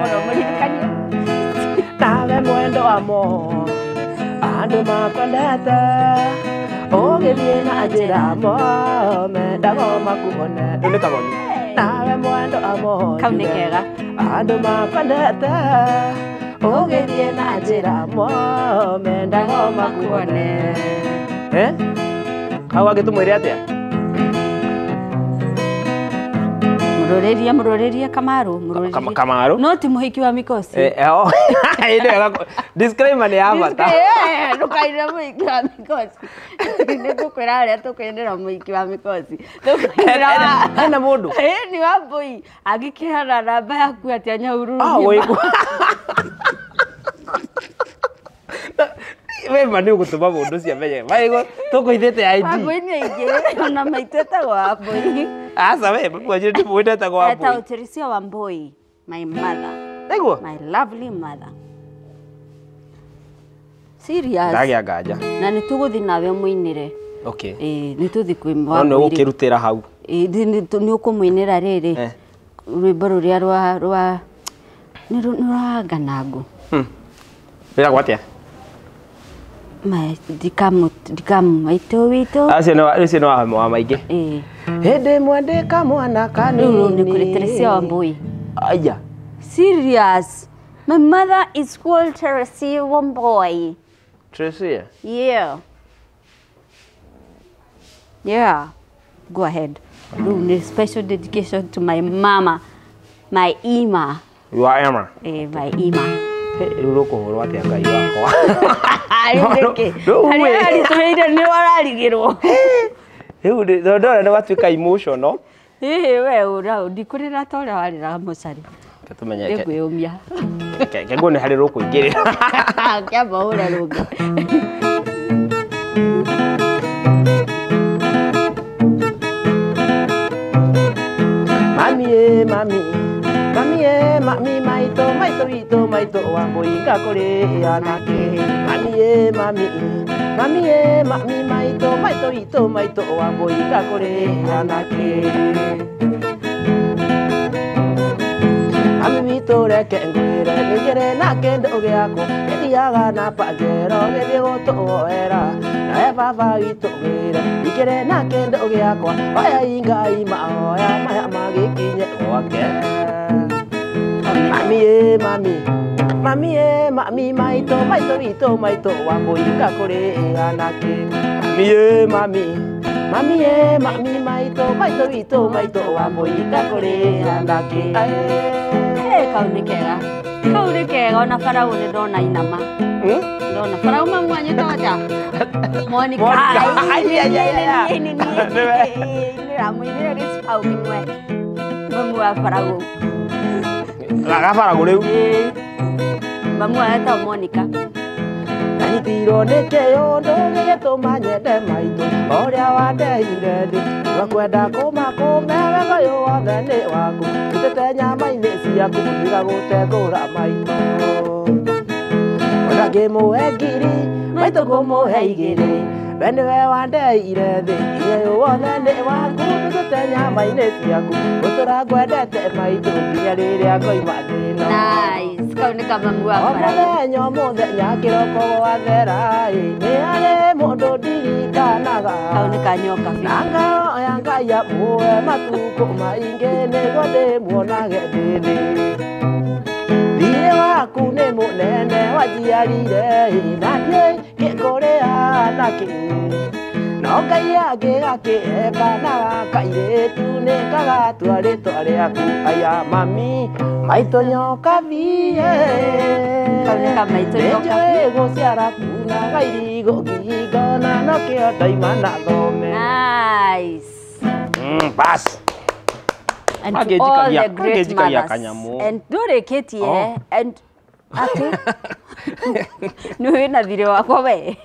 Nawe mwendo wa mo andũ makwendete ũgĩthiĩ na njĩra mo mendago makuone Rĩu nĩ kagoni Nawe mwendo wa mo Kau nĩ kega andũ makwendete ũgĩthiĩ na njĩra mo mendago makuone Hau angĩ tũmwĩre atĩa Mũrorĩrie Kamaru, mũrorĩrie. Kamaru? No ti mũhiki wa Mikosi. Disclaimer nĩ ya bata. Ndũkaire mũhiki wa Mikosi. Nĩ ngũkwĩra harĩa tũkũinĩra mũhiki wa Mikosi. Tũkũinĩra hena mũndũ. Ĩĩ ni Wambui. Angĩkĩhana namba yaku atĩa Nyahururu? We ma nĩ ũgũtũma mũndũ ũcio amenye. Maĩgo tũkũithĩte ID. Wambui nĩ aingĩ ona maitũ etagwo Wambui. Aca we mwanjire ndimwĩte etagwo Wambui. Etagwo Teresia Wambui, my mother. Nĩguo? My lovely mother. Serious. Ndagĩa nganja. Na nĩ tũgũthiĩ nawe mũinĩre. Okay. Ĩĩ nĩ tũthiĩ kwĩ No Wambui. nĩ ũgũkĩrutĩra hau. Ĩĩ nĩ ũkũmũinĩra rĩrĩ. Rwĩmbo rũrĩa rwa nĩ rwa Nganangũ. Wĩragwo atĩa? Ndikamu maitũ witũ. Acio nĩ wa maingĩ. Ĩĩ. Hĩndĩ ĩmwe ndĩ kamwana kanini. Rĩu nĩ kũrĩ Teresia Wambui. Aya. Serious. My mother is called Teresia Wambui. Teresia? Yeah. Yeah. Go ahead. Rĩu nĩ special dedication to my mama, my Ima. You are Emma. My Ima. Rĩu rũkũhũrwo atĩa Ngai wakwa? Harĩa aritũhĩire nĩ wararigĩrwo. Rĩu ndona nĩ watuĩka emotional. Ĩĩ we ũra ndikũrĩra ta ũrĩa warĩraga mũcari. Tũmenye. Nĩngwĩyũmia. Kĩguo nĩ harĩ rũkũingĩrĩra. Kĩamba ũre rũngĩ. Mami ĩ mami. Mami ĩ mami maitũ maitũ witũ maitũ Wambui ngakũrĩ anake. Mami ĩ mami. Mami ĩ mami maitũ maitũ witũ maitũ Wambui ngakũrĩ anake. Mami witũ reke ngwĩre nĩngĩrĩ na kĩndũ gĩakwa gĩthiaga na Pajero gĩthiĩ gũtũhoera. Nawe baba witũ ngwĩre ningĩrĩ na kĩndũ gĩakwa oya ingai mahoya maya magĩkinye gwake. Mami ĩ mami. Mami ĩ mami maitũ maitũ witũ maitũ Wambui ngakũrĩ anake. Mami ĩ mami. Mami ĩ mami maitũ maitũ witũ maitũ Wambui ngakũrĩ anake. Kau nĩ kega. Kau nĩ kega ona Farao nĩ ndona inama. Ndona Farao mamu wanyu toja. Monica. Nĩramũinĩra gĩcibaũ kĩmwe. Mamu wa Farao. Gabaragũ rĩu. Mamu etagwo Monica. Ndanyitirwo nĩ kĩũndũ gĩgĩtũma nyende maitũ ũrĩa wandeire thĩ. Ngakwenda kũmakũme wega ũyũ wothe nĩ waku. Ndutĩte nyama-inĩ ciaku ndiga gũtengũra maitũ. Ona ngĩmũhe ngiri maitũ ngũmũhe igĩrĩ. We nĩwe wandeire thĩ inya ũyũ wothe nĩ waku. Ndutĩte nyama-inĩ ciaku gũtũra ngwendete maitũ nginya rĩrĩa ngoima thĩ ĩno. Nice. Kau nĩ kamamu wa O Farao. mũthenya o mũthenya kĩroko gwathera ĩ nĩ harĩ mũndũ ndirikanaga. Kau nĩ kanyoka biũ. Na ngahoya Ngai amũhe matukũ maingĩ nĩguo ndĩmuonage ndĩ thĩ. Thiirĩ waku nĩ mũnene wanjiarire ĩ na ndiũĩ ngĩkũrĩha nakĩ. No Ngai angĩgakĩhe kana kairĩtu nĩ kagatua rĩtwa rĩaku. Aya mami maitũ nyoka biĩ. Kau nĩ ka maitũ nyoka biĩ. Nĩnjũĩ gũciara kunaga irigũ ngingo na nokĩo ndaima na thome. Nice. Bas. And to all the great mothers. And ndũrĩkĩtie and atĩ nĩ wĩna thirĩ wakwa we.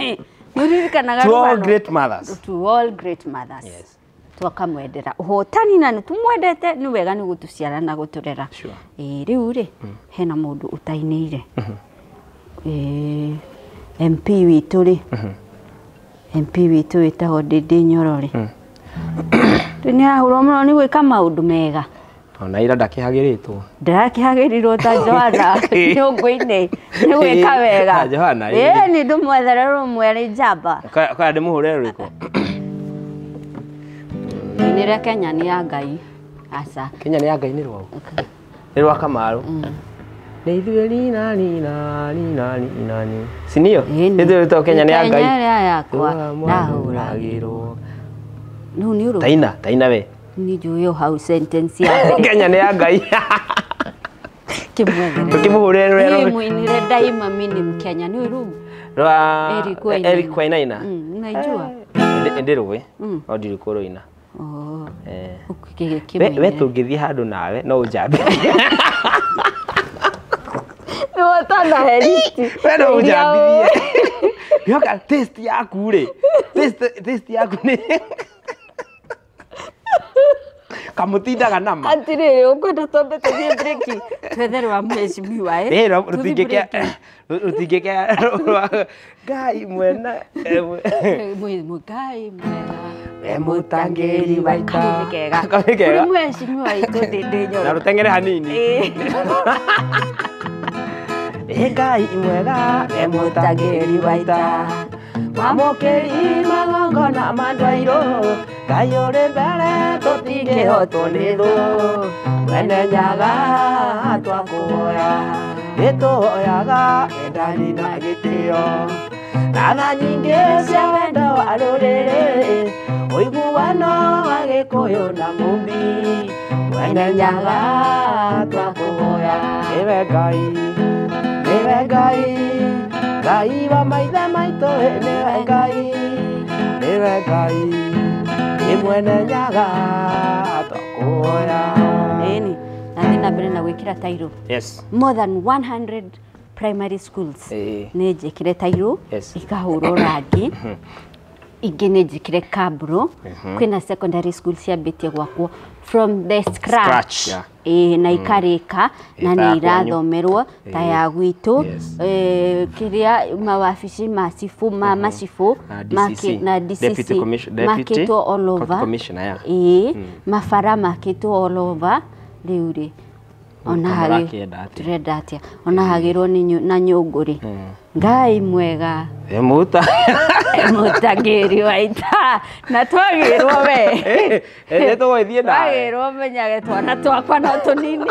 Nĩũririkanaga To all rũgano? great mothers. To all great mothers. Yes. Twakamwendera ũhotani na nĩtũmwendete nĩ wega nĩ gũtũciara na gũtũrera. Sure. Ĩĩ rĩu rĩ hena mũndũ ũtainĩire. MP witũ rĩ. MP witũ wĩtagwo Ndĩndĩ Nyoro rĩ. Rĩu nĩarahũrwo mũno nĩ gwĩka maũndũ mega. Ona ira ndakĩhagĩrĩtwo. Ndĩrakĩhagĩrirwo ta Johana nyũngũ-inĩ nĩ gwĩka wega. Johana, Ĩĩ nĩ ndũmwethere rũmwe rĩ njamba. Kwaya ndĩmũhũre rũrĩkũ? Inĩre Kenya nĩ ya Ngai. Aca. Kenya nĩ ya Ngai nĩ rwaũ? Nĩ rwa Kamaru. Nĩ ithuĩ nina nina nina nina ni. Sinio? Ĩni. Ithuĩ rĩtagwo Kenya nĩ ya Ngai. Kenya nĩ yakwa ndahũragĩrwo. Rĩu nĩ ũrũ. Taina, taina we. Nĩ njũĩ o hau sentence ya Kenya nĩ ya Ngai. Kĩmwethere. Tũkĩmũhũrĩre rũrĩa Ĩ mũinire daima mi ni Mkenya nĩ rũu. Rwa Eric Wainaina. Eric Wainaina. Naijua. Ndĩ rũĩ no ndirĩ kũrũina. Oh. Eh. Kĩmũinĩre. We tũngĩthiĩ handũ nawe no ũnjambithie. Nĩ wotana heristi. We no ũnjambithie. Yoka taste yaku rĩ. Taste yaku nĩ kamũtindaga nama. Atirĩrĩ ũkwenda twambe tũthiĩ break twethe rwa mheshimiwa ĩ. Ĩ rũtingĩkĩa rwa Ngai mwena. Ngai mwega. We mũtangĩri wa ita. Kau nĩ kega. Kau nĩ kega. Kũrĩ mheshimiwa witũ ndĩ Na nyoro. rũteng'ere hanini. Ĩ. Ĩ Ngai mwega we mũtangĩri wa ita. Mamũkĩri magongona ma ndwairũ. Ngai ũrĩ mbere tũtingĩhotwo nĩ thũ. Mwene Nyaga twakũhoya. Nĩtũhoyaga wendani na gĩtĩo. Na tha nyingĩ cia wendo wa rũrĩrĩ. Ũiguano wa Gĩkũyũ na Mũmbi. Mwene Nyaga twakũhoya. Nĩwe Ngai, nĩwe Ngai, Ngai wa maithe maitũ, nĩwe Ngai, nĩwe Ngai, nĩ Mwene Nyaga twakũhoya. Ĩni na thiĩ na mbere na gwĩkĩra tairũ. Yes. More than 100 primary schools Ĩĩ. nĩ njĩkĩre tairũ Yes. ikahũrwo rangi ingĩ nĩ njĩkĩre kabro kwĩna secondary school ciambĩtie gwakwo from the scratch, Scratch, yeah. Ĩĩ, na ikarĩka na Ĩ, ta nĩ ya kwanyu. irathomerwo ta ya gwitũ. Yes. Kĩrĩa mawabici ma cibũ ma macibũ Na DCC. na DCC Deputy makĩtwo all County over. Commissioner, yeah. Ĩĩ, mabara makĩtwo all over rĩu rĩ ona Mũrakĩenda hagĩ atĩa? tũrenda atĩa ona hagĩrwo nĩ na nyũngũ rĩ Ngai mwega Ĩ mũta. mũtangĩri wa ita na twagĩrwo we Nĩ tũgũgĩthiĩ nawe. twagĩrwo menyage twana twakwa no tũnini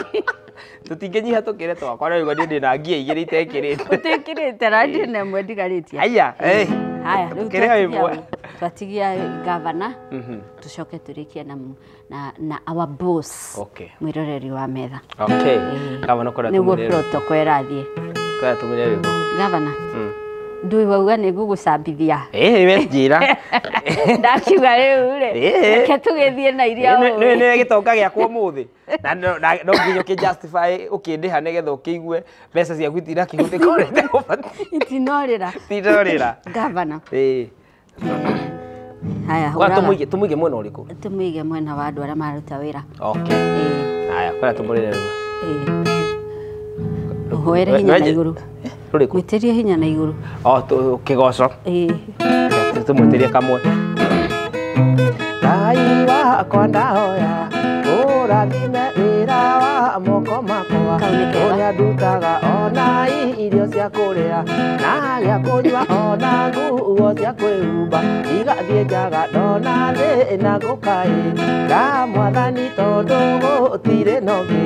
Tũtingĩnyiha tũkĩre twakwa no igua niĩ ndĩna ngia igĩrĩ itekĩrĩte. ũtĩkĩrĩte na ndĩ na ĩmwe ndigarĩtie. Aya, ĩ. Haya, rĩu Tũkĩre o ĩmwe. twatigia gavana tũcoke tũrĩkie na our boss Okay. mwĩroreri wa metha. Okay. Gavana kũrĩa nĩguo tũmũrĩre. protocol ĩrathiĩ. Kũrĩa tũmũrĩre rwĩmbo. Gavana ndũĩ wauga nĩ ngũgũcambithia. Ĩ we njĩra. Ndakiuga rĩu rĩ Ĩ. reke tũgĩthiĩ na iria Nĩ ũĩ. nĩ gĩtonga gĩakwa ũmũthĩ. Na no nginya ũkĩ justify ũkĩndĩha nĩgetha ũkĩigue mbeca ciaku itirakĩhũthĩka ũrĩa itegũbatiĩ. Itinorĩra. Itinorĩra. Gavana. Ĩ. Haya, Kwa hũraga. tũmũige mwena ũrĩkũ? Tũmũige mwena wa andũ arĩa mararuta wĩra. Okay. Ĩ. Haya, kũrĩa tũmũrĩre rwĩmbo. Ĩ. Ũhoere hinya na igũrũ. Rũrĩkũ? Mwĩtĩrie hinya na igũrũ. O kĩgoco. Ĩ. Tũmwĩtĩrie kamwe. Ngai wakwa ndahoya ũrathime wĩra wa moko makwa Kau nĩ kega. ũrĩa ndutaga ona irio cia kũrĩa na gĩa kũnyua ona nguo cia kwĩhumba igathiĩ njaga ndona thĩna ngũkaĩra mwathani tondũ gũtirĩ na ũngĩ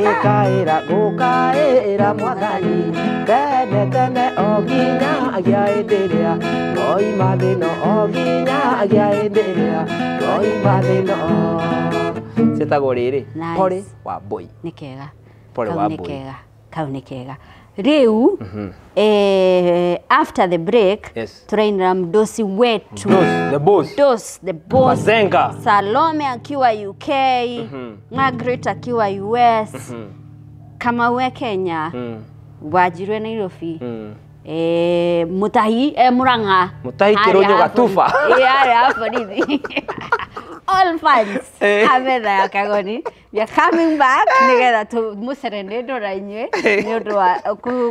ngũkaĩra ngũkaĩra mwathani tene tene o nginyagia hĩndĩ ĩrĩa ngoima thĩno o nginyagia hĩndĩ ĩrĩa ngoima thĩno. Ciĩtagwo rĩrĩ Nice. Pole wa Mbũi. Nĩ kega. Pole Kau wa nĩ Mbũi. kega. Kau nĩ kega. Rĩu after the break Yes. tũrainĩra mdosi wetu Mdosi, the boss. Mdosi, the boss. Mazenga. Salome akiwa UK, Margaret akiwa US, Kamau e Kenya, Wanjiru e Nairobi, Mutahi e Murang'a, Mutahi Harĩa Kĩrũnyũ ha Gatuba. borithi. Ĩ, harĩa ha borithi. All fans Eh. a metha ya Kagoni, we are coming back nigetha tũmũserenade na inyuĩ nĩ ũndũ wa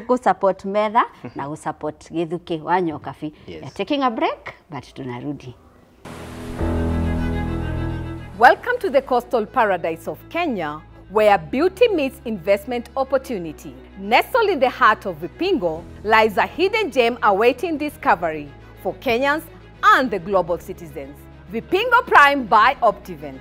kũ support metha na gũ support Gĩthukĩ wa Nyokabi. Yes. We are taking a break but tunarudi. Welcome to the coastal paradise of Kenya, where beauty meets investment opportunity. Nestled in the heart of Vipingo lies a hidden gem awaiting discovery for Kenyans and the global citizens. Vipingo Prime by Optiven.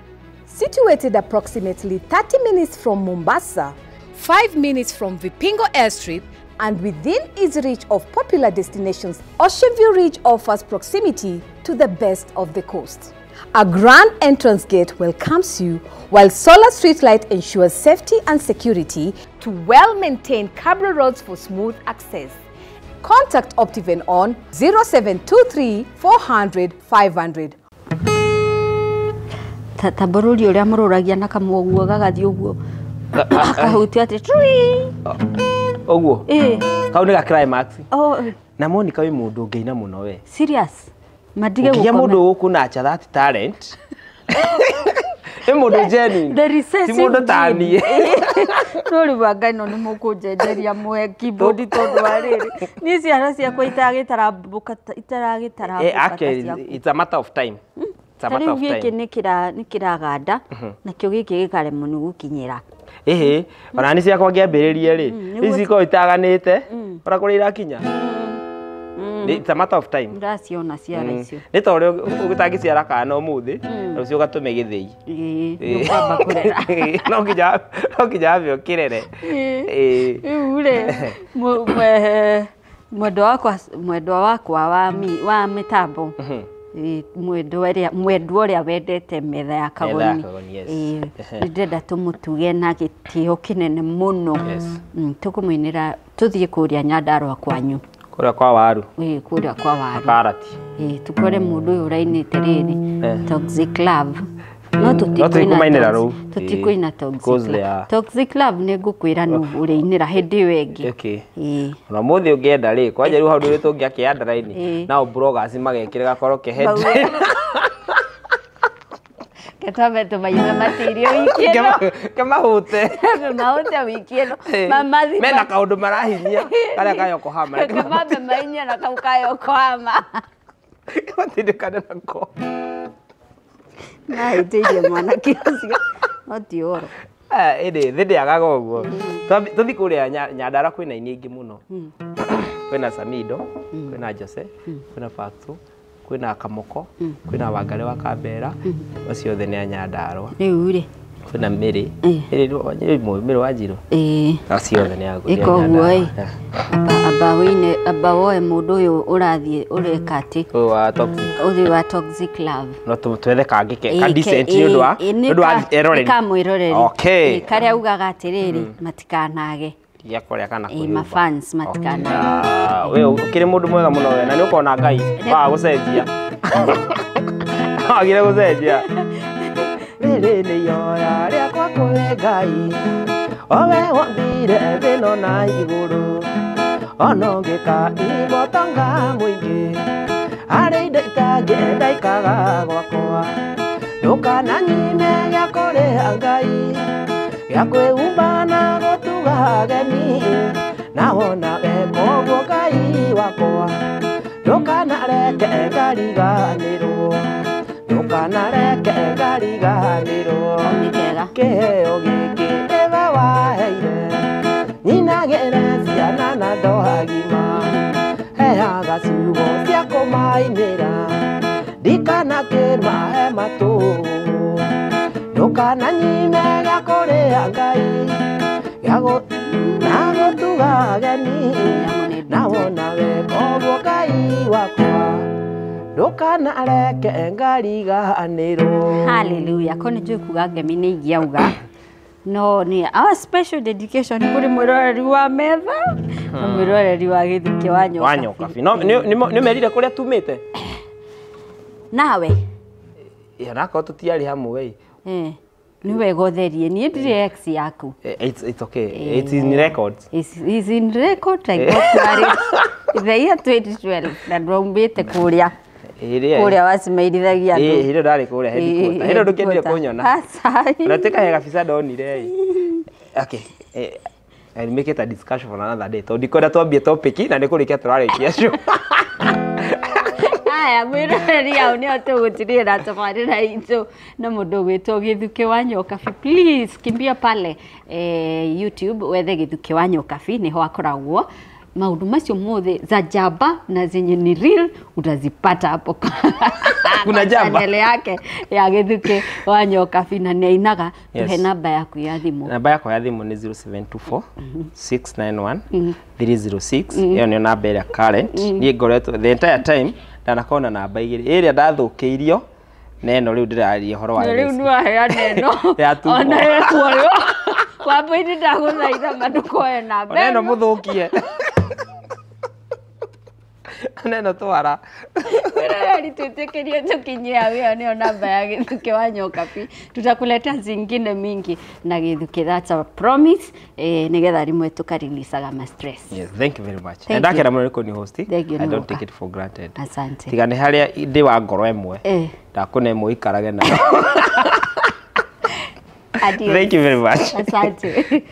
Situated approximately 30 minutes from Mombasa, 5 minutes from Vipingo Airstrip, and within easy reach of popular destinations, Ocean View Ridge offers proximity to the best of the coast. A grand entrance gate welcomes you, while solar streetlight ensures safety and security to well-maintained cabro roads for smooth access. Contact Optiven on 0723 400 500. Ta bũrũri ũrĩa mũrũragia na kamũguo gagathiĩ ũguo akahutia atĩ tui ũguo kau nĩ ga climax. Na Monica wĩ mũndũ ũngĩina mũno we. Serious matige gũkoma mũndũ gũkũ nacha that talent. Nĩ mũndũ genuine, ti mũndũ ta niĩ. No rĩu anga ĩno nĩ mũkũnjenjeria mũhe keyboard tondũ wa rĩrĩ niĩ ciana ciakwa itaragĩtarambũka ta ciaku. It's a matter of time. Ta rĩu gĩkĩ nĩ kĩraganda nakĩo gĩkĩ gĩkaremwo nĩ gũkinyĩra. Ĩhĩ, ona nĩ ciakwa ngĩambĩrĩria rĩ, ici ikoragwo itaganĩte, ona kũrĩa irakinya. It's a matter of time. Ndaciona ciara icio. Nĩ ta ũrĩa ũtangĩciara kana ũmũthĩ, rũciũ ũgatũme gĩthĩi. Ĩĩ, nĩũkwamba kũrera. No nginya ambe ũkĩrere. Rĩu rĩ, mwendwa wakwa wa mĩtambo, mwendwa ũrĩa wendete metha ya Kagoni, nĩ ndĩrenda tũmũtuge na gĩtĩo kĩnene mũno. Tũkũmũinĩra tũthiĩ kũrĩa Nyandarũa kwanyu. Kũrĩa kwa waru. Ĩĩ, kũrĩa kwa waru. Karati. Ĩĩ, tũkore mũndũ ũyũ ũrainĩte rĩrĩ Toxic Love. No tũtikũmainĩra rũu. Tũtikũina Toxic Love. Toxic Love nĩ ngũkwĩra nũ ũrĩinĩra hĩndĩ ĩyo ĩngĩ. Okay. Ona mũthĩ ũngĩenda rĩ, kwanja rĩu hau ndũrĩ tũngĩakĩ underline, nao bloggers magekĩra gakorwo ke headline. Ketwambe tũmaime material wiki ĩno. Kemahũte. Kemahũte wiki ĩno. Mena kaũndũ marahinyia karĩa ka Yokohama. Kemambe mahinyia na kau ka Yokohama. Kematindĩkane nako. Nahĩtĩirie mwanake ũcio. No ti ũhoro. Ĩndĩ thĩ ndĩagaga ũguo. Tũthiĩ kũrĩa Nyandarũa kwĩna aini aingĩ mũno. Kwĩna Samido, kwĩna Jose, kwĩna Facto, kwĩna Kamoko, kwĩna Wangari wa Kambera, acio othe nĩ a Nyandarũa. Rĩu rĩ, kwĩna Mĩrĩ, Mĩrĩ wa Njirũ. Acio othe nĩ a Nyandarũa. Ĩka ũguo ĩ, amba woe mũndũ ũyũ ũrathiĩ ũreka atĩ ũyũ wa Toxic. Ũyũ wa Toxic Love. No twethe kangĩ ka decent nĩ ũndũ wa eroreri. Ka mwĩroreri. Okay. Karĩa ugaga atĩrĩrĩ matikanage. Ya kũrĩa kana kwĩyũmba. Mafans matikanage. We ũkĩrĩ mũndũ mwega mũno we na nĩ ũkona Ngai wa gũcenjia. Wagire gũcenjia. Rĩrĩ nĩ ihoya rĩakwa kũrĩ Ngai, owe wombire thĩ ĩno na igũrũ, ona ũngĩka igotonga mũingĩ, harĩ indo itangĩenda ikaga gwakwa, ndũkananyime gĩa kũrĩa Ngai, gĩa kwĩhumba na gũtuga ageni, na wona weka ũguo Ngai wakwa, ndũkanareke ngariganĩrwo, ndũkanareke ngariganĩrwo. Kĩheo gĩkĩ nĩwe waheire, nyinagĩre ciana na andũ agima, heaga ciugo cia kũmainĩra, ndikanakĩmahe matũhũhũ, ndũkananyime gĩa kũrĩa Ngai, na gũtuga ageni, na wona weka ũguo Ngai wakwa, ndũkanareke ngariganĩrwo. Hallelujah. Ko nĩ njũĩ kuga ngemi nĩ ingĩauga no nĩ our special dedication kũrĩ mwĩroreri wa metha na mwĩroreri wa Gĩthukĩ wa Nyokabi. Wa Nyokabi. No nĩ merire kũrĩa tumĩte nawe. Onakorwo tũtiarĩ hamwe ĩ. Nĩ wega ũtherie, niĩ ndirĩ ex yaku. It's okay. It's in records. It's in record. I got married the year 2012 na ndaumbĩte kũrĩa. Kũrĩa wacimairithagia andũ. Ĩĩ, hĩndĩ ndarĩ kũrĩa headquarter. Hĩndĩ ndũkĩendire kũnyona. Na tuĩka he gabica ndonire ĩ. Okay. I'll make it a discussion for another day. Tondũ ndikwenda twambie topic na nĩ kũrĩkia tũrarĩkia show. Aya, mwĩroreri au nĩo tũgũtirĩra tabarĩra itũ na mũndũ ũgwĩtwo Gĩthukĩ wa Nyokabi. Please kimbia pale YouTube wethe Gĩthukĩ wa Nyokabi, nĩho akoragwo maũndũ macio mothe za jaba na zenye ni real utazipata hapo. Kuna jaba channel yake ya Gĩthukĩ wa Nyokabi na nĩainaga. Tuhe namba yaku ya thimũ. Namba yakwa ya thimũ nĩ 0724 691 306. Ĩyo nĩyo namba ĩrĩa current. Niĩ ngoretwo the entire time ndanakorwo na namba igĩrĩ. Ĩrĩa ndathũkĩirio Na ĩno rĩu ndĩraria ũhoro wa Na rĩu thaa ici. nĩwaheana ĩno. Ya tumbo. Ona ĩkuoywo. Wambũi, ndagũthaitha ma ndũkoe namba Ona ĩno ĩno. mũthũkie, ona ĩno twara. Mwĩroreri, twĩtĩkĩrie tũkinyie hau. Ĩyo nĩyo namba ya Gĩthukĩ wa Nyokabi. Tutakuletea zingine mingi na Gĩthukĩ, that's a promise. Nĩgetha rĩmwe tũkareleasaga ma stress. Yes, thank you very much. Thank Ndakena you. mũno nĩ kũni host. Thank you, I don't nĩ take it for granted. Asante. Tiga nĩ harĩa ndĩ wa ngoro ĩmwe, ndakũne ĩmwe ikarage nayo. Adios. Thank you very much. Asante.